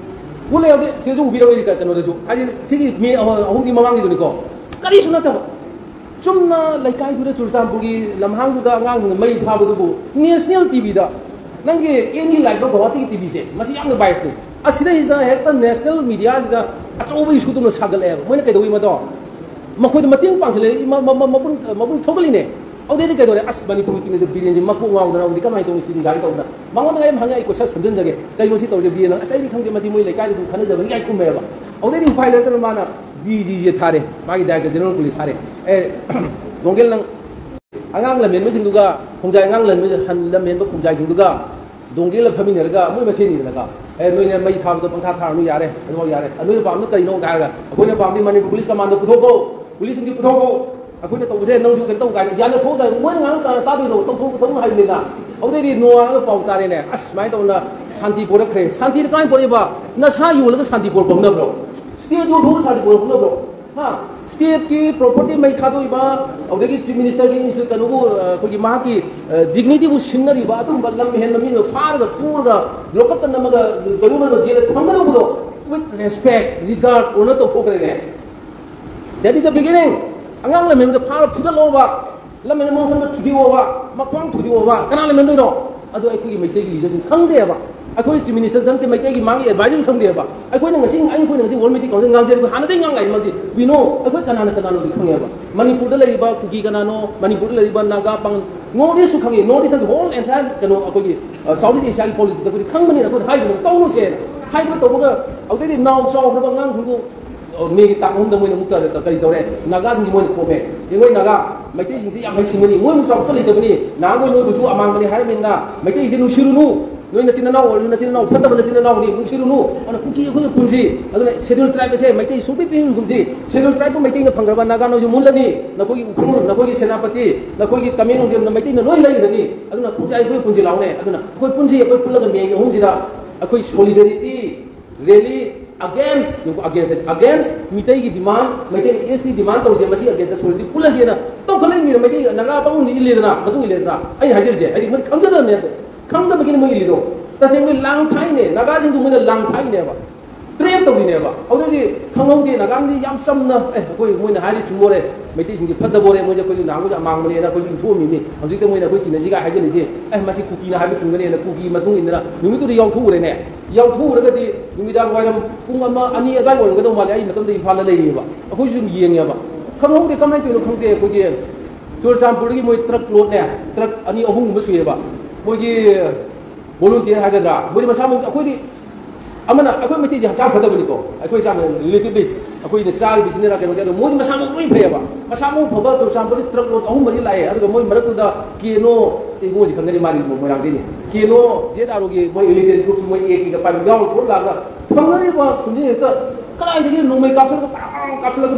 ꯎꯠꯂꯦ ꯍꯧꯖꯤꯛ ꯁꯤꯗꯁꯨ ꯎꯕꯤꯔꯝꯒꯅꯤ ꯀꯩꯅꯣꯗꯁꯨ꯫ ꯍꯥꯏꯗꯤ ꯁꯤꯒꯤ ꯃꯦ ꯑꯍꯨꯝꯒꯤ ꯃꯃꯥꯡꯒꯤꯗꯨꯅꯤꯀꯣ꯫ ꯀꯔꯤꯁꯨ ꯅꯠꯇꯕ꯫ ꯆꯨꯝꯅ ꯂꯩꯀꯥꯏꯗꯨꯗ ꯆꯨꯔꯆꯥꯟꯄꯨꯔꯒꯤ ꯂꯝꯍꯥꯡꯗꯨꯗ ꯑꯉꯥꯡꯁꯤꯡꯅ ꯃꯩ ꯊꯥꯕꯗꯨꯕꯨ national ꯇꯤ ꯚꯤꯗ, ꯅꯪꯒꯤ ꯑꯦꯅꯤ ꯂꯥꯏꯚ ꯒꯧꯍꯥꯇꯤꯒꯤ ꯇꯤ ꯚꯤꯁꯦ, ꯃꯁꯤ ꯌꯥꯝꯅ bias ꯅꯤ꯫ ꯑꯁꯤꯗꯩꯁꯤꯗ ꯍꯦꯛꯇ national media ꯁꯤꯗ ꯑꯆꯧꯕ issue ꯗꯧꯅ ꯁꯥꯒꯠꯂꯛꯑꯦꯕ꯫ ꯃꯣꯏꯅ ꯀꯩꯗꯧꯏ ꯃꯗꯣ? ꯃꯈꯣꯏꯗ ꯃꯇꯦꯡ ꯄꯥꯡꯁꯤꯜꯂꯛꯏ, ꯃ-, ꯃ-, ꯃ-, ꯃꯕꯨꯟ, ꯃꯕꯨꯟ ꯊꯧꯒꯠꯂꯤꯅꯦ꯫ ꯑꯗꯨꯗꯩꯗꯤ ꯀꯩꯗꯧꯔꯦ? "ꯑꯁ, ꯃꯅꯤꯄꯨꯔꯒꯤ ꯆꯤꯡꯗ ꯕꯤꯔꯦꯟꯁꯦ ꯃꯀꯣꯛ ꯉꯥꯎꯗꯅ ꯍꯧꯖꯤꯛ ꯀꯃꯥꯏꯅ ꯇꯧꯅꯤ ꯁꯤꯗꯤ?" ꯀꯥꯏꯅ ꯇꯧꯗꯅ ꯃꯉꯣꯟꯗ ꯑꯩ ꯍꯪꯉꯦ, "ꯑꯩ ꯀꯣꯏꯁꯟ ꯁꯦꯝꯖꯤꯟꯖꯒꯦ, ꯀꯩꯅꯣ ꯁꯤ ꯇꯧꯔꯤꯁꯦ ꯕꯤꯔꯦꯟꯅ?" "ꯑꯁ, ꯑꯩꯗꯤ ꯈꯪꯗꯦ, ꯃꯗꯤ ꯃꯣꯏ ꯂꯩꯀꯥꯏꯗ ꯁꯨꯝ ꯈꯟꯅꯖꯕꯅꯤ" ꯀꯥꯏꯅ ꯈꯨꯝꯃꯦꯕ꯫ ꯑꯗꯨꯗꯩꯗꯤ ꯎꯄꯥꯏ ꯂꯩꯔꯛꯇꯅ ꯃꯥꯅ ꯗꯤ ꯖꯤ ꯁꯦ ꯊꯥꯔꯦ, ꯃꯥꯒꯤ director general police ꯊꯥꯔꯦ꯫ "ꯑꯦ, ꯗꯣꯡꯒꯦꯜ, ꯅꯪ ꯑꯉꯥꯡ ꯂꯝꯍꯦꯟꯕꯁꯤꯡꯗꯨꯒ, ꯈꯣꯡꯖꯥꯏ ꯑꯉꯥꯡ ꯂꯝꯍꯦꯟꯕ, ꯂꯝꯍꯦꯟꯕ ꯈꯣꯡꯖꯥꯏꯁꯤꯡꯗꯨꯒ ꯗꯣꯡꯒꯦꯜꯒ ꯐꯝꯃꯤꯟꯅꯔꯒ ꯃꯣꯏ ꯃꯁꯦꯟꯅꯤꯗꯅꯀꯣ, ꯑꯦ, ꯅꯣꯏꯅ ꯃꯩ ꯊꯥꯕꯗꯣ ꯄꯪꯊꯥ ꯊꯥꯔꯅꯨ, ꯌꯥꯔꯦ, ꯑꯗꯨꯐꯥꯎ ꯌꯥꯔꯦ꯫ ꯅꯣꯏꯅ ꯄꯥꯝꯕꯗꯣ ꯀꯔꯤꯅꯣ?" ꯍꯥꯏꯔꯒ, "ꯑꯩꯈꯣꯏꯅ ꯄꯥꯝꯗꯤ ꯃꯅꯤꯄꯨꯔ police commando ꯄꯨꯊꯣꯛꯈꯣ, police ꯁꯤꯡꯗꯤ ꯄꯨꯊꯣꯛꯈꯣ, ꯑꯩꯈꯣꯏꯅ ꯇꯧꯕꯁꯦ ꯅꯪꯁꯨ ꯀꯩꯅꯣ ꯇꯧ" ꯀꯥꯏꯅ ꯌꯥꯝꯅ ꯊꯣꯛꯇꯅ ꯃꯣꯏꯅ ꯉꯥꯡ ꯇꯥ-, ꯇꯥꯗꯣꯏꯗꯣ ꯇꯧꯊꯣꯛ ꯄꯨꯊꯣꯛꯅ ꯍꯥꯏꯕꯅꯤꯅ꯫ ꯑꯗꯨꯗꯩꯗꯤ ꯅꯣꯡꯉꯥꯜꯂꯒ ꯄꯥꯎ ꯇꯥꯔꯦꯅꯦ, "ꯑꯁ, ꯁꯨꯃꯥꯏꯅ ꯇꯧꯗꯅ ꯁꯥꯟꯇꯤ ꯄꯣꯔꯛꯈ꯭ꯔꯦ"꯫ ꯁꯥꯟꯇꯤꯗ ꯀꯃꯥꯏꯅ ꯄꯣꯔꯛꯏꯕ? ꯅꯁꯥ ꯌꯣꯜꯂꯒ ꯁꯥꯟꯇꯤ ꯄꯣꯔꯛꯄ ꯍꯧꯅꯕ꯭ꯔꯣ? State ꯌꯣꯟꯊꯣꯛꯑꯒ ꯁꯥꯟꯇꯤ ꯄꯣꯔꯛꯄ ꯍꯧꯅꯕ꯭ꯔꯣ? ꯍꯥ? State ꯀꯤ property ꯃꯩ ꯊꯥꯗꯣꯛꯏꯕ, ꯑꯗꯨꯗꯒꯤ Chief Minister ꯒꯤ ꯏꯟꯁꯨ-, ꯀꯩꯅꯣꯕꯨ, ꯑ, ꯑꯩꯈꯣꯏꯒꯤ ꯃꯍꯥꯛꯀꯤ, ꯑ, dignity ꯕꯨ ꯁꯤꯟꯅꯔꯤꯕ ꯑꯗꯨꯒꯨꯝꯕ ꯂꯝ ꯍꯦꯟꯕ ꯃꯤꯗꯣ ꯐꯥꯔꯒ ꯐꯨꯔꯒ ꯂꯣꯀꯞꯇ ꯅꯝꯃꯒ ꯀꯩꯅꯣ ꯖꯦꯜꯗ ꯊꯝꯒꯗꯧꯕꯗꯣ, With respect, regard, honor ꯇꯧꯊꯣꯛꯈ꯭ꯔꯦꯅꯦ꯫ That is the beginning. ꯑꯉꯥꯡ ꯂꯝꯍꯦꯟꯕꯗ ꯐꯥꯔ ꯐꯨꯗꯠꯂꯣꯕ, ꯂꯝꯍꯦꯟꯕ ꯃꯐꯝꯗ ꯊꯨꯗꯦꯛꯑꯣꯕ, ꯃꯈ꯭ꯋꯥꯡ ꯊꯨꯗꯦꯛꯑꯣꯕ, ꯀꯅꯥ ꯂꯝꯍꯦꯟꯗꯣꯏꯅꯣ? ꯑꯗꯣ ꯑꯩꯈꯣꯏꯒꯤ ꯃꯩꯇꯩꯒꯤ ꯂꯤꯗꯔꯁꯤꯡ ꯈꯪꯗꯦꯕ꯫ ꯑꯩꯈꯣꯏ ꯆꯤꯐ ꯃꯤꯅꯤꯁꯇꯔ ꯈꯪꯗꯦ, ꯃꯩꯇꯩꯒꯤ ꯃꯥꯒꯤ ꯑꯦꯗꯚꯥꯏꯖꯔ ꯈꯪꯗꯦꯕ꯫ ꯑꯩꯈꯣꯏꯅ ꯉꯁꯤ, ꯑꯩꯈꯣꯏꯅ ꯉꯁꯤ ꯋꯥꯔꯜ ꯃꯩꯇꯩ ꯀꯥꯎꯟꯁꯤꯜ ꯉꯥꯡꯖꯔꯤꯕ ꯍꯥꯟꯅꯗꯒꯤ ꯉꯥꯡ ꯂꯥꯛꯏ ꯃꯔꯝꯗꯤ we know, ꯑꯩꯈꯣꯏ ꯀꯅꯥꯅ ꯀꯅꯥꯅꯣꯗꯤ ꯈꯪꯉꯦꯕ꯫ ꯃꯅꯤꯄꯨꯔꯗ ꯂꯩꯔꯤꯕ ꯀꯨꯀꯤ ꯀꯅꯥꯅꯣ, ꯃꯅꯤꯄꯨꯔꯗ ꯂꯩꯔꯤꯕ ꯅꯥꯒꯥ, ꯄꯥꯡ-, ꯅꯣꯔꯠ ꯏꯁꯁꯨ ꯈꯪꯉꯤ, ꯅꯣꯔꯠ ꯏꯁ ꯍꯣꯜ ꯑꯦꯟꯇꯥꯌꯔ ꯀꯩꯅꯣ ꯑꯩꯈꯣꯏꯒꯤ, ꯑ, ꯁꯥꯎꯠ ꯏꯁ ꯑꯦꯁꯤꯌꯥꯒꯤ ꯄꯣꯂꯤꯇꯤꯛꯁꯇ ꯑꯩꯈꯣꯏꯗꯤ ꯈꯪꯕꯅꯤꯅ ꯑꯩꯈꯣꯏꯅ ꯍꯥꯏꯕꯅꯦꯕ, ꯇꯧꯔꯨꯁꯦꯅ ꯍꯥꯏꯕ ꯇꯧꯕꯒ ꯑꯗꯨꯗꯩꯗꯤ ꯅꯥꯎ ꯆꯥꯎꯈ꯭ꯔꯕ ꯑꯉꯥꯡꯁꯤꯡꯗꯨ, ꯑ, ꯃꯦꯒꯤ ꯇꯥꯡ ꯑꯍꯨꯝꯗ ꯃꯣꯏꯅ ꯑꯃꯨꯛ ꯀ-, ꯀꯔꯤ ꯇꯧꯔꯦ? ꯅꯥꯒꯥꯁꯤꯡꯁꯤ ꯃꯣꯏꯅ ꯈꯣꯝꯃꯦ꯫ ꯌꯦꯡꯉꯣꯏ ꯅꯥꯒꯥ, ꯃꯩꯇꯩꯁꯤꯡꯁꯤ ꯌꯥꯝ ꯍꯩꯁꯤꯡꯕꯅꯤ, ꯃꯣꯏꯕꯨ ꯆꯥꯎꯈꯠꯄ ꯂꯩꯇꯕꯅꯤ, ꯅꯍꯥꯟꯈꯣꯏ ꯅꯣꯏꯕꯨꯁꯨ ꯑꯃꯥꯡꯕꯅꯤ ꯍꯥꯏꯔꯕꯅꯤꯅ ꯃꯩꯇꯩꯁꯤ ꯅꯨꯡꯁꯤꯔꯨꯅꯨ꯫ ꯅꯣꯏ ꯅꯆꯤꯟ ꯅꯅꯥꯎ ꯑꯣꯏꯔꯁꯨ ꯅꯆꯤꯟ ꯅꯅꯥꯎ ꯐꯠꯇꯕ ꯅꯆꯤꯟ ꯅꯅꯥꯎꯅꯤ, ꯅꯨꯡꯁꯤꯔꯨꯅꯨ꯫ ꯑꯗꯨꯅ ꯀꯨꯀꯤ ꯑꯩꯈꯣꯏꯒꯤ ꯄꯨꯟꯁꯤ, ꯑꯗꯨꯅ ꯁꯦꯗꯨꯜ ꯇ꯭ꯔꯥꯏꯕ ꯑꯁꯦ ꯃꯩꯇꯩ ꯁꯨꯡꯄꯤ ꯄꯤꯍꯟꯒꯨꯝꯁꯤ꯫ ꯁꯦꯗꯨꯜ ꯇ꯭ꯔꯥꯏꯕꯄꯨ ꯃꯩꯇꯩꯅ ꯐꯪꯈ꯭ꯔꯕ ꯅꯥꯒꯥ ꯅꯣꯏꯁꯨ ꯃꯨꯜꯂꯅꯤ, ꯅꯈꯣꯏꯒꯤ ꯎꯈ꯭ꯔꯨꯜ, ꯅꯈꯣꯏꯒꯤ ꯁꯦꯅꯥꯄꯇꯤ, ꯅꯈꯣꯏꯒꯤ ꯇꯃꯦꯡꯂꯣꯡꯒꯤ ꯃꯩꯇꯩꯅ ꯂꯣꯏ ꯂꯩꯈ꯭ꯔꯅꯤ꯫ ꯑꯗꯨꯅ ꯈꯣꯡꯖꯥꯏ ꯑꯩꯈꯣꯏ ꯄꯨꯟꯁꯤ ꯂꯥꯎꯅꯦ꯫ ꯑꯗꯨꯅ ꯑꯩꯈꯣꯏ ꯄꯨꯟꯁꯤ ꯑꯩꯈꯣꯏ ꯄꯨꯜꯂꯒ ꯃꯦꯒꯤ ꯑꯍꯨꯝꯁꯤꯗ ꯑꯩꯈꯣꯏ solidarity rally against, against, against ꯃꯤꯇꯩꯒꯤ demand, Meitei S T demand ꯇꯧꯔꯤꯁꯦ, ꯃꯁꯤ against solidarity ꯄꯨꯜꯂꯁꯦꯅ ꯇꯧꯈꯠꯂꯛꯏ ꯃꯤꯅ ꯃꯩꯇꯩ ꯅꯥꯒꯥ ꯄꯥꯕꯨꯡꯗꯤ ꯏꯜꯂꯦꯗꯅ, ꯃꯇꯨꯡ ꯏꯜꯂꯦꯗꯅ꯫ ꯑꯩꯅ ꯍꯥꯏꯖꯔꯤꯁꯦ ꯍꯥꯏꯗꯤ ꯃꯣꯏ ꯈꯪꯖꯗꯕꯅꯦ, ꯈꯪꯗꯕꯒꯤꯅꯤ ꯃꯣꯏ ꯏꯜꯂꯤꯗꯣ꯫ ꯇꯁꯦꯡꯅ ꯂꯥꯡ ꯊꯥꯛꯏꯅꯦ, ꯅꯥꯒꯥꯁꯤꯡꯗꯨ ꯃꯣꯏꯅ ꯂꯥꯡ ꯊꯥꯛꯏꯅꯦꯕ, ꯇ꯭ꯔꯦꯞ ꯇꯧꯔꯤꯅꯦꯕ꯫ ꯑꯗꯨꯗꯤ ꯈꯪꯍꯧꯗꯦ, ꯅꯥꯒꯥꯁꯤꯡꯗꯤ ꯌꯥꯝ ꯆꯝꯅ, "ꯑꯦ, ꯑꯩꯈꯣꯏ ꯃꯣꯏꯅ ꯍꯥꯏꯔꯤ ꯆꯨꯝꯃꯣꯔꯦ, ꯃꯩꯇꯩꯁꯤꯡꯁꯤ ꯐꯠꯇꯕꯣꯔꯦ, ꯃꯣꯏꯁꯦ ꯑꯩꯈꯣꯏꯁꯨ ꯅꯍꯥꯟꯈꯣꯏꯁꯨ ꯑꯃꯥꯡꯕꯅꯦꯅ ꯑꯩꯈꯣꯏꯁꯨ ꯏꯟꯊꯣꯛꯑꯝꯃꯤꯅꯤ, ꯍꯧꯖꯤꯛꯇ ꯃꯣꯏꯅ ꯑꯩꯈꯣꯏ ꯇꯤꯟꯅꯁꯤꯒ ꯍꯥꯏꯖꯜꯂꯤꯁꯦ, ꯑꯦ, ꯃꯁꯤ ꯀꯨꯀꯤꯅ ꯍꯥꯏꯕ ꯆꯨꯝꯒꯅꯤꯅ ꯀꯨꯀꯤ ꯃꯇꯨꯡ ꯏꯟꯗꯅ ꯅꯨꯃꯤꯠꯇꯨꯗ ꯌꯥꯎꯊꯣꯛꯎꯔꯦꯅꯦ꯫ ꯌꯥꯎꯊꯣꯛꯎꯔꯒꯗꯤ ꯅꯨꯃꯤꯗꯥꯡ ꯋꯥꯏꯔꯝ ꯄꯨꯡ ꯑꯃ, ꯑꯅꯤ ꯑꯗꯨꯋꯥꯏ ꯑꯣꯏꯔꯝꯒꯗꯧ ꯃꯥꯜꯂꯦ, ꯑꯩ ꯃꯇꯝꯗ ꯏꯝꯐꯥꯜꯗ ꯂꯩꯔꯤꯑꯕ, ꯑꯩꯈꯣꯏꯁꯨ ꯑꯗꯨꯝ ꯌꯦꯡꯉꯦꯕ꯫ ꯈꯪꯍꯧꯗꯦ, ꯀꯃꯥꯏꯅ ꯇꯧꯔꯤꯅꯣ ꯈꯪꯗꯦ, ꯑꯩꯈꯣꯏꯒꯤ ꯆꯨꯔꯆꯥꯟꯄꯨꯔꯗꯒꯤ ꯃꯣꯏ ꯇ꯭ꯔꯛ ꯂꯣꯠꯅꯦ, ꯇ꯭ꯔꯛ ꯑꯅꯤ ꯑꯍꯨꯝꯒꯨꯝꯕ ꯁꯨꯏꯑꯕ, ꯃꯣꯏꯒꯤ ꯚꯣꯂꯨꯟꯇꯤꯌꯔ ꯍꯥꯏꯒꯗ꯭ꯔꯥ, ꯃꯣꯏꯗꯤ ꯃꯁꯥꯃꯛ, ꯑꯩꯈꯣꯏꯗꯤ ꯑꯃꯅ, ꯑꯩꯈꯣꯏ ꯃꯩꯇꯩꯗꯤ ꯍꯛꯆꯥꯡ ꯐꯠꯇꯕꯅꯤꯀꯣ, ꯑꯩꯈꯣꯏ ꯏꯁꯥꯃꯛ relatively ꯑꯩꯈꯣꯏꯅ ꯆꯥꯔꯤꯕꯁꯤꯅ ꯀꯩꯅꯣ ꯇꯧꯋꯦ, ꯑꯗꯣ ꯃꯣꯏꯗꯤ ꯃꯁꯥꯃꯛ ꯂꯣꯏ ꯐꯩꯌꯦꯕ, ꯃꯁꯥꯃꯛ ꯐꯕ ꯆꯨꯔꯆꯥꯟꯄꯨꯔꯗꯤ ꯇ꯭ꯔꯛ ꯂꯣꯠ ꯑꯍꯨꯝ ꯃꯔꯤ ꯂꯥꯛꯑꯦ, ꯑꯗꯨꯒ ꯃꯣꯏ ꯃꯔꯛꯇꯨꯗ ꯀꯦꯅꯣ, ꯏꯕꯨꯡꯉꯣꯁꯤ ꯈꯪꯒꯅꯤ, ꯃꯥꯗꯤ ꯃꯣꯏꯔꯥꯡꯗꯩꯅꯤ, ꯀꯦꯅꯣ ꯖꯦꯠ ꯑꯥꯔ ꯑꯣꯒꯤ ꯃꯣꯏ ꯏꯂꯤꯇꯦꯟ ꯒ꯭ꯔꯨꯞꯁꯤ ꯃꯣꯏ ꯑꯦ ꯀꯦꯒ ꯄꯥꯏꯕ ꯌꯥꯎꯔ ꯈꯣꯠ ꯂꯥꯛꯑꯒ ꯐꯪꯅꯔꯤꯕ ꯈꯨꯟꯖꯤꯡ ꯍꯦꯛꯇ ꯀꯗꯥꯏꯗꯒꯤ ꯅꯣꯡꯃꯩ ꯀꯥꯞꯁꯤꯜꯂꯒ ꯄꯥꯡ ꯀꯥꯞꯁꯤꯜꯂꯒ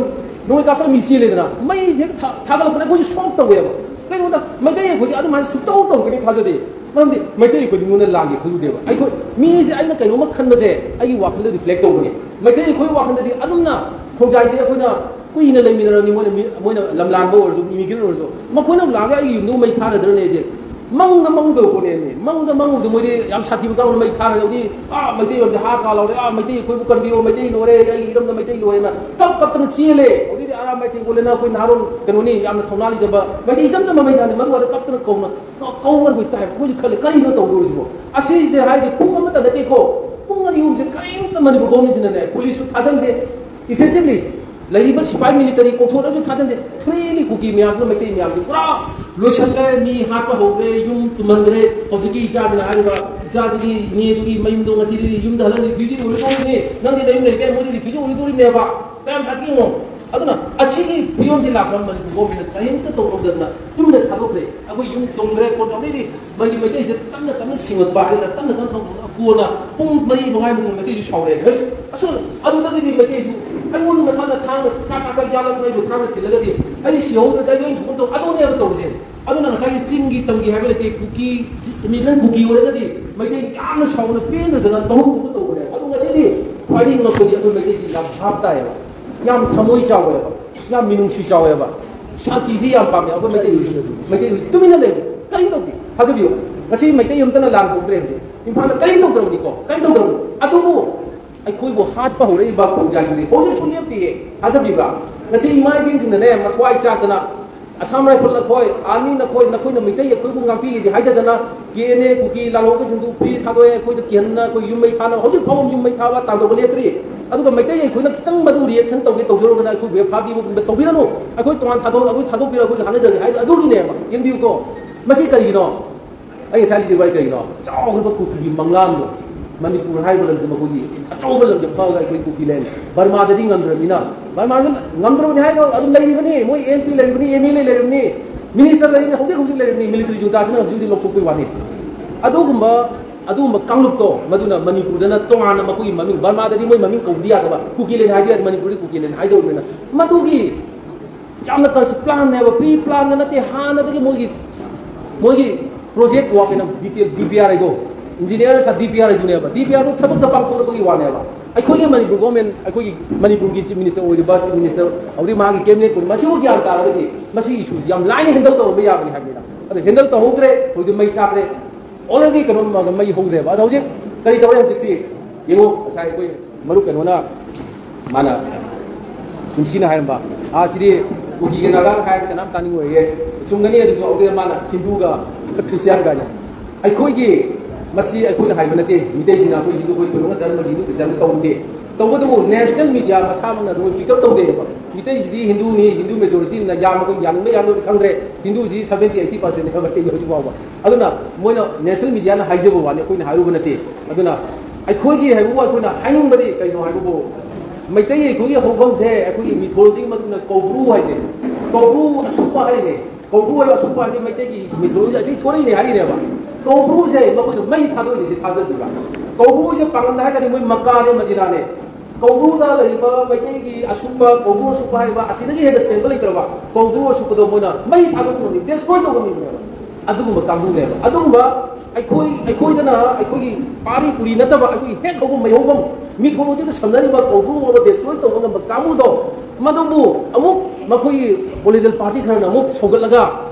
ꯅꯣꯡꯃꯩ ꯀꯥꯞꯁꯤꯜꯂꯒ ꯃꯤ ꯆꯦꯜꯂꯦꯗꯅ, ꯃꯩꯁꯦ ꯍꯦꯛꯇ ꯊꯥ-, ꯊꯥꯒꯠꯂꯛꯄꯗ ꯑꯩꯈꯣꯏꯁꯨ ꯁꯣꯛ ꯇꯧꯋꯦꯕ꯫ ꯀꯩꯅꯣꯗ ꯃꯩꯇꯩ ꯑꯩꯈꯣꯏꯗꯤ ꯑꯗꯨꯃꯥꯏꯅ ꯁꯨꯛꯇꯧ ꯇꯧꯒꯅꯤ ꯊꯥꯖꯗꯦ꯫ ꯃꯔꯝꯗꯤ ꯃꯩꯇꯩ ꯑꯩꯈꯣꯏꯗꯤ ꯃꯤꯉꯣꯟꯗ ꯂꯥꯟꯒꯦ ꯈꯜꯂꯨꯗꯦꯕ꯫ ꯑꯩꯈꯣꯏ ꯃꯤꯁꯦ ꯑꯩꯅ ꯀꯩꯅꯣꯝꯃ ꯈꯟꯕꯁꯦ ꯑꯩꯒꯤ ꯋꯥꯈꯜꯗ ꯔꯤꯐ꯭ꯂꯦꯛ ꯇꯧꯕꯅꯦ꯫ ꯃꯩꯇꯩ ꯑꯩꯈꯣꯏ ꯋꯥꯈꯜꯗꯗꯤ ꯑꯗꯨꯝꯅ ꯈꯣꯡꯖꯥꯏꯁꯦ ꯑꯩꯈꯣꯏꯅ ꯀꯨꯏꯅ ꯂꯩꯃꯤꯟꯅꯔꯕꯅꯤ, ꯃꯣꯏꯅ ꯃꯤ-, ꯃꯣꯏꯅ ꯂꯝ ꯂꯥꯟꯕ ꯑꯣꯏꯔꯁꯨ, ꯏꯃꯤꯒ꯭ꯔꯦꯟ ꯑꯣꯏꯔꯁꯨ, ꯃꯈꯣꯏꯅ ꯂꯥꯛꯑꯒ ꯑꯩꯒꯤ ꯌꯨꯝꯗꯨ ꯃꯩ ꯊꯥꯔꯗ꯭ꯔꯅꯦ ꯑꯩꯁꯦ ꯃꯪꯗ ꯃꯪꯉꯨꯗꯕ ꯄꯣꯠꯅꯦꯃꯤ꯫ ꯃꯪꯗ ꯃꯪꯉꯨꯗ ꯃꯣꯏꯗꯤ ꯌꯥꯝ ꯁꯥꯊꯤꯕ ꯀꯥꯡꯕꯨꯅ ꯃꯩ ꯊꯥꯔꯒ ꯍꯧꯖꯤꯛ, "ꯑꯥ, ꯃꯩꯇꯩ ꯂꯝꯁꯦ ꯍꯥ ꯀꯥ ꯂꯥꯎꯔꯦ, ꯑꯥ, ꯃꯩꯇꯩ ꯑꯩꯈꯣꯏꯕꯨ ꯀꯟꯕꯤꯌꯣ, ꯃꯩꯇꯩ ꯂꯣꯏꯔꯦ, ꯑꯩꯒꯤ ꯏꯔꯝꯗ ꯃꯩꯇꯩ ꯂꯣꯏꯔꯦꯅ" ꯀꯞ ꯀꯞꯇꯅ ꯆꯦꯜꯂꯦ꯫ ꯍꯧꯖꯤꯛꯇꯤ ꯑꯔꯥꯝꯕꯥꯏ ꯇꯦꯡꯒꯣꯜꯂꯦꯅ ꯑꯩꯈꯣꯏ ꯅꯍꯥꯔꯣꯜ ꯀꯩꯅꯣꯅꯤ, ꯌꯥꯝꯅ ꯊꯧꯅꯥ ꯂꯩꯖꯕ ꯃꯩꯇꯩ ꯏꯆꯝ ꯆꯝꯕ ꯃꯩ ꯊꯥꯅꯤ, ꯃꯗꯨ ꯑꯗ ꯀꯞꯇꯅ ꯀꯧꯅ ꯀꯧꯕ ꯑꯩꯈꯣꯏ ꯇꯥꯏ꯫ ꯑꯩꯈꯣꯏꯁꯨ ꯈꯜꯂꯦ, "ꯀꯔꯤꯅꯣ ꯇꯧꯗꯣꯔꯤꯁꯤꯕꯣ?" ꯑꯁꯤꯁꯦ ꯍꯥꯏꯁꯦ ꯄꯨꯡ ꯑꯃꯇ ꯅꯠꯇꯦꯀꯣ, ꯄꯨꯡ ꯑꯅꯤ ꯑꯍꯨꯝꯁꯦ ꯀꯔꯤꯝꯇ ꯃꯅꯤꯄꯨꯔ ꯒꯣꯔꯃꯦꯟꯁꯤꯅꯅꯦ, ꯄꯨꯂꯤꯁꯁꯨ ꯊꯥꯖꯟꯗꯦ, effectively ꯂꯩꯔꯤꯕ ꯁꯤꯐꯥꯏ ꯃꯤꯂꯤꯇꯔꯤ ꯀꯣꯟꯊꯣꯔꯛꯑꯁꯨ ꯊꯥꯖꯟꯗꯦ꯫ Freely ꯀꯨꯀꯤ ꯃꯌꯥꯝꯗꯨꯅ, ꯃꯩꯇꯩ ꯃꯌꯥꯝꯁꯦ ꯄꯨꯔꯥ ꯂꯣꯏꯁꯜꯂꯦ, ꯃꯤ ꯍꯥꯠꯄ ꯍꯧꯔꯦ, ꯌꯨꯝ ꯇꯨꯝꯍꯟꯈ꯭ꯔꯦ꯫ ꯍꯧꯖꯤꯛꯀꯤ ꯏꯆꯥꯁꯤꯅ ꯍꯥꯏꯔꯤꯕ, ꯏꯆꯥꯗꯨꯒꯤ ꯏꯅꯦꯗꯨꯒꯤ ꯃꯌꯨꯝꯗꯣ ꯉꯁꯤꯗꯤ ꯌꯨꯝꯗ ꯍꯜꯂꯒ refugee ꯑꯣꯏꯗꯣꯔꯤꯅꯤ, ꯅꯪꯗꯤ ꯅꯌꯨꯝ ꯂꯩꯇꯦ, ꯃꯣꯏꯗꯤ refugee ꯑꯣꯏꯗꯣꯔꯤꯅꯦꯕ꯫ ꯀꯌꯥꯝ ꯁꯥꯊꯤꯅꯣ! ꯑꯗꯨꯅ ꯑꯁꯤꯒꯤ ꯐꯤꯕꯝꯁꯤ ꯂꯥꯛꯄ ꯃꯅꯤꯄꯨꯔ ꯒꯣꯔꯃꯦꯟꯅ ꯀꯔꯤꯝꯇ ꯇꯧꯔꯝꯗꯅ ꯌꯨꯝꯗ ꯊꯥꯗꯣꯛꯈ꯭ꯔꯦ꯫ ꯑꯩꯈꯣꯏ ꯌꯨꯝ ꯇꯨꯝꯈ꯭ꯔꯦ, ꯈꯣꯠꯈ꯭ꯔꯦ꯫ ꯑꯗꯩꯗꯤ ꯃꯥꯒꯤ ꯃꯩꯇꯩꯁꯦ ꯇꯞꯅ ꯇꯞꯅ ꯁꯤꯡꯉꯛꯄ ꯍꯥꯏꯒꯗ꯭ꯔꯥ, ꯇꯞꯅ ꯇꯞꯅ ꯇꯞꯅ ꯀꯣꯟꯅ ꯄꯨꯡ ꯃꯔꯤ ꯃꯉꯥꯒꯤ ꯃꯇꯨꯡꯗ ꯃꯩꯇꯩꯁꯨ ꯁꯥꯎꯔꯛꯑꯦ꯫ ꯍꯩ, ꯑꯁꯣꯝ ꯑꯗꯨꯗꯒꯤꯗꯤ ꯃꯩꯇꯩꯁꯨ ꯑꯩꯉꯣꯟꯗ ꯃꯁꯥꯅ ꯊꯥꯡꯅ ꯀꯥ ꯀꯥ ꯀꯥ ꯌꯥꯜꯂꯒ ꯑꯩꯕꯨ ꯊꯥꯡꯅ ꯊꯤꯜꯂꯒꯗꯤ ꯑꯩ ꯁꯤꯍꯧꯗ꯭ꯔꯗꯤ ꯑꯩ ꯂꯣꯏ ꯊꯣꯛꯄ ꯇꯧ-, ꯑꯗꯨꯅꯦꯕ ꯇꯧꯔꯤꯁꯦ꯫ ꯑꯗꯨꯅ ꯉꯁꯥꯏꯒꯤ ꯆꯤꯡꯒꯤ ꯇꯝꯒꯤ ꯍꯥꯏꯕ ꯂꯩꯇꯦ, ꯀꯨꯀꯤ, immigrant ꯀꯨꯀꯤ ꯑꯣꯏꯔꯒꯗꯤ ꯃꯩꯇꯩ ꯌꯥꯝꯅ ꯁꯥꯎꯅ ꯄꯦꯟꯗꯗꯅ ꯇꯧꯐꯝ ꯊꯣꯛꯄ ꯇꯧꯕꯅꯦ꯫ ꯑꯗꯨ ꯉꯁꯤꯗꯤ ꯈ꯭ꯋꯥꯏꯗꯒꯤ ꯉꯛꯄꯗꯤ ꯑꯩꯈꯣꯏ ꯃꯩꯇꯩꯒꯤ ꯌꯥꯝ ꯚꯥꯞ ꯇꯥꯏꯌꯦꯕ, ꯌꯥꯝ ꯊꯃꯣꯏ ꯆꯥꯎꯋꯦꯕ, ꯌꯥꯝ ꯃꯤꯅꯨꯡꯁꯤ ꯆꯥꯎꯋꯦꯕ, ꯁꯥꯟꯇꯤꯁꯤ ꯌꯥꯝ ꯄꯥꯝꯃꯦ ꯑꯩꯈꯣꯏ ꯃꯩꯇꯩ꯫ ꯃꯩꯇꯩ ꯇꯨꯃꯤꯟꯅ ꯂꯩꯕ ꯀꯔꯤꯝ ꯇꯧꯗꯦ꯫ ꯊꯥꯖꯕꯤꯌꯨ, ꯉꯁꯤ ꯃꯩꯇꯩ ꯑꯃꯠꯇꯅ ꯂꯥꯟ ꯊꯣꯛꯇ꯭ꯔꯦ ꯍꯧꯖꯤꯛ꯫ ꯏꯝꯐꯥꯜꯗ ꯀꯔꯤꯝ ꯇꯧꯗ꯭ꯔꯕꯅꯤꯀꯣ, ꯀꯔꯤꯝ ꯇꯧꯗ꯭ꯔꯕꯅꯤ꯫ ꯑꯗꯨꯕꯨ ꯑꯩꯈꯣꯏꯕꯨ ꯍꯥꯠꯄ ꯍꯧꯔꯛꯏꯕ ꯈꯣꯡꯖꯥꯏꯁꯤꯗꯤ ꯍꯧꯖꯤꯛꯁꯨ ꯂꯦꯞꯇꯤꯌꯦ꯫ ꯊꯥꯖꯕꯤꯕ꯭ꯔꯥ? ꯉꯁꯤ ꯏꯃꯥ ꯏꯕꯦꯟꯁꯤꯡꯅꯅꯦ ꯃꯊ꯭ꯋꯥꯏ ꯆꯥꯛꯇꯅ, "ꯑꯁꯥꯝ ꯔꯥꯏꯐꯜ ꯅꯈꯣꯏ, ꯑꯥꯔꯃꯤ ꯅꯈꯣꯏ, ꯅꯈꯣꯏꯅ ꯃꯩꯇꯩ ꯑꯩꯈꯣꯏꯕꯨ ꯉꯥꯛꯄꯤꯒꯦꯗꯤ ꯍꯥꯏꯗꯗꯅ ꯀꯦ ꯑꯦꯟ ꯑꯦ ꯀꯨꯀꯤ ꯂꯥꯜꯍꯧꯕꯁꯤꯡꯗꯨ ꯐ꯭ꯔꯤ ꯊꯥꯗꯣꯛꯑꯦ, ꯑꯩꯈꯣꯏꯗ ꯀꯤꯍꯟꯅ ꯑꯩꯈꯣꯏ ꯌꯨꯝ ꯃꯩ ꯊꯥꯅ ꯍꯧꯖꯤꯛ ꯐꯥꯎꯕ ꯌꯨꯝ ꯃꯩ ꯊꯥꯕ ꯇꯥꯟꯊꯣꯛꯄ ꯂꯦꯞꯇ꯭ꯔꯤ꯫ ꯑꯗꯨꯒ ꯃꯩꯇꯩ ꯑꯩꯈꯣꯏꯅ ꯈꯤꯇꯪ ꯃꯗꯨ ꯔꯤꯌꯦꯛꯁꯟ ꯇꯧꯒꯦ ꯇꯧꯖꯔꯨꯔꯒꯅ ꯑꯩꯈꯣꯏꯕꯨ ꯍꯦꯛ ꯐꯥꯕꯤꯕꯒꯨꯝꯕ ꯇꯧꯕꯤꯔꯅꯨ, ꯑꯩꯈꯣꯏ ꯇꯣꯉꯥꯟ ꯊꯥꯗꯣꯛ, ꯑꯩꯈꯣꯏ ꯊꯥꯗꯣꯛꯄꯤꯔ ꯑꯩꯈꯣꯏꯒ ꯍꯥꯠꯅꯖꯒꯦ" ꯍꯥꯏꯗꯣ ꯑꯗꯨꯒꯤꯅꯦꯕ꯫ ꯌꯦꯡꯕꯤꯌꯨꯀꯣ, ꯃꯁꯤ ꯀꯔꯤꯒꯤꯅꯣ? ꯑꯩ ꯉꯁꯥꯏ ꯍꯥꯏꯖꯕ ꯀꯔꯤꯅꯣ? ꯆꯥꯎꯈ꯭ꯔꯕ ꯀꯨꯀꯤꯒꯤ ꯃꯪꯂꯥꯟꯗꯣ, ꯃꯅꯤꯄꯨꯔ ꯍꯥꯏꯔꯤꯕ ꯂꯝꯁꯤ ꯃꯈꯣꯏꯒꯤ ꯑꯆꯧꯕ ꯂꯝꯗ ꯐꯥꯎꯔꯒ ꯑꯩꯈꯣꯏ ꯀꯨꯀꯤ ꯂꯦꯟ, ꯕꯔꯃꯥꯗꯗꯤ ꯉꯝꯗ꯭ꯔꯕꯅꯤꯅ, ꯕꯔꯃꯥꯗ ꯉꯝꯗ꯭ꯔꯕꯅꯤ ꯍꯥꯏꯔꯒ ꯑꯗꯨꯝ ꯂꯩꯔꯤꯕꯅꯤ, ꯃꯣꯏ ꯑꯦꯝ ꯄꯤ ꯂꯩꯔꯤꯕꯅꯤ, ꯑꯦꯝ ꯑꯦꯜ ꯑꯦ ꯂꯩꯔꯤꯕꯅꯤ, ꯃꯤꯅꯤꯁꯇꯔ ꯂꯩꯔꯤꯕꯅꯤ, ꯍꯧꯖꯤꯛ ꯍꯧꯖꯤꯛ ꯂꯩꯔꯤꯕꯅꯤ, ꯃꯤꯂꯤꯇꯔꯤ ꯖꯨꯟꯇꯥꯁꯤꯅ ꯍꯧꯖꯤꯛ ꯍꯧꯖꯤꯛ ꯂꯧꯊꯣꯛꯄꯩ ꯋꯥꯅꯤ꯫ ꯑꯗꯨꯒꯨꯝꯕ, ꯑꯗꯨꯒꯨꯝꯕ ꯀꯥꯡꯂꯨꯞꯇꯣ, ꯃꯗꯨꯅ ꯃꯅꯤꯄꯨꯔꯗꯅ ꯇꯣꯉꯥꯟꯅ ꯃꯈꯣꯏꯒꯤ ꯃꯃꯤꯡ, ꯕꯔꯃꯥꯗꯗꯤ ꯃꯣꯏ ꯃꯃꯤꯡ ꯀꯧꯕꯗꯤ ꯌꯥꯗꯕ, ꯀꯨꯀꯤ ꯂꯦꯟ ꯍꯥꯏꯕ ꯌꯥꯗꯦ, ꯃꯅꯤꯄꯨꯔꯗꯤ ꯀꯨꯀꯤ ꯂꯦꯟ ꯍꯥꯏꯗꯧꯔꯤꯕꯅꯤꯅ, ꯃꯗꯨꯒꯤ ꯌꯥꯝꯅ ꯀꯟꯁꯤ-, ꯄ꯭ꯂꯥꯟꯅꯦꯕ, ꯄ꯭ꯔꯤ ꯄ꯭ꯂꯥꯟꯒ ꯅꯠꯇꯦ, ꯍꯥꯟꯅꯗꯒꯤ ꯃꯣꯏꯒꯤ, ꯃꯣꯏꯒꯤ ꯄ꯭ꯔꯣꯖꯦꯛ ꯋꯥꯛ ꯑꯩꯅ ꯗꯤꯇꯦꯜ ꯗꯤ ꯄꯤ ꯑꯥꯔ ꯍꯥꯏꯗꯣ, ꯏꯟꯖꯤꯅꯤꯌꯥꯔ ꯁꯥ ꯗꯤ ꯄꯤ ꯑꯥꯔ ꯍꯥꯏꯗꯨꯅꯦꯕ, ꯗꯤ ꯄꯤ ꯑꯥꯔꯗꯨ ꯊꯕꯛꯇ ꯄꯥꯡꯊꯣꯔꯛꯄꯒꯤ ꯋꯥꯅꯦꯕ꯫ ꯑꯩꯈꯣꯏꯒꯤ ꯃꯅꯤꯄꯨꯔ ꯒꯣꯔꯃꯦꯟ, ꯑꯩꯈꯣꯏꯒꯤ ꯃꯅꯤꯄꯨꯔꯒꯤ ꯆꯤꯐ ꯃꯤꯅꯤꯁꯇꯔ ꯑꯣꯏꯔꯤꯕ ꯆꯤꯐ ꯃꯤꯅꯤꯁꯇꯔ, ꯍꯧꯖꯤꯛ ꯃꯥꯒꯤ ꯀꯦꯕꯤꯅꯦꯠ ꯀꯨꯟ, ꯃꯁꯤꯕꯨ ꯒ꯭ꯌꯥꯟ ꯇꯥꯔꯒꯗꯤ ꯃꯁꯤꯒꯤ ꯏꯁꯨꯁꯤ ꯌꯥꯝ ꯂꯥꯏꯅ ꯍꯦꯟꯗꯜ ꯇꯧꯔꯝꯕ ꯌꯥꯕꯅꯤ ꯍꯥꯏꯕꯅꯤꯗ꯫ ꯑꯗꯨ ꯍꯦꯟꯗꯜ ꯇꯧꯍꯧꯗ꯭ꯔꯦ꯫ ꯍꯧꯖꯤꯛ ꯃꯩ ꯆꯥꯛꯈ꯭ꯔꯦ꯫ ꯑꯣꯜꯔꯦꯗꯤ ꯀꯩꯅꯣ ꯃꯩ ꯍꯧꯈ꯭ꯔꯦꯕ꯫ ꯑꯗꯣ ꯍꯧꯖꯤꯛ ꯀꯔꯤ ꯇꯧꯔꯦ? ꯍꯧꯖꯤꯛꯇꯤ ꯌꯦꯡꯉꯨ, ꯉꯁꯥꯏ ꯑꯩꯈꯣꯏ ꯃꯔꯨꯞ ꯀꯩꯅꯣꯅ ꯃꯥꯅ ꯄꯨꯟꯁꯤꯅ ꯍꯥꯏꯔꯝꯕ, "ꯑꯥ, ꯁꯤꯗꯤ ꯀꯨꯀꯤꯒ ꯅꯥꯒꯥꯒ ꯍꯥꯏꯔꯗꯤ ꯀꯅꯥꯝ ꯇꯥꯅꯤꯡꯉꯣꯏꯌꯦ"꯫ ꯆꯨꯝꯒꯅꯤ꯫ ꯑꯗꯨꯁꯨ ꯑꯗꯨꯗ ꯃꯥꯅ ꯍꯤꯟꯗꯨꯒ ꯈ꯭ꯔꯤꯁꯇꯤꯌꯥꯟ ꯀꯥꯏꯅ꯫ ꯑꯩꯈꯣꯏꯒꯤ, ꯃꯁꯤ ꯑꯩꯈꯣꯏꯅ ꯍꯥꯏꯕ ꯅꯠꯇꯦ, ꯃꯤꯇꯩꯁꯤꯡꯅ ꯑꯩꯈꯣꯏ ꯍꯤꯟꯗꯨ, ꯑꯩꯈꯣꯏ ꯊꯣꯏꯗꯣꯛꯅ ꯙꯔꯃꯒꯤ ꯍꯤꯟꯗꯨ ꯈ꯭ꯔꯤꯁꯇꯤꯌꯥꯟ ꯇꯧꯗꯦ꯫ ꯇꯧꯕꯇꯕꯨ ꯅꯦꯁꯅꯦꯜ ꯃꯤꯗꯤꯌꯥ ꯃꯁꯥꯃꯛꯅ ꯑꯗꯨꯝ ꯄꯤꯛ ꯑꯞ ꯇꯧꯖꯩꯌꯦꯕ꯫ ꯃꯤꯇꯩꯁꯤꯗꯤ ꯍꯤꯟꯗꯨꯅꯤ, ꯍꯤꯟꯗꯨ ꯃꯦꯖꯣꯔꯤꯇꯤꯅ ꯌꯥꯝꯕ ꯑꯩꯈꯣꯏ ꯌꯥꯅꯤꯡꯕ ꯌꯥꯝꯗꯕꯗꯤ ꯈꯪꯗ꯭ꯔꯦ, ꯍꯤꯟꯗꯨꯁꯤ ꯁꯕꯦꯟꯇꯤ ꯑꯩꯠꯇꯤ ꯄꯥꯔꯁꯦꯟꯅꯤ ꯈꯪꯒꯠꯇꯦ ꯍꯧꯖꯤꯛ ꯐꯥꯎꯕ꯫ ꯑꯗꯨꯅ ꯃꯣꯏꯅ ꯅꯦꯁꯅꯦꯜ ꯃꯤꯗꯤꯌꯥꯅ ꯍꯥꯏꯖꯕ ꯋꯥꯅꯤ, ꯑꯩꯈꯣꯏꯅ ꯍꯥꯏꯔꯨꯕ ꯅꯠꯇꯦ꯫ ꯑꯗꯨꯅ ꯑꯩꯈꯣꯏꯒꯤ ꯍꯥꯏꯕꯕꯨ, ꯑꯩꯈꯣꯏꯅ ꯍꯥꯏꯅꯤꯡꯕꯗꯤ ꯀꯩꯅꯣ ꯍꯥꯏꯕꯕꯨ, ꯃꯩꯇꯩ ꯑꯩꯈꯣꯏꯒꯤ ꯍꯧꯐꯝꯁꯦ ꯑꯩꯈꯣꯏꯒꯤ ꯃꯤꯊꯣꯂꯣꯖꯤꯒꯤ ꯃꯇꯨꯡ ꯏꯟꯅ ꯀꯧꯕ꯭ꯔꯨ ꯍꯥꯏꯁꯦ, ꯀꯧꯕ꯭ꯔꯨ ꯑꯁꯨꯛꯄ ꯍꯥꯏꯔꯤꯅꯦ꯫ ꯀꯧꯕ꯭ꯔꯨ ꯍꯥꯏꯕ ꯑꯁꯨꯛꯄ ꯍꯥꯏꯁꯦ ꯃꯩꯇꯩꯒꯤ ꯃꯤꯊꯣꯂꯣꯖꯤ ꯑꯁꯤ ꯊꯣꯛꯂꯛꯏꯅꯦ ꯍꯥꯏꯔꯤꯅꯦꯕ꯫ ꯀꯧꯕ꯭ꯔꯨꯁꯦ ꯃꯈꯣꯏꯅ ꯃꯩ ꯊꯥꯗꯣꯛꯏꯅꯦ ꯁꯤ ꯊꯥꯖꯗ꯭ꯔꯤꯕ꯫ ꯀꯧꯕ꯭ꯔꯨꯁꯦ ꯄꯥꯉꯟꯗ ꯍꯥꯏꯔꯒꯗꯤ ꯃꯣꯏ ꯃꯀꯥꯅꯦ, ꯃꯗꯤꯅꯥꯅꯦ꯫ ꯀꯧꯕ꯭ꯔꯨꯗ ꯂꯩꯔꯤꯕ ꯃꯩꯇꯩꯒꯤ ꯑꯁꯨꯛꯄ, ꯀꯧꯕ꯭ꯔꯨ ꯑꯁꯨꯛꯄ ꯍꯥꯏꯔꯤꯕ ꯑꯁꯤꯗꯒꯤ ꯍꯦꯟꯅ ꯁꯦꯡꯕ ꯂꯩꯇ꯭ꯔꯕ꯫ ꯀꯧꯕ꯭ꯔꯨ ꯑꯁꯨꯛꯄꯗꯣ ꯃꯣꯏꯅ ꯃꯩ ꯊꯥꯗꯣꯛꯄ ꯉꯝꯃꯤ, ꯗꯦꯁꯇ꯭ꯔꯣꯏ ꯇꯧꯕ ꯉꯝꯃꯤꯅꯦꯕ꯫ ꯑꯗꯨꯒꯨꯝꯕ ꯀꯥꯡꯕꯨꯅꯦꯕ꯫ ꯑꯗꯨꯒꯨꯝꯕ ꯑꯩꯈꯣꯏ, ꯑꯩꯈꯣꯏꯗꯅ ꯑꯩꯈꯣꯏꯒꯤ ꯄꯥꯔꯤ ꯄꯨꯔꯤ ꯅꯠꯇꯕ ꯑꯩꯈꯣꯏꯒꯤ ꯍꯦꯛ ꯍꯧꯕ ꯃꯩꯍꯧꯐꯝ ꯃꯤꯊꯣꯂꯣꯖꯤꯗ ꯁꯝꯅꯔꯤꯕ ꯀꯧꯕ꯭ꯔꯨ ꯑꯃ ꯗꯦꯁꯇ꯭ꯔꯣꯏ ꯇꯧꯕ ꯉꯝꯕ ꯀꯥꯡꯕꯨꯗꯣ, ꯃꯗꯨꯕꯨ ꯑꯃꯨꯛ ꯃꯈꯣꯏꯒꯤ ꯄꯣꯂꯤꯇꯤꯀꯦꯜ ꯄꯥꯔꯇꯤ ꯈꯔꯅ ꯑꯃꯨꯛ ꯁꯧꯒꯠꯂꯒ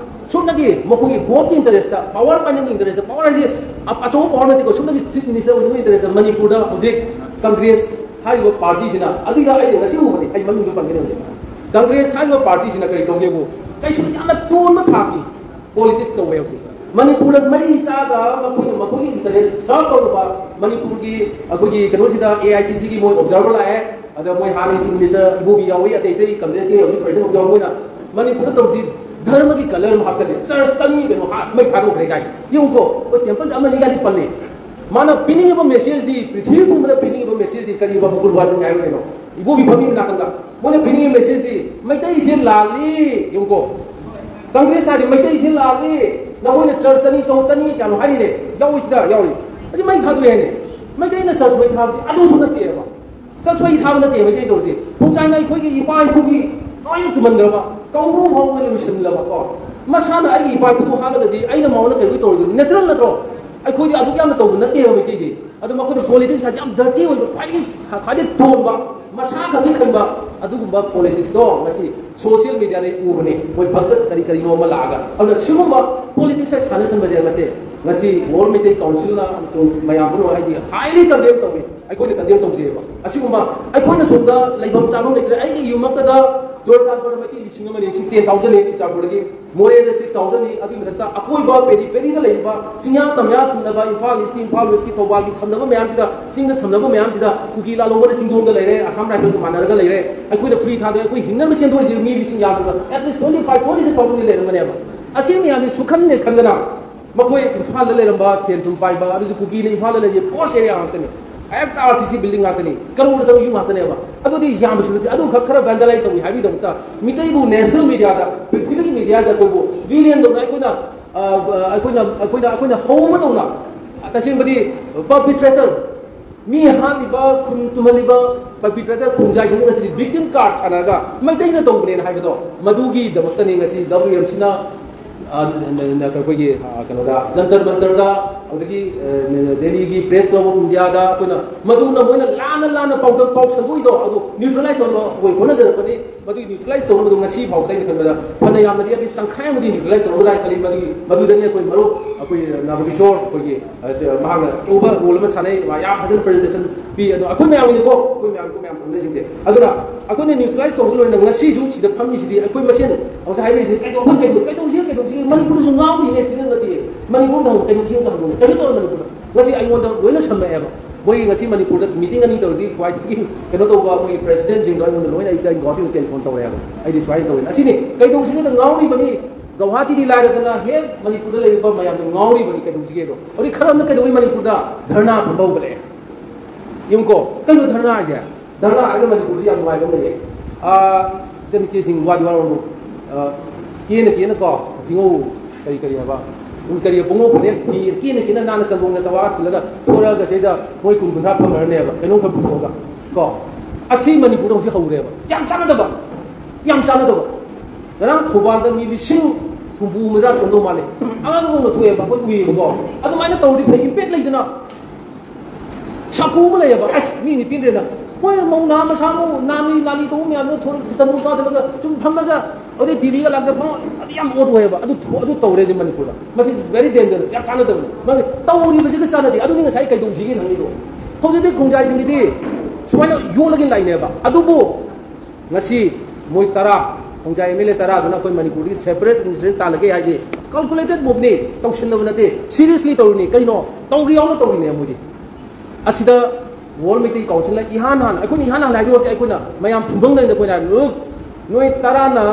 ꯁꯨꯞꯅꯒꯤ ꯃꯈꯣꯏꯒꯤ ꯚꯣꯠꯀꯤ ꯏꯟꯇꯔꯦꯁꯇ, ꯄꯋꯥꯔ ꯄꯥꯏꯅꯤꯡꯕ ꯏꯟꯇꯔꯦꯁꯇ, ꯄꯋꯥꯔ ꯍꯥꯏꯁꯦ ꯑ-, ꯑꯆꯧꯕ ꯄꯋꯥꯔ ꯅꯠꯇꯦꯀꯣ, ꯁꯨꯞꯅꯒꯤ ꯆꯤꯐ ꯃꯤꯅꯤꯁꯇꯔ ꯑꯣꯏꯅꯤꯡꯕ ꯏꯟꯇꯔꯦꯁꯇ ꯃꯅꯤꯄꯨꯔꯗ ꯍꯧꯖꯤꯛ ꯀꯪꯒ꯭ꯔꯦꯁ ꯍꯥꯏꯔꯤꯕ ꯄꯥꯔꯇꯤꯁꯤꯅ, ꯑꯗꯨꯏꯗ ꯑꯩꯅ ꯉꯁꯤ ꯎꯕꯅꯤ, ꯑꯩ ꯃꯃꯤꯡꯗꯣ ꯄꯟꯒꯅꯤ ꯍꯧꯖꯤꯛ꯫ ꯀꯪꯒ꯭ꯔꯦꯁ ꯍꯥꯏꯔꯤꯕ ꯄꯥꯔꯇꯤꯁꯤꯅ ꯀꯔꯤ ꯇꯧꯒꯦꯕꯨ, ꯀꯩꯁꯨ ꯌꯥꯝꯅ ꯇꯣꯟꯕ ꯊꯥꯛꯀꯤ ꯄꯣꯂꯤꯇꯤꯛꯁ ꯇꯧꯋꯦ ꯍꯧꯖꯤꯛ꯫ ꯃꯅꯤꯄꯨꯔꯗ ꯃꯩ ꯆꯥꯒ ꯃꯈꯣꯏꯅ ꯃꯈꯣꯏꯒꯤ ꯏꯟꯇꯔꯦꯁ ꯁꯔꯚ ꯇꯧꯔꯨꯕ ꯃꯅꯤꯄꯨꯔꯒꯤ ꯑꯩꯈꯣꯏꯒꯤ ꯀꯩꯅꯣꯁꯤꯗ ꯑꯦ ꯑꯥꯏ ꯁꯤ ꯁꯤꯒꯤ ꯃꯣꯏ ꯑꯣꯕꯖꯥꯔꯚꯔ ꯂꯥꯛꯑꯦ꯫ ꯑꯗ ꯃꯣꯏ ꯍꯥꯟꯅꯒꯤ ꯆꯤꯐ ꯃꯤꯅꯤꯁꯇꯔ ꯏꯕꯣꯕꯤ ꯌꯥꯎꯏ, ꯑꯇꯩ ꯑꯇꯩ ꯀꯪꯒ꯭ꯔꯦꯁꯀꯤ ꯍꯧꯖꯤꯛ ꯄ꯭ꯔꯁꯤꯗꯦꯟ ꯌꯥꯎꯏ꯫ ꯃꯣꯏꯅ ꯃꯅꯤꯄꯨꯔꯗ ꯇꯧꯁꯤ, ꯙꯔꯃꯒꯤ ꯀꯂꯔ ꯑꯃ ꯍꯥꯞꯆꯜꯂꯦ, ꯆꯔꯆ ꯆꯅꯤ ꯀꯩꯅꯣ ꯍꯥ-, ꯃꯩ ꯊꯥꯗꯣꯛꯈ꯭ꯔꯦ ꯀꯥꯏ꯫ ꯌꯦꯡꯉꯨꯀꯣ, ꯑꯩꯈꯣꯏ ꯇꯦꯝꯄꯜꯗ ꯑꯃꯅꯤ ꯀꯥꯏꯗꯤ ꯄꯜꯂꯦ꯫ ꯃꯥꯅ ꯄꯤꯅꯤꯡꯉꯤꯕ ꯃꯦꯁꯦꯖꯇꯤ, ꯄ꯭ꯔꯤꯊꯤꯕꯤ ꯄꯨꯝꯕꯗ ꯄꯤꯅꯤꯡꯉꯤꯕ ꯃꯦꯁꯦꯖꯇꯤ ꯀꯔꯤꯕ? ꯃꯒꯨꯔ ꯋꯥꯖꯤꯡ ꯍꯥꯏꯕ ꯀꯩꯅꯣ, ꯏꯕꯣꯕꯤ ꯐꯝꯃꯤꯕ ꯅꯥꯀꯟꯗ ꯃꯣꯏꯅ ꯄꯤꯅꯤꯡꯉꯤꯕ ꯃꯦꯁꯦꯖꯇꯤ, ꯃꯩꯇꯩꯁꯦ ꯂꯥꯜꯂꯤ꯫ ꯌꯦꯡꯉꯨꯀꯣ, ꯀꯪꯒ꯭ꯔꯦꯁ ꯍꯥꯏꯗꯤ ꯃꯩꯇꯩꯁꯦ ꯂꯥꯜꯂꯤ, ꯅꯈꯣꯏꯅ ꯆꯔꯆ ꯆꯅꯤ, ꯆꯍꯨꯝ ꯆꯅꯤ ꯀꯌꯥꯅꯣ ꯍꯥꯏꯔꯤꯅꯦ, ꯌꯥꯎꯔꯤꯁꯤꯗ ꯌꯥꯎꯔꯤ꯫ ꯑꯁꯤ ꯃꯩ ꯊꯥꯗꯣꯛꯑꯦ ꯍꯥꯏꯅꯦ꯫ ꯃꯩꯇꯩꯅ ꯆꯔꯆ ꯃꯩ ꯊꯥꯕꯗꯤ ꯑꯗꯨꯁꯨ ꯅꯠꯇꯦꯕ꯫ ꯆꯠꯄꯒꯤ ꯊꯥꯕ ꯅꯠꯇꯦ ꯃꯩꯇꯩ ꯇꯧꯔꯤꯁꯦ꯫ ꯈꯣꯡꯖꯥꯏꯅ ꯑꯩꯈꯣꯏꯒꯤ ꯏꯄꯥ ꯏꯄꯨꯒꯤ ꯂꯣꯏꯅ ꯇꯨꯝꯍꯟꯈ꯭ꯔꯕ, ꯀꯧꯕ꯭ꯔꯨ ꯐꯥꯎꯕ ꯂꯣꯏꯁꯤꯜꯂꯕ ꯀꯣ꯫ ꯃꯁꯥꯅ ꯑꯩꯒꯤ ꯏꯄꯥ ꯏꯄꯨꯗꯨ ꯍꯥꯠꯂꯒꯗꯤ ꯑꯩꯅ ꯃꯉꯣꯟꯗ ꯀꯩꯅꯣ ꯇꯧꯔꯤꯗꯨ natural ꯅꯠꯇ꯭ꯔꯣ? ꯑꯩꯈꯣꯏꯗꯤ ꯑꯗꯨꯛ ꯌꯥꯝꯅ ꯇꯧꯕ ꯅꯠꯇꯦꯕ ꯃꯩꯇꯩꯗꯤ꯫ ꯑꯗꯣ ꯃꯈꯣꯏꯅ ꯄꯣꯂꯤꯇꯤꯛꯁ ꯍꯥꯏꯁꯦ ꯌꯥꯝ ꯗꯔꯇꯤ ꯑꯣꯏꯕ, ꯈ꯭ꯋꯥꯏꯗꯒꯤ ꯈ꯭ꯋꯥꯏꯗꯒꯤ ꯇꯣꯟꯕ, ꯃꯁꯥ ꯈꯛꯀꯤ ꯈꯟꯕ ꯑꯗꯨꯒꯨꯝꯕ ꯄꯣꯂꯤꯇꯤꯛꯁꯇꯣ ꯉꯁꯤ ꯁꯣꯁꯤꯌꯦꯜ ꯃꯦꯗꯤꯌꯥꯗ ꯎꯕꯅꯦ꯫ ꯃꯣꯏ ꯚꯛꯇ ꯀꯔꯤ ꯀꯔꯤꯅꯣ ꯑꯃ ꯂꯥꯛꯑꯒ, ꯑꯗꯨꯅ ꯁꯤꯒꯨꯝꯕ ꯄꯣꯂꯤꯇꯤꯛꯁ ꯍꯥꯏ ꯁꯥꯟꯅꯁꯟꯕꯁꯦ ꯉꯁꯤ ꯉꯁꯤ ꯋꯥꯔꯜ ꯃꯩꯇꯩ ꯀꯥꯎꯟꯁꯤꯜꯅ ꯑꯃꯁꯨꯡ ꯃꯌꯥꯝ ꯄꯨꯝꯅꯃꯛ ꯍꯥꯏꯗꯤ ꯍꯥꯏꯂꯤ ꯀꯟꯗꯦꯝ ꯇꯧꯏ꯫ ꯑꯩꯈꯣꯏꯅ ꯀꯟꯗꯦꯝ ꯇꯧꯖꯩꯑꯕ꯫ ꯑꯁꯤꯒꯨꯝꯕ ꯑꯩꯈꯣꯏꯅ ꯁꯣꯝꯗ ꯂꯩꯐꯝ ꯆꯥꯐꯝ ꯂꯩꯇ꯭ꯔꯦ꯫ ꯑꯩꯒꯤ ꯌꯨꯝꯃꯛꯇꯗ ꯆꯨꯔꯆꯥꯟꯄꯨꯔꯗ ꯃꯩꯇꯩ ꯂꯤꯁꯤꯡ ꯑꯃꯅꯤ, ꯂꯤꯁꯤꯡ ꯇꯦꯟ ꯊꯥꯎꯖꯟꯅꯤ ꯆꯨꯔꯆꯥꯟꯄꯨꯔꯗꯒꯤ꯫ ꯃꯣꯔꯦꯗ ꯁꯤꯛꯁ ꯊꯥꯎꯖꯟꯅꯤ꯫ ꯑꯗꯨꯒꯤ ꯃꯊꯛꯇ ꯑꯀꯣꯏꯕ ꯄꯦꯔꯤꯐꯦꯔꯤꯗ ꯂꯩꯔꯤꯕ ꯆꯤꯡꯌꯥ ꯇꯝꯌꯥ ꯁꯝꯅꯕ ꯏꯝꯐꯥꯜ ꯏꯁꯀꯤ, ꯏꯝꯐꯥꯜ ꯋꯦꯁꯀꯤ, ꯊꯧꯕꯥꯜꯒꯤ ꯁꯝꯅꯕ ꯃꯌꯥꯝꯁꯤꯗ, ꯆꯤꯡꯗ ꯁꯝꯅꯕ ꯃꯌꯥꯝꯁꯤꯗ ꯀꯨꯀꯤ ꯂꯥꯂꯣꯡꯕꯅ ꯆꯤꯡꯗꯣꯟꯗ ꯂꯩꯔꯦ, ꯑꯁꯥꯝ ꯔꯥꯏꯐꯜꯒ ꯃꯥꯟꯅꯔꯒ ꯂꯩꯔꯦ꯫ ꯑꯩꯈꯣꯏꯅ ꯐ꯭ꯔꯤ ꯊꯥꯗꯣꯛꯑꯦ꯫ ꯑꯩꯈꯣꯏ ꯍꯤꯡꯅꯕ ꯆꯦꯟꯊꯣꯔꯤꯁꯤ ꯃꯤ ꯂꯤꯁꯤꯡ ꯌꯥꯝꯗꯕ, at least twenty five, twenty six ꯐꯥꯎꯕꯗꯤ ꯂꯩꯔꯝꯒꯅꯦꯕ꯫ ꯑꯁꯤ ꯃꯌꯥꯝꯁꯤ ꯁꯨꯈꯟꯅꯦ ꯈꯟꯗꯅ ꯃꯈꯣꯏ ꯏꯝꯐꯥꯜꯗ ꯂꯩꯔꯝꯕ ꯁꯦꯟ ꯊꯨꯝ ꯄꯥꯏꯕ, ꯑꯗꯨꯁꯨ ꯀꯨꯀꯤꯅ ꯏꯝꯐꯥꯜꯗ ꯂꯩꯔꯤꯁꯦ ꯄꯣꯁ ꯑꯦꯔꯤꯌꯥ ꯉꯥꯛꯇꯅꯤ꯫ ꯍꯦꯛꯇ ꯑꯥꯔ ꯁꯤ ꯁꯤ ꯕꯤꯜꯗꯤꯡ ꯉꯥꯛꯇꯅꯤ, ꯀꯔꯣꯔ ꯆꯪꯕ ꯌꯨꯝ ꯉꯥꯛꯇꯅꯦꯕ꯫ ꯑꯗꯨꯗꯤ ꯌꯥꯝꯕꯁꯨ ꯅꯠꯇꯦ꯫ ꯑꯗꯨꯈꯛ ꯈꯔ ꯚꯦꯟꯗꯂꯥꯏꯁ ꯇꯧꯏ ꯍꯥꯏꯕꯒꯤꯗꯃꯛꯇ ꯃꯤꯇꯩꯕꯨ ꯅꯦꯁꯅꯦꯜ ꯃꯦꯗꯤꯌꯥꯗ, ꯄ꯭ꯔꯤꯊꯤꯕꯤꯒꯤ ꯃꯦꯗꯤꯌꯥꯗ ꯑꯩꯈꯣꯏꯕꯨ ꯚꯤꯂꯦꯟꯗꯧꯅ ꯑꯩꯈꯣꯏꯅ, ꯑ, ꯑꯩꯈꯣꯏꯅ, ꯑꯩꯈꯣꯏꯅ, ꯑꯩꯈꯣꯏꯅ ꯍꯧꯕꯗꯧꯅ ꯇꯁꯦꯡꯕꯗꯤ ꯄꯔꯄꯤꯇ꯭ꯔꯦꯇꯔ, ꯃꯤ ꯍꯥꯠꯂꯤꯕ, ꯈꯨꯟ ꯇꯨꯝꯍꯜꯂꯤꯕ ꯄꯔꯄꯤꯇ꯭ꯔꯦꯇꯔ ꯈꯣꯡꯖꯥꯏꯁꯤꯡ ꯑꯁꯤꯗꯤ ꯚꯤꯛꯇꯤꯝ ꯀꯥꯔꯗ ꯁꯥꯟꯅꯔꯒ ꯃꯩꯇꯩꯅ ꯇꯧꯕꯅꯦꯅ ꯍꯥꯏꯕꯗꯣ, ꯃꯗꯨꯒꯤꯗꯃꯛꯇꯅꯤ ꯉꯁꯤ ꯗꯕ꯭ꯂꯤꯌꯨ ꯑꯦꯝ ꯁꯤꯅ ꯑ, ꯅ-, ꯅ-, ꯅ-, ꯑꯩꯈꯣꯏꯒꯤ, ꯑ, ꯀꯩꯅꯣꯗ, ꯖꯟꯇꯔ ꯃꯟꯇꯔꯗ, ꯑꯗꯒꯤ, ꯑ, ꯅ-, ꯅ-, ꯗꯦꯜꯂꯤꯒꯤ ꯄ꯭ꯔꯦꯁ ꯀ꯭ꯂꯕ ꯑꯣꯐ ꯏꯟꯗꯤꯌꯥꯗ ꯑꯩꯈꯣꯏꯅ ꯃꯗꯨꯅ ꯃꯣꯏꯅ ꯂꯥꯟꯅ ꯂꯥꯟꯅ ꯄꯥꯎꯗꯝ ꯄꯥꯎ ꯁꯟꯗꯣꯛꯏꯗꯣ ꯑꯗꯨ ꯅ꯭ꯌꯨꯇ꯭ꯔꯦꯂꯥꯏꯁ ꯇꯧꯅꯕ ꯑꯩꯈꯣꯏ ꯍꯣꯠꯅꯖꯔꯛꯄꯅꯤ꯫ ꯃꯗꯨꯒꯤ ꯅ꯭ꯌꯨꯇ꯭ꯔꯦꯂꯥꯏꯁ ꯇꯧꯅꯕꯗꯣ ꯉꯁꯤ ꯐꯥꯎꯕꯗ ꯑꯩꯅ ꯈꯟꯕꯗ ꯐꯅ ꯌꯥꯝꯅꯗꯤ, at least ꯇꯪꯈꯥꯏ ꯑꯃꯗꯤ ꯅ꯭ꯌꯨꯇ꯭ꯔꯦꯂꯥꯏꯁ ꯇꯧꯔꯝꯒꯗ꯭ꯔꯥ ꯍꯥꯏꯅ ꯈꯜꯂꯤ꯫ ꯃꯗꯨꯒꯤ, ꯃꯗꯨꯗꯅꯤ ꯑꯩꯈꯣꯏ ꯃꯔꯨꯞ, ꯑꯩꯈꯣꯏ ꯅꯥꯕꯀꯤꯁꯣꯔ, ꯑꯩꯈꯣꯏꯒꯤ, ꯑ, ꯁꯦ, ꯃꯍꯥꯛꯅ ꯑꯆꯧꯕ ꯔꯣꯜ ꯑꯃ ꯁꯥꯟꯅꯩ, ꯃꯥ ꯌꯥꯝ ꯐꯖꯅ ꯄ꯭ꯔꯖꯦꯟꯇꯦꯁꯟ ꯄꯤ꯫ ꯑꯗꯣ ꯑꯩꯈꯣꯏ ꯃꯌꯥꯝꯒꯤꯅꯤꯀꯣ, ꯑꯩꯈꯣꯏ ꯃꯌꯥꯝ, ꯑꯩꯈꯣꯏ ꯃꯌꯥꯝ ꯇꯧꯅꯔꯤꯁꯤꯡꯁꯦ꯫ ꯑꯗꯨꯅ ꯑꯩꯈꯣꯏꯅ ꯅ꯭ꯌꯨꯇ꯭ꯔꯦꯂꯥꯏꯁ ꯇꯧꯕꯒꯤ ꯂꯣꯏꯅ ꯉꯁꯤꯁꯨ ꯁꯤꯗ ꯐꯝꯃꯤꯁꯤꯗꯤ ꯑꯩꯈꯣꯏ ꯃꯁꯦꯟ ꯍꯧꯖꯤꯛ ꯍꯥꯏꯕꯤꯔꯤꯁꯤꯗꯤ ꯀꯩꯗꯧꯕ, ꯀꯩꯗꯧ-, ꯀꯩꯗꯧꯁꯤꯒꯦ, ꯀꯩꯗꯧꯁꯤꯒꯦ? ꯃꯅꯤꯄꯨꯔꯗꯁꯨ ꯉꯥꯎꯔꯤꯅꯦ, ꯁꯤꯗ ꯅꯠꯇꯦ꯫ ꯃꯅꯤꯄꯨꯔꯗ ꯍꯪꯉꯨ, ꯀꯩꯗꯧꯁꯤꯒꯦ ꯑꯝꯇ ꯍꯪꯉꯨꯅꯦ꯫ ꯀꯩꯁꯨ ꯇꯧꯔꯣꯏ ꯃꯅꯤꯄꯨꯔꯗ꯫ ꯉꯁꯤ ꯑꯩꯉꯣꯟꯗ ꯂꯣꯏꯅ ꯁꯝꯃꯛꯑꯦꯕ꯫ ꯃꯣꯏꯒꯤ ꯉꯁꯤ ꯃꯅꯤꯄꯨꯔꯗ ꯃꯤꯇꯤꯡ ꯑꯅꯤ ꯇꯧꯔꯗꯤ ꯈ꯭ꯋꯥꯏꯗꯒꯤ ꯀꯩꯅꯣ ꯇꯧꯕ ꯃꯣꯏꯒꯤ ꯄ꯭ꯔꯦꯁꯤꯗꯦꯟꯁꯤꯡꯗꯣ ꯑꯩꯉꯣꯟꯗ ꯂꯣꯏꯅ ꯑꯩ ꯒꯨꯋꯥꯍꯥꯇꯤꯗ ꯇꯦꯂꯤꯐꯣꯟ ꯇꯧꯔꯛꯑꯦꯕ꯫ ꯑꯩꯗꯤ ꯁꯨꯃꯥꯏꯅ ꯇꯧꯋꯦꯅ꯫ ꯑꯁꯤꯅꯤ ꯀꯩꯗꯧꯁꯤꯒꯦꯗ ꯉꯥꯎꯔꯤꯕꯅꯤ꯫ ꯒꯧꯍꯥꯇꯤꯗꯤ ꯂꯥꯏꯔꯗꯅ ꯍꯦꯛ ꯃꯅꯤꯄꯨꯔꯗ ꯂꯩꯔꯤꯕ ꯃꯌꯥꯝꯗꯣ ꯉꯥꯎꯔꯤꯕꯅꯤ ꯀꯩꯗꯧꯁꯤꯒꯦꯗꯣ꯫ ꯍꯧꯖꯤꯛ ꯈꯔ ꯑꯃꯅ ꯀꯩꯗꯧꯏ ꯃꯅꯤꯄꯨꯔꯗ ꯙꯔꯅꯥ ꯐꯝꯕ ꯍꯧꯒꯠꯂꯛꯑꯦ꯫ ꯌꯦꯡꯉꯨꯀꯣ, ꯀꯩꯅꯣ ꯙꯔꯅꯥ ꯍꯥꯏꯁꯦ? ꯙꯔꯅꯥ ꯍꯥꯏꯔꯒ ꯃꯅꯤꯄꯨꯔꯗ ꯌꯥꯝ ꯅꯨꯡꯉꯥꯏꯕ ꯑꯃ ꯂꯩꯌꯦ꯫ ꯑꯥ, ꯏꯆꯟ ꯏꯆꯦꯁꯤꯡ ꯋꯥꯗꯤ ꯋꯥꯔꯧꯅꯨ꯫ ꯑꯥ, ꯀꯦꯅ ꯀꯦꯅ ꯀꯣ, ꯐꯤꯉꯧ ꯀꯔꯤ ꯀꯔꯤ ꯍꯥꯏꯕ? ꯎꯝ, ꯀꯔꯤ ꯄꯨꯡꯉꯧ ꯐꯅꯦꯛ ꯐꯤ ꯀꯦꯅ ꯀꯦꯅ ꯅꯥꯟꯅ ꯆꯟꯗꯣꯡꯅ ꯆꯋꯥ ꯊꯤꯜꯂꯒ ꯊꯣꯔꯛꯑꯒ ꯁꯤꯗ ꯃꯣꯏ ꯀꯨꯟ ꯀꯨꯟꯊ꯭ꯔꯥ ꯐꯝꯅꯔꯅꯦꯕ, ꯀꯩꯅꯣꯝ ꯈꯔ ꯄꯨꯊꯣꯛꯑꯒ ꯀꯣ꯫ ꯑꯁꯤ ꯃꯅꯤꯄꯨꯔꯗ ꯍꯧꯖꯤꯛ ꯍꯧꯔꯦꯕ꯫ ꯌꯥꯝ ꯆꯥꯟꯅꯗꯕ, ꯌꯥꯝ ꯆꯥꯟꯅꯗꯕ꯫ ꯉꯔꯥꯡ ꯊꯧꯕꯥꯜꯗ ꯃꯤ ꯂꯤꯁꯤꯡ ꯍꯨꯝꯐꯨ ꯍꯨꯝꯐꯨꯇꯔꯥ ꯁꯨꯔꯝꯗꯧ ꯃꯥꯜꯂꯦ꯫ ꯑꯉꯥꯡ ꯃꯑꯣꯡꯗ ꯊꯣꯛꯑꯦꯕ, ꯑꯩꯈꯣꯏ ꯎꯏꯌꯦꯕꯀꯣ꯫ ꯑꯗꯨꯃꯥꯏꯅ ꯇꯧꯔꯗꯤ ꯐꯩ, ꯏꯝꯄꯦꯛ ꯂꯩꯗꯅ꯫ ꯁꯥꯐꯨ ꯑꯃ ꯂꯩꯌꯦꯕ, ꯑꯁ, ꯃꯤ ꯅꯤꯄꯤꯟꯗ꯭ꯔꯦꯅ꯫ ꯍꯣꯏ, ꯃꯧ ꯅꯍꯥ ꯃꯁꯥ ꯃꯎ ꯅꯥꯅꯤ ꯅꯥꯅꯤ ꯇꯧꯕ ꯃꯌꯥꯝꯗꯨꯅ ꯊꯣꯔꯛ-, ꯇꯟꯗꯨ ꯆꯥꯗꯅꯒ ꯁꯨꯝ ꯐꯝꯃꯒ, ꯑꯗꯩ ꯇꯤꯚꯤꯒ ꯂꯥꯛꯇ ꯐꯝꯃ, ꯑꯗꯨ ꯌꯥꯝ ꯑꯣꯠ ꯑꯣꯏꯌꯦꯕ꯫ ꯑꯗꯨ ꯊꯣ-, ꯑꯗꯨ ꯇꯧꯔꯦꯗꯤ ꯃꯅꯤꯄꯨꯔꯗ꯫ ꯃꯁꯤ very dangerous, ꯌꯥꯝ ꯀꯥꯟꯅꯗꯕꯅꯤ꯫ ꯃꯔꯝꯗꯤ ꯇꯧꯔꯤꯕꯁꯤꯒ ꯆꯥꯟꯅꯗꯦ꯫ ꯑꯗꯨꯅꯤ ꯉꯁꯥꯏ ꯀꯩꯗꯧꯁꯤꯒꯦ ꯍꯪꯉꯤꯗꯣ꯫ ꯍꯧꯖꯤꯛꯇꯤ ꯈꯣꯡꯖꯥꯏꯁꯤꯡꯒꯤꯗꯤ ꯁꯨꯃꯥꯏꯅ ꯌꯣꯜꯂꯒ ꯂꯥꯛꯏꯅꯦꯕ꯫ ꯑꯗꯨꯕꯨ ꯉꯁꯤ ꯃꯣꯏ ꯇꯔꯥ, ꯈꯣꯡꯖꯥꯏ ꯑꯦꯝ ꯑꯦꯜ ꯑꯦ ꯇꯔꯥꯗꯨꯅ ꯑꯩꯈꯣꯏ ꯃꯅꯤꯄꯨꯔꯗꯒꯤ separate administration ꯇꯥꯜꯂꯒꯦ ꯍꯥꯏꯁꯦ calculated move ꯅꯤ, ꯇꯧꯁꯤꯟꯅꯕ ꯅꯠꯇꯦ, seriously ꯇꯧꯔꯤꯅꯤ꯫ ꯀꯩꯅꯣ? ꯇꯧꯒꯦ ꯌꯥꯎꯅ ꯇꯧꯔꯤꯅꯦ ꯃꯣꯏꯗꯤ꯫ ꯑꯁꯤꯗ World Meeting Council ꯅ ꯏꯍꯥꯟ ꯍꯥꯟꯅ, ꯑꯩꯈꯣꯏꯅ ꯏꯍꯥꯟ ꯍꯥꯟꯅ ꯍꯥꯏꯕ ꯅꯠꯇꯦ, ꯑꯩꯈꯣꯏꯅ ꯃꯌꯥꯝ ꯐꯨꯝꯕꯪꯗꯅ ꯑꯩꯈꯣꯏꯅ ꯍꯥꯏꯕ, "Look, ꯅꯣꯏ ꯇꯔꯥꯅ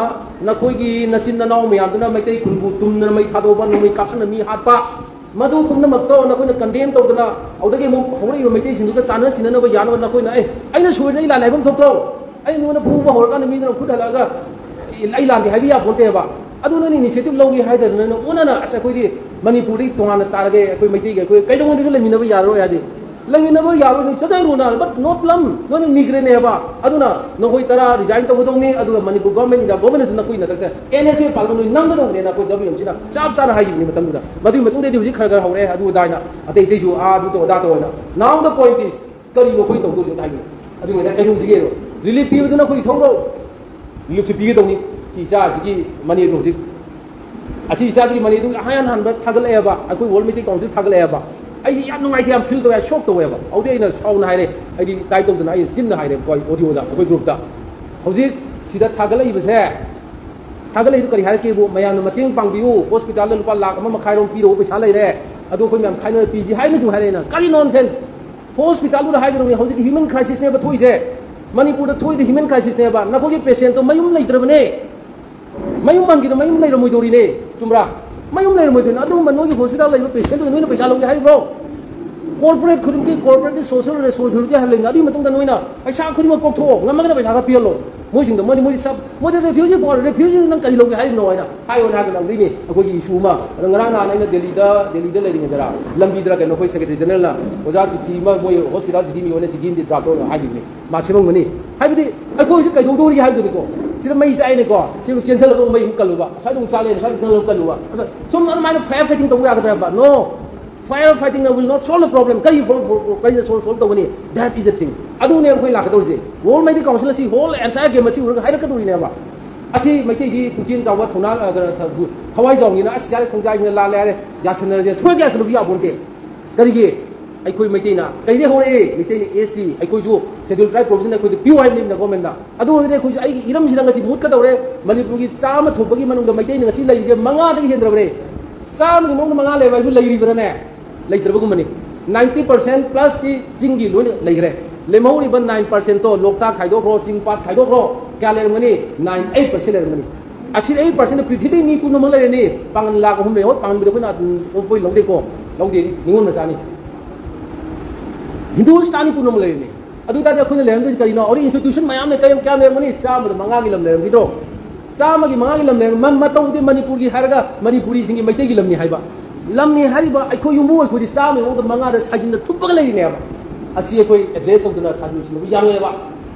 ꯅꯈꯣꯏꯒꯤ ꯅꯆꯤꯟ ꯅꯅꯥꯎ ꯃꯌꯥꯝꯗꯨꯅ ꯃꯩꯇꯩ ꯈꯨꯟꯕꯨ ꯇꯨꯝꯗꯅ ꯃꯩ ꯊꯥꯗꯣꯛꯄ, ꯅꯣꯡꯃꯩ ꯀꯥꯞꯁꯤꯟꯅ ꯃꯤ ꯍꯥꯠꯄ, ꯃꯗꯨ ꯄꯨꯝꯅꯃꯛꯇꯣ ꯅꯈꯣꯏꯅ condemn ꯇꯧꯗꯅ, ꯑꯗꯨꯗꯒꯤ ꯑꯃꯨꯛ ꯍꯧꯔꯛꯏꯕ ꯃꯩꯇꯩꯁꯤꯡꯗꯨꯒ ꯆꯥꯟꯅ ꯁꯤꯟꯅꯅꯕ ꯌꯥꯅꯕ ꯅꯈꯣꯏꯅ, ꯑꯦ, ꯑꯩꯅ ꯁꯣꯏꯔꯗꯤ ꯑꯩ ꯂꯥꯟ ꯍꯥꯏꯐꯝ ꯊꯣꯛꯇ꯭ꯔꯣ? ꯑꯩ ꯅꯉꯣꯟꯗ ꯐꯨꯕ ꯍꯧꯔꯀꯥꯟꯗ ꯃꯤꯗꯨꯅ ꯈꯨꯠ ꯍꯜꯂꯛꯑꯒ ꯑꯩ ꯂꯥꯟꯗꯦ ꯍꯥꯏꯕ ꯌꯥꯄꯣꯟꯇꯦꯕ꯫ ꯑꯗꯨ ꯅꯣꯏꯅ initiative ꯂꯧꯒꯦ ꯍꯥꯏꯗꯅ ꯅꯣꯏꯅ ꯑꯣꯟꯅꯅ, "ꯑꯁ, ꯑꯩꯈꯣꯏꯗꯤ ꯃꯅꯤꯄꯨꯔꯗꯒꯤ ꯇꯣꯉꯥꯟꯅ ꯇꯥꯔꯒꯦ, ꯑꯩꯈꯣꯏ ꯃꯩꯇꯩꯒꯤ ꯑꯩꯈꯣꯏ ꯀꯩꯗꯧꯉꯩꯗꯁꯨ ꯂꯩꯃꯤꯟꯅꯕ ꯌꯥꯔꯔꯣꯏ" ꯍꯥꯏꯗꯤ, ꯂꯩꯃꯤꯟꯅꯕ ꯌꯥꯔꯣꯏ, ꯅꯣꯏ ꯆꯠꯆꯔꯨꯅ, but not ꯂꯝ, ꯅꯣꯏꯅ ꯃꯤꯒ꯭ꯔꯦꯅꯦꯕ꯫ ꯑꯗꯨꯅ ꯅꯈꯣꯏ ꯇꯔꯥ resign ꯇꯧꯒꯗꯧꯅꯤ, ꯑꯗꯨꯒ ꯃꯅꯤꯄꯨꯔ government, India government ꯅꯈꯣꯏ ꯅꯊꯛꯇ N S A ꯄꯥꯜꯂꯒ ꯅꯣꯏ ꯅꯝꯒꯗꯧꯕꯅꯦꯅ ꯑꯩꯈꯣꯏ W M C ꯅ ꯆꯞ ꯆꯥꯅ ꯍꯥꯏꯈꯤꯕꯅꯤ ꯃꯇꯝꯗꯨꯗ꯫ ꯃꯗꯨꯒꯤ ꯃꯇꯨꯡꯗꯩꯗꯤ ꯍꯧꯖꯤꯛ ꯈꯔ ꯈꯔ ꯍꯧꯔꯛꯑꯦ, ꯑꯗꯨ ꯑꯗꯥꯏꯅ ꯑꯇꯩ ꯑꯇꯩꯁꯨ ꯑꯥ ꯑꯗꯨ ꯇꯧ ꯑꯗꯥ ꯇꯧ ꯍꯥꯏꯅ꯫ Now the point is, ꯀꯔꯤꯅꯣ ꯑꯩꯈꯣꯏ ꯇꯧꯗꯣꯏꯁꯦ ꯍꯥꯏꯕꯅꯤ꯫ ꯑꯗꯨ ꯉꯁꯥꯏ ꯀꯩꯗꯧꯁꯤꯒꯦ? Relief ꯄꯤꯕꯗꯨꯅ ꯑꯩꯈꯣꯏ ꯊꯧꯔꯣ꯫ Relief ꯁꯤ ꯄꯤꯒꯗꯧꯅꯤ꯫ ꯁꯤ ꯏꯆꯥꯁꯤꯒꯤ money ꯑꯗꯨ ꯍꯧꯖꯤꯛ, ꯑꯁꯤ ꯏꯆꯥꯁꯤꯒꯤ money ꯑꯗꯨ ꯑꯍꯥꯟ ꯍꯥꯟꯕ ꯊꯥꯒꯠꯂꯛꯑꯦꯕ, ꯑꯩꯈꯣꯏ World Meeting Council ꯊꯥꯒꯠꯂꯛꯑꯦꯕ꯫ ꯑꯩꯁꯦ ꯌꯥꯝ ꯅꯨꯡꯉꯥꯏꯇꯦ, ꯌꯥꯝ feel ꯇꯧꯋꯦ, shock ꯇꯧꯋꯦꯕ꯫ ꯑꯗꯨꯗꯤ ꯑꯩꯅ ꯁꯥꯎꯅ ꯍꯥꯏꯔꯦ, ꯑꯩꯗꯤ type ꯇꯧꯗꯅ ꯑꯩ ꯆꯤꯟꯅ ꯍꯥꯏꯔꯦꯕꯀꯣ, ꯑꯩ audio ꯗ, ꯑꯩꯈꯣꯏ group ꯇ꯫ ꯍꯧꯖꯤꯛ ꯁꯤꯗ ꯊꯥꯒꯠꯂꯛꯏꯕꯁꯦ, ꯊꯥꯒꯠꯂꯛꯏꯗꯨ ꯀꯔꯤ ꯍꯥꯏꯔꯛꯀꯦꯕꯨ, "ꯃꯌꯥꯝꯅ ꯃꯇꯦꯡ ꯄꯥꯡꯕꯤꯌꯨ, hospital ꯗ ꯂꯨꯄꯥ ꯂꯥꯈ ꯑꯃ ꯃꯈꯥꯏꯔꯣꯝ ꯄꯤꯔꯛꯎ, ꯄꯩꯁꯥ ꯂꯩꯔꯦ, ꯑꯗꯨ ꯑꯩꯈꯣꯏ ꯃꯌꯥꯝ ꯈꯥꯏꯅꯔ ꯄꯤꯁꯤ" ꯍꯥꯏꯅꯁꯨ ꯍꯥꯏꯔꯛꯑꯦꯅ꯫ ꯀꯔꯤ nonsense? Hospital ꯗꯨꯗ ꯍꯥꯏꯒꯗꯧꯅꯤ, ꯍꯧꯖꯤꯛ human crisis ꯅꯦꯕ ꯊꯣꯛꯏꯁꯦ꯫ ꯃꯅꯤꯄꯨꯔꯗ ꯊꯣꯛꯏꯗꯤ human crisis ꯅꯦꯕ꯫ ꯅꯈꯣꯏꯒꯤ patient ꯇꯣ ꯃꯌꯨꯝ ꯂꯩꯇ꯭ꯔꯕꯅꯦ꯫ ꯃꯌꯨꯝ ꯄꯥꯟꯈꯤꯗ ꯃꯌꯨꯝ ꯂꯩꯔꯝꯃꯣꯏꯗꯧꯔꯤꯅꯦ꯫ ꯆꯨꯝꯕ꯭ꯔꯥ? ꯃꯌꯨꯝ ꯂꯩꯔꯝꯃꯣꯏꯗꯣꯏꯅꯦ꯫ ꯑꯗꯨꯒꯨꯝꯕ ꯅꯣꯏꯒꯤ hospital ꯂꯩꯕ patient ꯇꯨ ꯅꯣꯏꯅ ꯄꯩꯁꯥ ꯂꯧꯒꯦ ꯍꯥꯏꯔꯤꯕ꯭ꯔꯣ? Corporate ꯈꯨꯗꯤꯡꯃꯛꯀꯤ corporate ꯀꯤ social responsibility ꯍꯥꯏꯕ ꯂꯩꯕꯅꯤ꯫ ꯑꯗꯨꯒꯤ ꯃꯇꯨꯡꯗ ꯅꯣꯏꯅ ꯄꯩꯁꯥ ꯈꯨꯗꯤꯡꯃꯛ ꯀꯣꯛꯊꯣꯛꯑꯣ꯫ ꯉꯝꯃꯒꯅ ꯄꯩꯁꯥ ꯈꯔ ꯄꯤꯍꯜꯂꯣ꯫ ꯃꯣꯏꯁꯤꯡꯗꯣ, ꯃꯣꯏꯗꯤ, ꯃꯣꯏꯗꯤ ꯁꯕ-, ꯃꯣꯏꯗꯤ refugee ꯄꯣ-, refugee ꯅꯪ ꯀꯔꯤ ꯂꯧꯒꯦ ꯍꯥꯏꯔꯤꯕꯅꯣ ꯍꯥꯏꯅ ꯍꯥꯏꯌꯣꯅ ꯍꯥꯏꯒꯗꯧꯔꯤꯅꯤ꯫ ꯑꯩꯈꯣꯏꯒꯤ issue ꯑꯃ꯫ ꯑꯗꯣ ꯉꯔꯥꯡ ꯅꯍꯥꯟ ꯑꯩꯅ ꯗꯦꯜꯂꯤꯗ, ꯗꯦꯜꯂꯤꯗ ꯂꯩꯔꯤꯉꯩꯗꯔ, ꯂꯝꯕꯤꯗꯔ ꯀꯩꯅꯣ ꯑꯩꯈꯣꯏ secretary general ꯅ ꯑꯣꯖꯥ ꯆꯤꯊꯤ ꯑꯃ, ꯃꯣꯏ hospital ꯆꯤꯊꯤ ꯃꯤ ꯑꯣꯏꯅ ꯆꯤꯊꯤ ꯑꯃꯗꯤ draft ꯇꯧꯔꯒ ꯍꯥꯏꯈꯤꯕꯅꯤ꯫ ꯃꯥ ꯁꯦꯝꯃꯝꯒꯅꯤ꯫ ꯍꯥꯏꯕꯗꯤ ꯑꯩꯈꯣꯏ ꯍꯧꯖꯤꯛ ꯀꯩꯗꯧꯗꯧꯔꯤꯒꯦ ꯍꯥꯏꯕꯗꯨꯅꯤꯀꯣ꯫ ꯁꯤꯗ ꯃꯩ ꯆꯥꯛꯏꯅꯦꯀꯣ, ꯁꯤ ꯆꯦꯟꯁꯤꯜꯂꯒ ꯑꯃꯨꯛ ꯃꯩ ꯑꯃꯨꯛ ꯀꯜꯂꯨꯕ, ꯁ꯭ꯋꯥꯏꯗ ꯑꯃꯨꯛ ꯆꯥꯛꯂꯦ, ꯁ꯭ꯋꯥꯏꯗ ꯆꯦꯟꯁꯤꯜꯂꯒ ꯀꯜꯂꯨꯕ꯫ ꯑꯗ ꯁꯨꯝ ꯑꯗꯨꯃꯥꯏꯅ fire fighting ꯇꯧꯕ ꯌꯥꯒꯗ꯭ꯔꯕ? No. Fire fighting will not solve the problem. ꯀꯔꯤ ꯐꯣ-, ꯐꯣ-, ꯀꯔꯤꯅ solve, solve ꯇꯧꯒꯅꯤ? That is the thing. ꯑꯗꯨꯅꯦ ꯑꯩꯈꯣꯏ ꯂꯥꯛꯀꯗꯧꯔꯤꯁꯦ꯫ World Meitei Council ꯑꯁꯤ whole entire game ꯑꯁꯤ ꯎꯔꯒ ꯍꯥꯏꯔꯛꯀꯗꯧꯔꯤꯅꯦꯕ꯫ ꯑꯁꯤ ꯃꯩꯇꯩꯗꯤ ꯄꯨꯛꯆꯦꯜ ꯆꯥꯎꯕ, ꯊꯧꯅꯥ, ꯑ, ꯀꯩꯅꯣ, ꯊ-, ꯊꯋꯥꯏ ꯆꯥꯎꯕꯅꯤꯅ, "ꯑꯁ, ꯌꯥꯔꯦ, ꯈꯣꯡꯖꯥꯏꯁꯤꯅ ꯂꯥꯜꯂꯦ ꯍꯥꯏꯔꯦ, ꯌꯥꯁꯟꯅꯔꯁꯦ", ꯊꯨꯡꯌꯥ ꯌꯥꯁꯟꯅꯕ ꯌꯥꯄꯣꯟꯇꯦ꯫ ꯀꯔꯤꯒꯤ? ꯑꯩꯈꯣꯏ ꯃꯩꯇꯩꯅ ꯀꯩꯗꯩ ꯍꯧꯔꯛꯑꯦ? ꯃꯩꯇꯩꯅ S T, ꯑꯩꯈꯣꯏꯁꯨ Scheduled Tribe provision ꯑꯩꯈꯣꯏꯗ ꯄꯤꯌꯨ ꯍꯥꯏꯕꯅꯤꯅ government ꯅ꯫ ꯑꯗꯨ ꯑꯣꯏꯔꯒꯗꯤ ꯑꯩꯈꯣꯏꯁꯨ ꯑꯩꯒꯤ ꯏꯔꯝꯁꯤꯗ ꯉꯁꯤ ꯃꯨꯠꯀꯗꯧꯔꯦ꯫ ꯃꯅꯤꯄꯨꯔꯒꯤ ꯆꯥꯝꯃ ꯊꯣꯛꯄꯒꯤ ꯃꯅꯨꯡꯗ ꯃꯩꯇꯩꯅ ꯉꯁꯤ ꯂꯩꯔꯤꯁꯦ ꯃꯉꯥꯗꯒꯤ ꯍꯦꯟꯗ꯭ꯔꯕꯅꯦ꯫ ꯆꯥꯝꯃꯒꯤ ꯃꯅꯨꯡꯗ ꯃꯉꯥ ꯂꯩꯕ ꯍꯥꯏꯕꯨ ꯂꯩꯔꯤꯕ꯭ꯔꯥꯅꯦ? ꯂꯩꯇ꯭ꯔꯕꯒꯨꯝꯕꯅꯤ꯫ Ninety percent plus ꯇꯤ ꯆꯤꯡꯒꯤ ꯂꯣꯏꯅ ꯂꯩꯈ꯭ꯔꯦ꯫ ꯂꯦꯝꯍꯧꯔꯤꯕ nine percent ꯇꯣ ꯂꯣꯛꯇꯥꯛ ꯈꯥꯏꯗꯣꯛꯈ꯭ꯔꯣ, ꯆꯤꯡ ꯄꯥꯠ ꯈꯥꯏꯗꯣꯛꯈ꯭ꯔꯣ, ꯀꯌꯥ ꯂꯩꯔꯝꯒꯅꯤ? Nine eight percent ꯂꯩꯔꯝꯒꯅꯤ꯫ ꯑꯁꯤ eight percent ꯄ꯭ꯔꯤꯊꯤꯕꯤ ꯃꯤ ꯄꯨꯝꯅꯃꯛ ꯂꯩꯔꯅꯤ꯫ ꯄꯥꯡꯒꯜ ꯂꯥꯛ ꯑꯍꯨꯝ ꯂꯩ꯫ ꯍꯣꯏ, ꯄꯥꯡꯒꯜꯕꯨꯗꯤ ꯑꯩꯈꯣꯏꯅ ꯑꯗꯨꯝ ꯄꯣꯠ ꯂꯧꯗꯦꯀꯣ, ꯂꯧꯗꯦ, ꯅꯤꯉꯣꯜ ꯃꯆꯥꯅꯤ꯫ ꯍꯤꯟꯗꯨꯁꯇꯥꯅꯤ ꯄꯨꯝꯅꯃꯛ ꯂꯩꯔꯅꯤ꯫ ꯑꯗꯨ ꯇꯥꯔꯗꯤ ꯑꯩꯈꯣꯏꯅ ꯂꯩꯔꯝꯗꯣꯏꯁꯤ ꯀꯔꯤꯅꯣ? ꯑꯣꯔꯤ institution ꯃꯌꯥꯝ ꯂꯩ, ꯀꯌꯥꯝ, ꯀꯌꯥꯝ ꯂꯩꯔꯝꯒꯅꯤ? ꯆꯥꯝꯃꯗ ꯃꯉꯥꯒꯤ ꯂꯝ ꯂꯩꯔꯝꯈꯤꯗ꯭ꯔꯣ? ꯆꯥꯝꯃꯒꯤ ꯃꯉꯥꯒꯤ ꯂꯝ ꯂꯩꯔꯝ-, ꯃ-, ꯃꯇꯧꯗꯤ ꯃꯅꯤꯄꯨꯔꯒꯤ ꯍꯥꯏꯔꯒ ꯃꯅꯤꯄꯨꯔꯤꯁꯤꯡꯒꯤ ꯃꯩꯇꯩꯒꯤ ꯂꯝꯅꯤ ꯍꯥꯏꯕ꯫ ꯂꯝꯅꯤ ꯍꯥꯏꯔꯤꯕ ꯑꯩꯈꯣꯏ ꯌꯨꯝꯕꯨ ꯑꯩꯈꯣꯏꯗꯤ ꯆꯥꯝꯃꯒꯤ ꯃꯑꯣꯡꯗ ꯃꯉꯥꯗ ꯁꯥꯖꯤꯟꯗ ꯊꯨꯞꯄꯒ ꯂꯩꯔꯤꯅꯦꯕ꯫ ꯑꯁꯤ ꯑꯩꯈꯣꯏ address ꯇꯧꯗꯅ ꯁꯥꯖꯤꯟ ꯁꯤꯟꯅꯕ ꯌꯥꯔꯣꯏꯕ꯫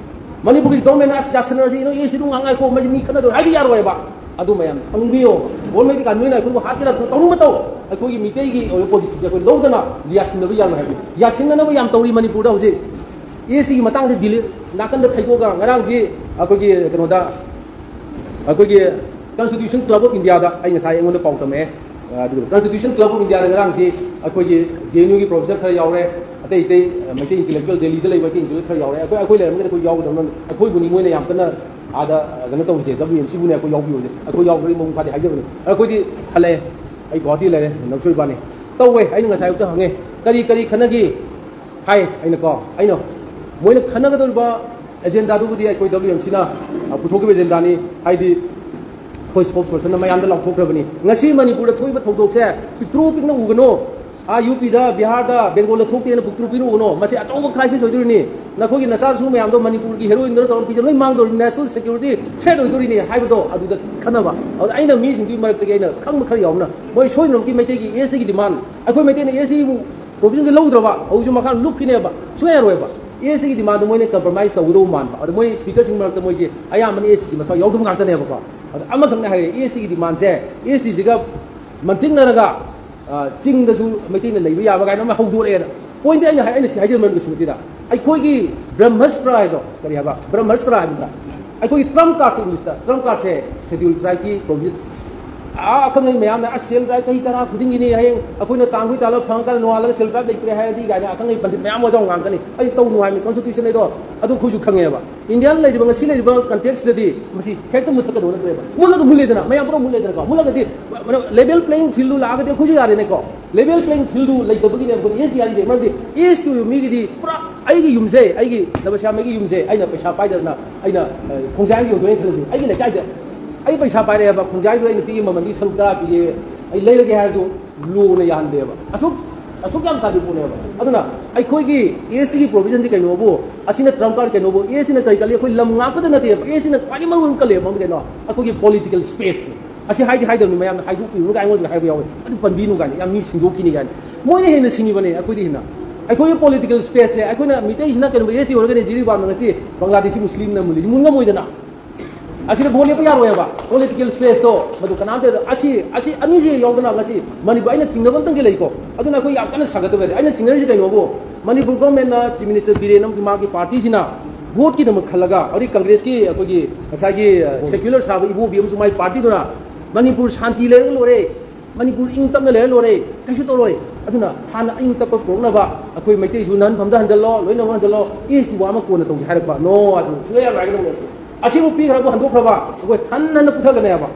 ꯃꯅꯤꯄꯨꯔꯒꯤ government ꯅ ꯑꯁ ꯌꯥꯁꯟꯅꯔꯁꯤ, ꯅꯣꯏ S T ꯗꯨ ꯉꯥꯡꯉꯥꯏꯀꯣ, ꯃꯁꯤ ꯃꯤ ꯈꯠꯅꯗꯣꯏ ꯍꯥꯏꯕ ꯌꯥꯔꯣꯏꯕ꯫ ꯑꯗꯨ ꯃꯌꯥꯝ ꯈꯪꯕꯤꯌꯣ꯫ ꯒꯣꯜ ꯃꯩꯗꯤ ꯀꯥꯟ ꯅꯣꯏꯅ ꯑꯩꯈꯣꯏꯕꯨ ꯍꯥꯠꯀꯦꯔꯥ ꯇꯧꯅꯤꯡꯕ ꯇꯧ, ꯑꯩꯈꯣꯏꯒꯤ ꯃꯤꯇꯩꯒꯤ ꯑꯣꯏꯕ position ꯁꯦ ꯑꯩꯈꯣꯏ ꯂꯧꯗꯅ ꯌꯥꯁꯤꯟꯅꯕ ꯌꯥꯔꯣꯏ ꯍꯥꯏꯕꯅꯤ꯫ ꯌꯥꯁꯤꯟꯅꯅꯕ ꯌꯥꯝ ꯇꯧꯔꯤ ꯃꯅꯤꯄꯨꯔꯗ ꯍꯧꯖꯤꯛ꯫ S T ꯒꯤ ꯃꯇꯥꯡꯁꯦ ꯗꯤꯂꯤ ꯅꯥꯀꯟꯗ ꯊꯩꯗꯣꯛꯑꯒ ꯉꯔꯥꯡꯁꯤ ꯑꯩꯈꯣꯏꯒꯤ ꯀꯩꯅꯣꯗ, ꯑꯩꯈꯣꯏꯒꯤ Constitution Club of India ꯗ ꯑꯩ ꯉꯁꯥꯏ ꯑꯩꯉꯣꯟꯗ ꯄꯥꯎ ꯇꯝꯃꯛꯑꯦ꯫ ꯑꯗꯨꯒ Constitution Club of India ꯗ ꯉꯔꯥꯡꯁꯤ ꯑꯩꯈꯣꯏꯒꯤ J N U ꯒꯤ professor ꯈꯔ ꯌꯥꯎꯔꯦ, ꯑꯇꯩ ꯑꯇꯩ ꯃꯩꯇꯩ intellectual, ꯗꯦꯜꯂꯤꯗ ꯂꯩꯕ ꯃꯩꯇꯩ intellectual ꯈꯔ ꯌꯥꯎꯔꯦ꯫ ꯑꯩꯈꯣꯏ, ꯑꯩꯈꯣꯏ ꯂꯩꯔꯝꯃꯒꯗꯤ ꯑꯩꯈꯣꯏ ꯌꯥꯎꯒꯗꯕꯅꯤ, ꯑꯩꯈꯣꯏꯕꯨꯅꯤ ꯃꯣꯏꯅ ꯌꯥꯝ ꯀꯟꯅ ꯑꯥꯗ ꯀꯩꯅꯣ ꯇꯧꯔꯤꯁꯦ, W M C ꯕꯨꯅꯦ ꯑꯩꯈꯣꯏ ꯌꯥꯎꯕꯤꯌꯨꯁꯦ, ꯑꯩꯈꯣꯏ ꯌꯥꯎꯕꯒꯤ ꯃꯄꯨꯡ ꯐꯥꯗꯦ ꯍꯥꯏꯖꯕꯅꯤ꯫ ꯑꯩꯈꯣꯏꯗꯤ ꯍꯜꯂꯛꯑꯦ, ꯑꯩ ꯒꯨꯋꯥꯍꯥꯇꯤ ꯂꯩꯔꯦ, ꯅꯝꯁꯣꯏ ꯏꯕꯥꯅꯤ ꯇꯧꯋꯦ꯫ ꯑꯩꯅ ꯉꯁꯥꯏ ꯑꯌꯨꯛꯇ ꯍꯪꯉꯦ, "ꯀꯔꯤ ꯀꯔꯤ ꯈꯟꯅꯒꯦ?" ꯍꯥꯏ꯫ ꯑꯩꯅꯀꯣ, ꯑꯩꯅ ꯃꯣꯏꯅ ꯈꯟꯅꯒꯗꯧꯔꯤꯕ agenda ꯗꯨꯕꯨꯗꯤ ꯑꯩꯈꯣꯏ W M C ꯅ, ꯑ, ꯄꯨꯊꯣꯛꯈꯤꯕ agenda ꯅꯤ꯫ ꯍꯥꯏꯗꯤ ꯑꯩꯈꯣꯏ spokesperson ꯅ ꯃꯌꯥꯝꯗ ꯂꯥꯎꯊꯣꯛꯈ꯭ꯔꯕꯅꯤ, ꯉꯁꯤ ꯃꯅꯤꯄꯨꯔꯗ ꯊꯣꯛꯏꯕ ꯊꯧꯗꯣꯛꯁꯦ ꯄꯤꯛꯇ꯭ꯔꯨ ꯄꯤꯛꯅ ꯎꯒꯅꯨ꯫ ꯑꯥ, U P ꯗ, ꯕꯤꯍꯥꯔꯗ, ꯕꯦꯡꯒꯣꯜꯗ ꯊꯣꯛꯇꯦꯅ ꯄꯤꯛꯇ꯭ꯔꯨ ꯄꯤꯛꯅ ꯎꯒꯅꯨ꯫ ꯃꯁꯤ ꯑꯆꯧꯕ crisis ꯑꯣꯏꯗꯣꯔꯤꯅꯤ꯫ ꯅꯈꯣꯏꯒꯤ ꯅꯆꯥꯁꯨ ꯃꯌꯥꯝꯗꯣ ꯃꯅꯤꯄꯨꯔꯒꯤ heroine ꯗꯧꯅ ꯇꯧꯔꯒ ꯄꯤꯖ ꯂꯣꯏ ꯃꯥꯡꯗꯧꯔꯤꯅꯤ, national security threat ꯑꯣꯏꯗꯣꯔꯤꯅꯤ ꯍꯥꯏꯕꯗꯣ ꯑꯗꯨꯗ ꯈꯟꯅꯕ꯫ ꯑꯗꯨꯗ ꯑꯩꯅ ꯃꯤꯁꯤꯡꯗꯨꯒꯤ ꯃꯔꯛꯇꯒꯤ ꯑꯩꯅ ꯈꯪꯕ ꯈꯔ ꯌꯥꯎꯕꯅ ꯃꯣꯏ ꯁꯣꯏꯗꯅꯃꯛꯀꯤ ꯃꯩꯇꯩꯒꯤ S T ꯒꯤ demand, ꯑꯩꯈꯣꯏ ꯃꯩꯇꯩꯅ S T ꯕꯨ provision ꯁꯦ ꯂꯧꯗ꯭ꯔꯕ ꯍꯧꯖꯤꯛꯁꯨ ꯃꯈꯥ ꯂꯨꯞꯈꯤꯅꯦꯕ, ꯁꯨꯡꯌꯥ ꯌꯥꯔꯣꯏꯕ꯫ ꯑꯦꯁ ꯇꯤꯒꯤ ꯗꯤꯃꯥꯟꯗꯣ ꯃꯣꯏꯅ ꯀꯝꯄ꯭ꯔꯣꯃꯥꯏꯁ ꯇꯧꯒꯗꯧꯕ ꯃꯥꯟꯕ꯫ ꯑꯗꯣ ꯃꯣꯏ ꯁ꯭ꯄꯤꯀꯔꯁꯤꯡ ꯃꯔꯛꯇ ꯃꯣꯏꯁꯦ ꯑꯌꯥꯝꯕꯅ ꯑꯦꯁ ꯇꯤꯒꯤ ꯃꯊꯧ ꯌꯥꯎꯗꯕ ꯉꯥꯛꯇꯅꯦꯕꯀꯣ꯫ ꯑꯗꯣ ꯑꯃꯈꯛꯅ ꯍꯥꯏꯔꯛꯑꯦ, ꯑꯦꯁ ꯇꯤꯒꯤ ꯗꯤꯃꯥꯟꯁꯦ ꯑꯦꯁ ꯇꯤꯁꯤꯒ ꯃꯟꯇꯤꯛꯅꯔꯒ, ꯑ, ꯆꯤꯡꯗꯁꯨ ꯃꯩꯇꯩꯅ ꯂꯩꯕ ꯌꯥꯕ ꯀꯥꯏꯅ ꯑꯃ ꯍꯧꯗꯣꯔꯛꯑꯦꯅ꯫ ꯄꯣꯏꯟꯗꯤ ꯑꯩꯅ ꯍꯥꯏ-, ꯑꯩꯅ ꯁꯤ ꯍꯥꯏꯖꯔꯝꯕ ꯀꯩꯁꯨ ꯅꯠꯇꯦꯗ꯫ ꯑꯩꯈꯣꯏꯒꯤ ꯕ꯭ꯔꯍꯃꯁꯇ꯭ꯔ ꯍꯥꯏꯗꯣ, ꯀꯔꯤ ꯍꯥꯏꯕ? ꯕ꯭ꯔꯍꯃꯁꯇ꯭ꯔ ꯍꯥꯏꯕꯗ ꯑꯩꯈꯣꯏꯒꯤ ꯇ꯭ꯔꯝꯞ ꯀꯥꯔꯗꯁꯦ, ꯏꯪꯂꯤꯁꯇ ꯇ꯭ꯔꯝꯞ ꯀꯥꯔꯗꯁꯦ ꯁꯦꯗ꯭ꯌꯨꯜ ꯇ꯭ꯔꯥꯏꯕꯀꯤ ꯄ꯭ꯔꯣꯚꯤꯖꯟ, ꯑꯥ, ꯑꯈꯪ ꯑꯍꯩ ꯃꯌꯥꯝꯅ, "ꯑꯁ, ꯁꯦꯗ꯭ꯌꯨꯜ ꯇ꯭ꯔꯥꯏꯕ ꯆꯍꯤ ꯇꯔꯥ ꯐꯨꯗꯤꯡꯒꯤꯅꯤ, ꯍꯌꯦꯡ ꯑꯩꯈꯣꯏꯅ ꯇꯥꯡꯈꯨꯜ ꯇꯥꯜꯂꯒ ꯐꯪꯉꯀꯥꯟꯗ ꯅꯣꯡꯉꯥꯜꯂꯒ ꯁꯦꯗ꯭ꯌꯨꯜ ꯇ꯭ꯔꯥꯏꯕ ꯂꯩꯇ꯭ꯔꯦ ꯍꯥꯏꯔꯗꯤ" ꯀꯥꯏꯅ ꯑꯈꯪ ꯑꯍꯩ ꯄꯟꯗꯤꯠ ꯃꯌꯥꯝ ꯑꯃ ꯉꯥꯡꯉꯛꯀꯅꯤ꯫ ꯑꯩ ꯇꯧꯅꯨ ꯍꯥꯏꯕꯅꯤ, ꯀꯟꯁꯇꯤꯇ꯭ꯌꯨꯁꯟ ꯍꯥꯏꯗꯣ ꯑꯗꯨ ꯑꯩꯈꯣꯏꯁꯨ ꯈꯪꯉꯦꯕ꯫ ꯏꯟꯗꯤꯌꯥꯗ ꯂꯩꯔꯤꯕ, ꯉꯁꯤ ꯂꯩꯔꯤꯕ ꯀꯟꯇꯦꯛꯁꯇꯗꯤ ꯃꯁꯤ ꯍꯦꯛꯇ ꯃꯨꯠꯊꯠꯀꯗꯧꯕ ꯅꯠꯇ꯭ꯔꯦꯕ꯫ ꯃꯨꯠꯂꯒ ꯃꯨꯠꯂꯦꯗꯅ, ꯃꯌꯥꯝ ꯄꯨꯝꯅꯃꯛ ꯃꯨꯠꯂꯦꯗꯅꯀꯣ꯫ ꯃꯨꯠꯂꯒꯗꯤ level playing field ꯂꯥꯛꯑꯒꯗꯤ ꯑꯩꯈꯣꯏꯁꯨ ꯌꯥꯔꯦꯅꯦꯀꯣ꯫ Level playing field ꯂꯩꯇꯕꯒꯤꯅꯦ ꯑꯩꯈꯣꯏ ꯑꯦꯁ ꯇꯤ ꯍꯥꯏꯔꯤꯁꯦ꯫ ꯃꯔꯝꯗꯤ ꯑꯦꯁ ꯇꯤ ꯑꯣꯏꯕ ꯃꯤꯒꯤꯗꯤ ꯄꯨꯔꯥ ꯑꯩꯒꯤ ꯌꯨꯝꯁꯦ, ꯑꯩꯒꯤ ꯅꯕꯁ꯭ꯌꯥꯝ ꯑꯩꯒꯤ ꯌꯨꯝꯁꯦ ꯑꯩꯅ ꯄꯩꯁꯥ ꯄꯥꯏꯗꯗꯅ ꯑꯩꯅ, ꯑ, ꯈꯣꯡꯖꯥꯏꯒꯤ ꯌꯣꯟꯊꯣꯛꯑꯦ ꯈꯜꯂꯁꯤ, ꯑꯩꯒꯤ ꯂꯩꯀꯥꯏꯗ ꯑꯩ ꯄꯩꯁꯥ ꯄꯥꯏꯔꯛꯑꯦꯕ, ꯈꯣꯡꯖꯥꯏꯗꯨ ꯑꯩꯅ ꯄꯤꯒꯦ, ꯃꯃꯜꯗꯤ ꯁꯔꯨꯛ ꯇꯔꯥ ꯄꯤꯒꯦ, ꯑꯩ ꯂꯩꯔꯒꯦ ꯍꯥꯏꯔꯁꯨ ꯂꯣꯅ ꯌꯥꯍꯟꯗꯦꯕ꯫ ꯑꯁꯨꯛ, ꯑꯁꯨꯛ ꯌꯥꯝ ꯇꯥꯗꯤ ꯄꯣꯠꯅꯦꯕ꯫ ꯑꯗꯨꯅ ꯑꯩꯈꯣꯏꯒꯤ ꯑꯦꯁ ꯇꯤꯒꯤ ꯄ꯭ꯔꯣꯚꯤꯖꯟꯁꯤ ꯀꯩꯅꯣꯕꯨ, ꯑꯁꯤꯅ ꯇ꯭ꯔꯝꯞ ꯀꯥꯔꯗ ꯀꯩꯅꯣꯕꯨ, ꯑꯦꯁ ꯇꯤꯅ ꯀꯔꯤ ꯀꯜꯂꯤ? ꯑꯩꯈꯣꯏ ꯂꯝ ꯉꯥꯛꯄꯗ ꯅꯠꯇꯦꯕ, ꯑꯦꯁ ꯇꯤꯅ ꯈ꯭ꯋꯥꯏꯗꯒꯤ ꯃꯔꯨ ꯑꯣꯏꯅ ꯀꯜꯂꯦꯕ ꯃꯔꯝꯗꯤ ꯀꯩꯅꯣ? ꯑꯩꯈꯣꯏꯒꯤ ꯄꯣꯂꯤꯇꯤꯀꯦꯜ ꯁ꯭ꯄꯦꯁꯁꯦ꯫ ꯑꯁꯤ ꯍꯥꯏꯗꯤ ꯍꯥꯏꯗꯕꯅꯤ, ꯃꯌꯥꯝꯅ ꯍꯥꯏꯗꯣꯛꯄꯤꯔꯨꯔꯒ ꯑꯩꯉꯣꯟꯗ ꯍꯥꯏꯕ ꯌꯥꯎꯋꯦ, "ꯑꯗꯨ ꯄꯟꯕꯤꯅꯨ" ꯀꯥꯏꯅ, ꯌꯥꯝ ꯃꯤ ꯁꯤꯡꯗꯣꯛꯈꯤꯅꯤ ꯀꯥꯏꯅ꯫ ꯃꯣꯏꯅ ꯍꯦꯟꯅ ꯁꯤꯡꯉꯤꯕꯅꯤ ꯑꯩꯈꯣꯏꯗꯤ ꯍꯦꯟꯅ꯫ ꯑꯩꯈꯣꯏꯒꯤ ꯄꯣꯂꯤꯇꯤꯀꯦꯜ ꯁ꯭ꯄꯦꯁꯁꯦ, ꯑꯩꯈꯣꯏꯅ ꯃꯤꯇꯩꯁꯤꯅ ꯀꯩꯅꯣ ꯑꯦꯁ ꯇꯤ ꯑꯣꯏꯔꯒꯅꯦ ꯖꯤꯔꯤꯕꯥꯝꯅ ꯉꯁꯤ ꯕꯪꯒ꯭ꯂꯥꯗꯦꯁꯤ ꯃꯨꯁꯂꯤꯝꯅ ꯃꯨꯜꯂꯤꯁꯤ ꯃꯨꯟ ꯉꯝꯃꯣꯏꯗꯅ꯫ ꯑꯁꯤꯗ ꯚꯣꯠ ꯂꯦꯞꯄ ꯌꯥꯔꯣꯏꯕ꯫ ꯄꯣꯂꯤꯇꯤꯀꯦꯜ ꯁ꯭ꯄꯦꯁꯇꯣ ꯃꯗꯨ ꯀꯅꯥꯝꯇ, ꯑꯁꯤ, ꯑꯁꯤ ꯑꯅꯤꯁꯦ ꯌꯥꯎꯗꯅ ꯉꯁꯤ ꯃꯅꯤꯄꯨꯔ, ꯑꯩꯅ ꯆꯤꯡꯅꯕ ꯑꯝꯇꯪꯗꯤ ꯂꯩꯀꯣ꯫ ꯑꯗꯨꯅ ꯑꯩꯈꯣꯏ ꯌꯥꯝ ꯀꯟꯅ ꯁꯥꯒꯠꯇꯕ ꯌꯥꯗꯦ꯫ ꯑꯩꯅ ꯆꯤꯡꯅꯔꯤꯁꯦ ꯀꯩꯅꯣꯕꯨ, ꯃꯅꯤꯄꯨꯔ ꯒꯣꯔꯃꯦꯟꯅ ꯆꯤꯐ ꯃꯤꯅꯤꯁꯇꯔ ꯕꯤꯔꯦꯟ ꯑꯃꯁꯨꯡ ꯃꯥꯒꯤ ꯄꯥꯔꯇꯤꯁꯤꯅ ꯚꯣꯠꯀꯤꯗꯃꯛ ꯈꯜꯂꯒ, ꯍꯧꯖꯤꯛ ꯀꯪꯒ꯭ꯔꯦꯁꯀꯤ ꯑꯩꯈꯣꯏꯒꯤ ꯉꯁꯥꯏꯒꯤ, ꯑ, ꯁꯦꯀ꯭ꯌꯨꯂꯔ ꯁꯥꯕ ꯏꯕꯣꯕꯤ ꯑꯃꯁꯨꯡ ꯃꯥꯒꯤ ꯄꯥꯔꯇꯤꯗꯨꯅ ꯃꯅꯤꯄꯨꯔ ꯁꯥꯟꯇꯤ ꯂꯩꯔꯒ ꯂꯣꯏꯔꯦ, ꯃꯅꯤꯄꯨꯔ ꯏꯪ ꯇꯞꯅ ꯂꯩꯔ ꯂꯣꯏꯔꯦ, ꯀꯩꯁꯨ ꯇꯧꯔꯣꯏ꯫ ꯑꯗꯨꯅ ꯍꯥꯟꯅ ꯏꯪ ꯇꯞꯄ ꯄꯨꯔꯛꯅꯕ ꯑꯩꯈꯣꯏ ꯃꯩꯇꯩꯁꯨ ꯅꯟ ꯐꯝꯗ ꯍꯟꯖꯜꯂꯣ, ꯂꯣꯏꯅ ꯍꯟꯖꯜꯂꯣ, ꯏꯁ ꯋꯥ ꯑꯃ ꯀꯣꯟꯅ ꯇꯧꯁꯤ ꯍꯥꯏꯔꯛꯄ꯫ ꯅꯣ, ꯑꯗꯨ ꯁꯨꯡꯌꯥ ꯌꯥꯔꯣꯏ, ꯍꯥꯏꯒꯗꯧꯅꯦ꯫ ꯑꯁꯤꯕꯨ ꯄꯤꯈ꯭ꯔꯕꯨ ꯍꯟꯗꯣꯛꯈ꯭ꯔꯕ, ꯑꯩꯈꯣꯏ ꯍꯟꯅ ꯍꯟꯅ ꯄꯨꯊꯒꯅꯦꯕ꯫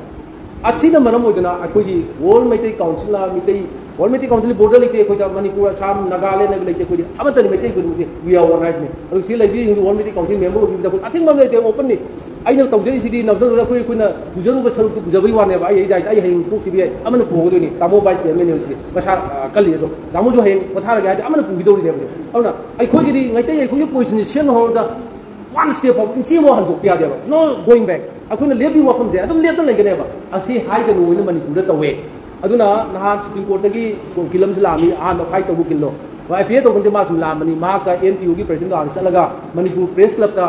ꯑꯁꯤꯅ ꯃꯔꯝ ꯑꯣꯏꯗꯅ ꯑꯩꯈꯣꯏꯒꯤ ꯋꯥꯔꯜ ꯃꯩꯇꯩ ꯀꯥꯎꯟꯁꯤꯜꯅ, Meitei, world Meitei council border ꯂꯩꯇꯦ ꯑꯩꯈꯣꯏꯗ, ꯃꯅꯤꯄꯨꯔ, ꯑꯁꯥꯝ, ꯅꯥꯒꯥꯂꯦꯟ ꯍꯥꯏꯕ ꯂꯩꯇꯦ ꯑꯩꯈꯣꯏꯗꯤ, ꯑꯃꯠꯇꯅꯤ ꯃꯩꯇꯩ ꯈꯨꯗꯤꯡꯃꯛꯇꯤ, we are one ꯍꯥꯏꯁꯤꯅꯤ꯫ ꯑꯗꯨ ꯁꯤ ꯂꯩꯕꯤꯔꯤꯁꯤꯡꯗꯨ ꯋꯥꯔꯜ ꯃꯩꯇꯩ ꯀꯥꯎꯟꯁꯤꯜ ꯃꯦꯝꯕꯔ ꯑꯣꯏꯕꯤꯕꯗ ꯑꯩꯈꯣꯏ ꯑꯊꯤꯡꯕ ꯑꯃ ꯂꯩꯇꯦ, ꯑꯣꯄꯟꯅꯤ꯫ ꯑꯩꯅ ꯇꯧꯖꯔꯤꯁꯤꯗꯤ ꯅꯝꯖꯜꯂꯒ ꯑꯩꯈꯣꯏ, ꯑꯩꯈꯣꯏꯅ ꯄꯨꯖꯔꯨꯕ ꯁꯔꯨꯛꯇꯨ ꯄꯨꯖꯕꯒꯤ ꯋꯥꯅꯦꯕ꯫ ꯑꯩ, ꯑꯩ, ꯑꯩ ꯍꯌꯦꯡ ꯇꯣꯛꯈꯤꯕ ꯌꯥꯏ, ꯑꯃꯅ ꯄꯨꯍꯧꯗꯣꯏꯅꯤ꯫ ꯇꯥꯃꯣ ꯚꯥꯏꯁ ꯆꯤꯌꯔꯃꯦꯟꯅꯤ ꯍꯧꯖꯤꯛ, ꯃꯁꯥ, ꯑ, ꯀꯜꯂꯤ꯫ ꯑꯗꯣ ꯇꯥꯃꯣꯁꯨ ꯍꯌꯦꯡ ꯄꯣꯊꯥꯔꯒꯦ ꯍꯥꯏꯗꯤ ꯑꯃꯅ ꯄꯨꯈꯤꯗꯧꯔꯤꯅꯦꯕ꯫ ꯑꯗꯨꯅ ꯑꯩꯈꯣꯏꯒꯤꯗꯤ ꯃꯩꯇꯩ ꯑꯩꯈꯣꯏꯒꯤ ꯄꯣꯖꯤꯁꯟꯁꯤ ꯁꯦꯝꯕ ꯍꯧꯔꯕꯗ ꯋꯥꯟ ꯁ꯭ꯇꯦꯞ ꯐꯥꯎꯕ, ꯏꯟꯆꯤ ꯑꯃ ꯍꯟꯗꯣꯛꯄ ꯌꯥꯗꯦꯕ꯫ No going back꯫ ꯑꯩꯈꯣꯏꯅ ꯂꯦꯞꯄꯤ ꯋꯥꯐꯝꯁꯦ ꯑꯗꯨꯝ ꯂꯦꯞꯇ ꯂꯩꯒꯅꯦꯕ꯫ ꯑꯁꯤ ꯍꯥꯏꯒꯅꯨ ꯍꯥꯏꯅ ꯃꯅꯤꯄꯨꯔꯗ ꯇꯧꯋꯦ꯫ ꯑꯗꯨꯅ ꯅꯍꯥꯟ ꯁꯨꯄ꯭ꯔꯤꯝ ꯀꯣꯔꯠꯇꯒꯤ ꯎꯀꯤꯜ ꯑꯃꯁꯨ ꯂꯥꯛꯑꯝꯃꯤ, ꯑꯍꯥꯟꯕ ꯐꯥꯏꯠ ꯇꯧꯕ ꯎꯀꯤꯜꯗꯣ꯫ ꯑꯥꯏ ꯄꯤ ꯑꯦ ꯇꯧꯕꯗꯤ ꯃꯥ ꯁꯨꯝ ꯂꯥꯛꯑꯝꯕꯅꯤ꯫ ꯃꯍꯥꯛꯀ ꯑꯦꯟ ꯇꯤ ꯌꯨꯒꯤ ꯄ꯭ꯔꯦꯁꯤꯗꯦꯟꯗꯣ ꯍꯥꯟꯅ ꯆꯠꯂꯒ ꯃꯅꯤꯄꯨꯔ ꯄ꯭ꯔꯦꯁ ꯀ꯭ꯂꯕꯇ,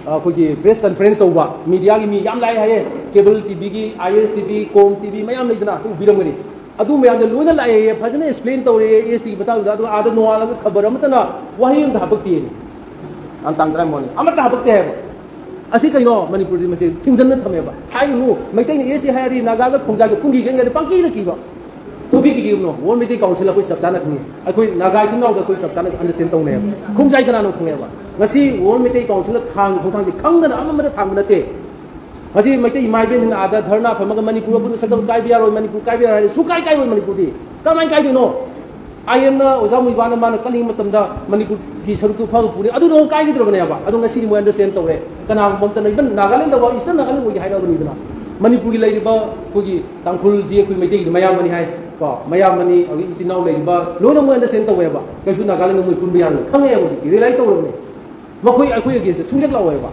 ꯑ, ꯑꯩꯈꯣꯏꯒꯤ ꯄ꯭ꯔꯦꯁ ꯀꯟꯐꯔꯦꯟꯁ ꯇꯧꯕ, ꯃꯤꯗꯤꯌꯥꯒꯤ ꯃꯤ ꯌꯥꯝ ꯂꯥꯛꯑꯦ ꯍꯥꯏꯌꯦ, ꯀꯦꯕꯜ ꯇꯤ ꯚꯤꯒꯤ, ꯑꯥꯏ ꯑꯦꯁ ꯇꯤ ꯚꯤ, ꯀꯣꯝ ꯇꯤ ꯚꯤ ꯃꯌꯥꯝ ꯂꯩꯗꯅ, ꯁꯨꯝ ꯎꯕꯤꯔꯝꯒꯅꯤ꯫ ꯑꯗꯨ ꯃꯌꯥꯝꯗꯣ ꯂꯣꯏꯅ ꯂꯥꯛꯑꯦ, ꯐꯖꯅ ꯑꯦꯛꯁꯄ꯭ꯂꯦꯟ ꯇꯧꯔꯦ ꯑꯦꯁ ꯇꯤꯒꯤ ꯃꯇꯥꯡꯗ꯫ ꯑꯗꯨꯒ ꯑꯥꯗ ꯅꯣꯡꯉꯥꯜꯂꯒ ꯈꯕꯔ ꯑꯃꯠꯇꯅ ꯋꯥꯍꯩ ꯑꯃꯇ ꯍꯥꯄꯛꯇꯦꯅꯦ꯫ ꯇꯥꯡ ꯇꯔꯥꯃꯥꯄꯜ ꯑꯃꯠꯇ ꯍꯥꯄꯛꯇꯦ ꯍꯥꯏꯕ꯫ ꯑꯁꯤ ꯀꯩꯅꯣ? ꯃꯅꯤꯄꯨꯔꯗꯤ ꯃꯁꯤ ꯊꯤꯡꯖꯤꯟꯅ ꯊꯝꯃꯦꯕ꯫ ꯍꯥꯏꯒꯅꯨ, ꯃꯩꯇꯩꯅ ꯑꯦꯁ ꯇꯤ ꯍꯥꯏꯔꯗꯤ ꯅꯥꯒꯥꯒ ꯈꯣꯡꯖꯥꯏꯒ ꯄꯨꯡꯒꯤ ꯀꯩꯅꯣ ꯄꯪꯀꯤꯗ ꯀꯤꯕ꯫ ꯁꯨꯡꯀꯤ ꯀꯤꯒꯤꯕꯅꯣ? ꯋꯥꯔꯜ ꯃꯩꯇꯩ ꯀꯥꯎꯟꯁꯤꯜ ꯑꯩꯈꯣꯏ ꯆꯞ ꯆꯥꯅ ꯈꯪꯉꯤ꯫ ꯑꯩꯈꯣꯏ ꯅꯥꯒꯥ ꯏꯆꯤꯟ ꯏꯅꯥꯎꯗ ꯑꯩꯈꯣꯏ ꯆꯞ ꯆꯥꯅ ꯑꯟꯗꯔꯁꯇꯦꯟ ꯇꯧꯅꯩꯌꯦꯕ꯫ ꯈꯣꯡꯖꯥꯏ ꯀꯅꯥꯅꯣ ꯈꯪꯉꯦꯕ꯫ ꯉꯁꯤ ꯋꯥꯔꯜ ꯃꯩꯇꯩ ꯀꯥꯎꯟꯁꯤꯜꯅ ꯊꯥꯡ ꯈꯣꯡꯊꯥꯡꯁꯦ ꯈꯪꯗꯅ ꯑꯃ ꯑꯃꯗ ꯊꯥꯡꯕ ꯅꯠꯇꯦ꯫ ꯉꯁꯤ ꯃꯩꯇꯩ ꯏꯃꯥ ꯏꯕꯦꯟꯁꯤꯡꯅ ꯑꯥꯗ ꯙꯔꯅꯥ ꯐꯝꯃꯒ ꯃꯅꯤꯄꯨꯔ ꯑꯩꯈꯣꯏꯅ ꯁꯛꯇꯝ ꯀꯥꯏꯕ ꯌꯥꯔꯣꯏ, ꯃꯅꯤꯄꯨꯔ ꯀꯥꯏꯕ ꯌꯥꯔꯣꯏ ꯍꯥꯏꯔꯦ꯫ ꯁꯨꯡꯀꯥꯏ ꯀꯥꯏꯔꯣꯏ ꯃꯅꯤꯄꯨꯔꯗꯤ꯫ ꯀꯃꯥꯏꯅ ꯀꯥꯏꯗꯣꯏꯅꯣ? ꯑꯥꯏ ꯑꯦꯝꯅ ꯑꯣꯖꯥ ꯃꯨꯏꯕꯥꯅ ꯃꯥꯅ ꯀꯜꯂꯤꯉꯩ ꯃꯇꯝꯗ ꯃꯅꯤꯄꯨꯔꯒꯤ ꯁꯔꯨꯛꯇꯨ ꯐꯕ ꯄꯨꯔꯦ, ꯑꯗꯨꯗ ꯑꯃꯨꯛ ꯀꯥꯏꯈꯤꯗ꯭ꯔꯕꯅꯦꯕ꯫ ꯑꯗꯣ ꯉꯁꯤꯗꯤ ꯃꯣꯏ ꯑꯟꯗꯔꯁꯇꯦꯟ ꯇꯧꯔꯦ꯫ ꯀꯅꯥꯒꯨꯝꯕ ꯑꯝꯇꯅ, ꯏꯚꯟ ꯅꯥꯒꯥꯂꯦꯟꯗ ꯋꯥ ꯏꯁꯇꯔꯟ ꯅꯥꯒꯥꯂꯦꯟ ꯑꯣꯏꯒꯦ ꯍꯥꯏꯔꯛꯑꯕꯅꯤꯗꯅ, ꯃꯅꯤꯄꯨꯔꯒꯤ ꯂꯩꯔꯤꯕ ꯑꯩꯈꯣꯏꯒꯤ ꯇꯥꯡꯈꯨꯜꯁꯤ ꯑꯩꯈꯣꯏ ꯃꯩꯇꯩꯒꯤꯗꯤ ꯃꯌꯥꯝꯕꯅꯤ ꯍꯥꯏ ꯀꯣ, ꯃꯌꯥꯝꯕꯅꯤ, ꯑꯗꯒꯤ ꯏꯆꯤꯟ ꯏꯅꯥꯎ ꯂꯩꯔꯤꯕ ꯂꯣꯏꯅ ꯃꯣꯏ ꯑꯟꯗꯔꯁꯇꯦꯟ ꯇꯧꯋꯦꯕ꯫ ꯀꯩꯁꯨ ꯅꯥꯒꯥꯂꯦꯟꯒ ꯃꯣꯏ ꯄꯨꯟꯕ ꯌꯥꯔꯣꯏ, ꯈꯪꯉꯛꯑꯦꯕ ꯍꯧꯖꯤꯛꯇꯤ, ꯔꯤꯌꯦꯂꯥꯏꯁ ꯇꯧꯔꯕꯅꯦ꯫ ꯃꯈꯣꯏ ꯑꯩꯈꯣꯏ ꯑꯒꯦꯟꯁꯇ ꯁꯨꯡꯂꯦꯞ ꯂꯥꯛꯑꯣꯏꯕ꯫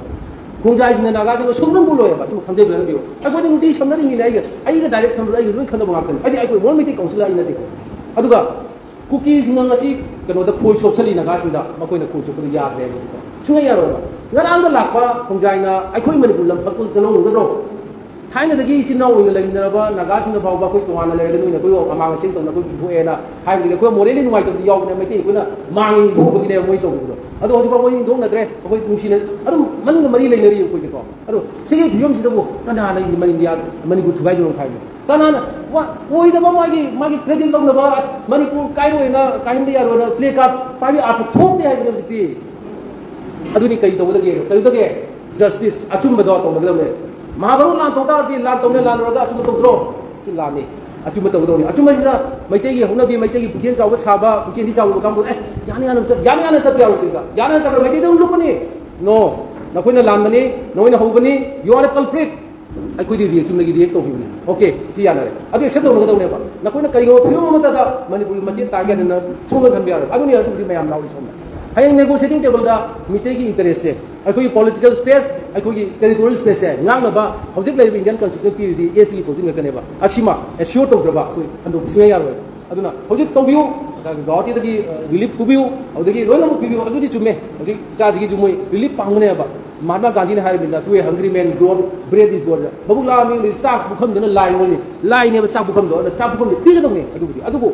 ꯈꯣꯡꯖꯥꯏꯁꯤꯡꯅ ꯅꯥꯒꯥꯁꯤꯡꯕꯨ ꯁꯨꯡꯄꯨꯟ ꯄꯨꯜꯂꯣꯏꯕ꯫ ꯁꯤꯃ ꯈꯪꯖꯕꯤꯔꯝꯕꯤꯌꯨ꯫ ꯑꯩꯈꯣꯏꯗꯤ ꯅꯨꯡꯇꯤ ꯁꯝꯅꯔꯤꯉꯩꯅꯦ, ꯑꯩꯒ ꯑꯩꯒ ꯗꯥꯏꯔꯦꯛ ꯁꯝꯅꯕ ꯑꯩꯒ ꯂꯣꯏ ꯈꯪꯅꯕ ꯉꯥꯛꯇꯅꯤ꯫ ꯑꯩꯗꯤ ꯑꯩꯈꯣꯏ ꯋꯥꯔꯜ ꯃꯩꯇꯩ ꯀꯥꯎꯟꯁꯤꯜ ꯑꯩ ꯅꯠꯇꯦ꯫ ꯑꯗꯨꯒ ꯀꯨꯀꯤꯁꯤꯡꯅ ꯉꯁꯤ ꯀꯩꯅꯣꯗ ꯈꯣꯏ ꯆꯣꯞꯁꯜꯂꯤ ꯅꯥꯒꯥꯁꯤꯡꯗ, ꯃꯈꯣꯏꯅ ꯈꯣꯏ ꯆꯣꯞꯄꯗꯨ ꯌꯥꯗ꯭ꯔꯦ ꯍꯥꯏꯕꯅꯤꯀꯣ꯫ ꯁꯨꯡꯌꯥ ꯌꯥꯔꯣꯏꯕ꯫ ꯉꯔꯥꯡꯗ ꯂꯥꯛꯄ ꯈꯣꯡꯖꯥꯏꯅ ꯑꯩꯈꯣꯏ ꯃꯅꯤꯄꯨꯔ ꯂꯝ ꯐꯠꯇꯨꯅ ꯆꯠꯍꯧꯒꯗ꯭ꯔꯣ? ꯊꯥꯏꯅꯗꯒꯤ ꯏꯆꯤꯟ ꯏꯅꯥꯎ ꯑꯣꯏꯅ ꯂꯩꯃꯤꯟꯅꯔꯕ ꯅꯥꯒꯥꯁꯤꯡꯅ ꯐꯥꯎꯕ ꯑꯩꯈꯣꯏ ꯇꯣꯉꯥꯟꯅ ꯂꯩꯔꯒ ꯅꯣꯏꯅ ꯑꯩꯈꯣꯏ ꯑꯃꯥꯡ ꯑꯁꯦꯡ ꯇꯧꯅ ꯑꯩꯈꯣꯏ ꯄꯨꯊꯣꯛꯑꯦꯅ ꯍꯥꯏꯕꯗꯨꯗꯤ ꯑꯩꯈꯣꯏ ꯃꯣꯔꯦꯂꯤ ꯅꯨꯡꯉꯥꯏꯇꯕꯗꯤ ꯌꯥꯎꯕꯅꯦ꯫ ꯃꯩꯇꯩ ꯑꯩꯈꯣꯏꯅ ꯃꯥꯡ ꯏꯟꯊꯣꯛꯄꯒꯤꯅꯦꯕ ꯃꯣꯏ ꯇꯧꯕꯗꯣ꯫ ꯑꯗꯣ ꯍꯧꯖꯤꯛꯐꯥꯎ ꯃꯣꯏ ꯏꯟꯊꯣꯛꯅꯗ꯭ꯔꯦ꯫ ꯑꯩꯈꯣꯏ ꯅꯨꯡꯁꯤꯅ ꯑꯗꯨꯝ ꯃꯅꯨꯡꯗ ꯃꯔꯤ ꯂꯩꯅꯔꯤ ꯑꯩꯈꯣꯏꯁꯦꯀꯣ꯫ ꯑꯗꯣ ꯁꯤꯒꯤ ꯐꯤꯕꯝꯁꯤꯗꯕꯨ ꯀꯅꯥꯅ ꯃꯅꯤꯄꯨꯔ ꯊꯨꯒꯥꯏꯗꯣꯏꯅꯣ ꯍꯥꯏꯕꯅꯣ? ꯀꯅꯥꯅ ꯋꯥ-, ꯑꯣꯏꯗꯕ ꯃꯥꯒꯤ, ꯃꯥꯒꯤ ꯀ꯭ꯔꯦꯗꯤꯠ ꯂꯧꯅꯕ, "ꯑꯁ, ꯃꯅꯤꯄꯨꯔ ꯀꯥꯏꯔꯣꯏꯅ, ꯀꯥꯏꯍꯟꯕ ꯌꯥꯔꯣꯏꯅ" ꯄ꯭ꯂꯦ ꯀꯥꯔꯗ ꯄꯥꯏꯕ ꯑꯥꯔꯊ ꯊꯣꯛꯇꯦ ꯍꯥꯏꯕꯅꯦ ꯍꯧꯖꯤꯛꯇꯤ꯫ ꯑꯗꯨꯅꯤ ꯀꯔꯤ ꯇꯧꯒꯗꯒꯦ? ꯀꯔꯤꯗꯒꯦ? ꯖꯁꯇꯤꯁ, ꯑꯆꯨꯝꯕꯗꯣ ꯇꯧꯒꯗꯕꯅꯦ꯫ ꯃꯍꯥꯚꯥꯔꯠ ꯂꯥꯟ ꯇꯧ ꯇꯥꯔꯗꯤ ꯂꯥꯟ ꯇꯧꯅꯦ, ꯂꯥꯜꯂꯨꯔꯒ ꯑꯆꯨꯝꯕ ꯇꯧꯗ꯭ꯔꯣ? ꯁꯤ ꯂꯥꯟꯅꯤ꯫ ꯑꯆꯨꯝꯕ ꯇꯧꯒꯗꯧꯅꯤ꯫ ꯑꯆꯨꯝꯕꯁꯤꯗ ꯃꯩꯇꯩꯒꯤ ꯍꯧꯅꯕꯤ, ꯃꯩꯇꯩꯒꯤ ꯄꯨꯛꯆꯦꯜ ꯆꯥꯎꯕ ꯁꯥꯕ, ꯄꯨꯛꯆꯦꯜ ꯊꯤ ꯆꯥꯎꯕ ꯀꯥꯡꯕꯨ, "ꯑꯦ, ꯌꯥꯅ ꯌꯥꯅ ꯆꯠ-, ꯌꯥꯅ ꯌꯥꯅ ꯆꯠꯄ ꯌꯥꯔꯣꯏ ꯁꯤꯗ꯫ ꯌꯥꯅ ꯌꯥꯅ ꯆꯠꯄ ꯃꯩꯇꯩꯗ ꯑꯗꯨꯝ ꯂꯨꯞꯄꯅꯤ꯫ No, ꯅꯈꯣꯏꯅ ꯂꯥꯟꯕꯅꯤ, ꯅꯈꯣꯏꯅ ꯍꯧꯕꯅꯤ, you are a culprit." ꯑꯩꯈꯣꯏꯗꯤ ꯔꯤꯌꯦꯛ-, ꯆꯨꯝꯅꯒꯤ ꯔꯤꯌꯦꯛ ꯇꯧꯈꯤꯕꯅꯤ꯫ ꯑꯣꯀꯦ, ꯁꯤ ꯌꯥꯅꯔꯦ꯫ ꯑꯗꯨ ꯑꯦꯛꯁꯦꯞ ꯇꯧꯅꯒꯗꯧꯅꯦꯕ꯫ ꯅꯈꯣꯏꯅ ꯀꯔꯤꯒꯨꯝꯕ ꯐꯤꯕꯝ ꯑꯃꯠꯇꯗ ꯃꯅꯤꯄꯨꯔꯒꯤ ꯃꯆꯦꯠ ꯇꯥꯒꯦ ꯍꯥꯏꯗꯅ ꯁꯣꯝꯗ ꯈꯟꯕ ꯌꯥꯔꯣꯏ꯫ ꯑꯗꯨꯅꯤ ꯑꯗꯨꯕꯨꯗꯤ ꯃꯌꯥꯝ ꯂꯥꯎꯔꯤ ꯁꯣꯝꯗ꯫ ꯍꯌꯦꯡ ꯅꯦꯒꯣꯁꯤꯌꯦꯇꯤꯡ ꯇꯦꯕꯜꯗ ꯃꯤꯇꯩꯒꯤ ꯏꯟꯇꯔꯦꯁꯁꯦ, ꯑꯩꯈꯣꯏꯒꯤ ꯄꯣꯂꯤꯇꯤꯀꯦꯜ ꯁ꯭ꯄꯦꯁ, ꯑꯩꯈꯣꯏꯒꯤ ꯇꯦꯔꯤꯇꯣꯔꯤꯌꯦꯜ ꯁ꯭ꯄꯦꯁꯁꯦ ꯉꯥꯛꯅꯕ ꯍꯧꯖꯤꯛ ꯂꯩꯔꯤꯕ ꯏꯟꯗꯤꯌꯥꯟ ꯀꯟꯁꯇꯤꯇ꯭ꯌꯨꯁꯟ ꯄꯤꯔꯤꯗꯤ ꯑꯦꯁ ꯇꯤꯒꯤ ꯄ꯭ꯔꯣꯕ꯭ꯂꯦꯝ ꯉꯥꯛꯇꯅꯦꯕ꯫ ꯑꯁꯤꯃ ꯑꯦꯁꯤꯌꯣꯔ ꯇꯧꯗ꯭ꯔꯕ ꯑꯩꯈꯣꯏ ꯍꯟꯗꯣꯛꯄ ꯁꯨꯡꯌꯥ ꯌꯥꯔꯣꯏ꯫ ꯑꯗꯨꯅ ꯍꯧꯖꯤꯛ ꯇꯧꯕꯤꯌꯨ꯫ ꯒꯨꯋꯥꯍꯥꯇꯤꯗꯒꯤ ꯔꯤꯂꯤꯐ ꯄꯨꯕꯤꯌꯨ, ꯑꯗꯨꯗꯒꯤ ꯂꯣꯏꯅꯃꯛ ꯄꯤꯕꯤꯌꯨ, ꯑꯗꯨꯗꯤ ꯆꯨꯝꯃꯦ꯫ ꯍꯧꯖꯤꯛ ꯏꯆꯥꯁꯤꯒꯤꯁꯨ ꯃꯣꯏ ꯔꯤꯂꯤꯐ ꯄꯥꯡꯕꯅꯦꯕ꯫ ꯃꯍꯥꯇꯃꯥ ꯒꯥꯟꯙꯤꯅ ꯍꯥꯏꯔꯤꯕꯅꯤꯅ, "To a hungry man, God, bread is God"꯫ ꯃꯕꯨꯛ ꯂꯥꯝꯃꯤ ꯃꯤꯗꯤ ꯆꯥꯛ ꯄꯨꯈꯝꯗꯨꯅ ꯂꯥꯏ ꯑꯣꯏꯅꯤ, ꯂꯥꯏꯅꯦꯕ ꯆꯥꯛ ꯄꯨꯈꯝꯗꯣ, ꯑꯗꯨꯅ ꯆꯥꯛ ꯄꯨꯈꯝꯗꯣ ꯄꯤꯒꯗꯧꯅꯤ꯫ ꯑꯗꯨꯕꯨꯗꯤ, ꯑꯗꯨꯕꯨ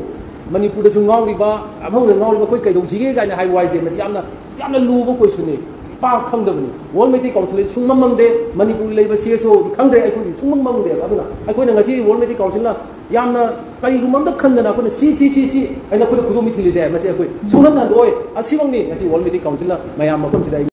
ꯃꯅꯤꯄꯨꯔꯗꯁꯨ ꯉꯥꯎꯔꯤꯕ, ꯑꯃꯗ ꯉꯥꯎꯔꯤꯕ ꯑꯩꯈꯣꯏ ꯀꯩꯗꯧꯁꯤꯒꯦ ꯀꯥꯏꯅ ꯍꯥꯏꯕ ꯋꯥꯍꯩꯁꯦ, ꯃꯁꯤ ꯌꯥꯝꯅ, ꯌꯥꯝꯅ ꯂꯨꯕ ꯀꯣꯏꯁꯟꯅꯤ, ꯄꯥꯛ ꯈꯪꯗꯕꯅꯤ꯫ ꯋꯥꯔꯜ ꯃꯩꯇꯩ ꯀꯥꯎꯟꯁꯤꯜꯗꯤ ꯁꯨꯡꯃꯝ ꯃꯝꯗꯦ, ꯃꯅꯤꯄꯨꯔꯒꯤ ꯂꯩꯕ ꯁꯤ ꯑꯦꯁ ꯑꯣꯗꯤ ꯈꯪꯗ꯭ꯔꯦ, ꯑꯩꯈꯣꯏꯗꯤ ꯁꯨꯡꯃꯝ ꯃꯝꯗꯦꯕ꯫ ꯑꯗꯨꯅ ꯑꯩꯈꯣꯏꯅ ꯉꯁꯤ ꯋꯥꯔꯜ ꯃꯩꯇꯩ ꯀꯥꯎꯟꯁꯤꯜꯅ ꯌꯥꯝꯅ ꯀꯔꯤꯒꯨꯝꯕ ꯑꯝꯇ ꯈꯟꯗꯅ ꯑꯩꯈꯣꯏꯅ "ꯁꯤ, ꯁꯤ, ꯁꯤ, ꯁꯤ" ꯍꯥꯏꯅ ꯑꯩꯈꯣꯏꯅ ꯈꯨꯗꯣꯝꯕꯤ ꯊꯤꯜꯂꯤꯁꯦ, ꯃꯁꯤ ꯑꯩꯈꯣꯏ ꯁꯨꯡꯍꯟ ꯍꯟꯗꯣꯛꯑꯣꯏ꯫ ꯑꯁꯤꯃꯛꯅꯤ ꯉꯁꯤ ꯋꯥꯔꯜ ꯃꯩꯇꯩ ꯀꯥꯎꯟꯁꯤꯜꯅ ꯃꯌꯥꯝ ꯃꯐꯝꯁꯤꯗ ꯑꯩ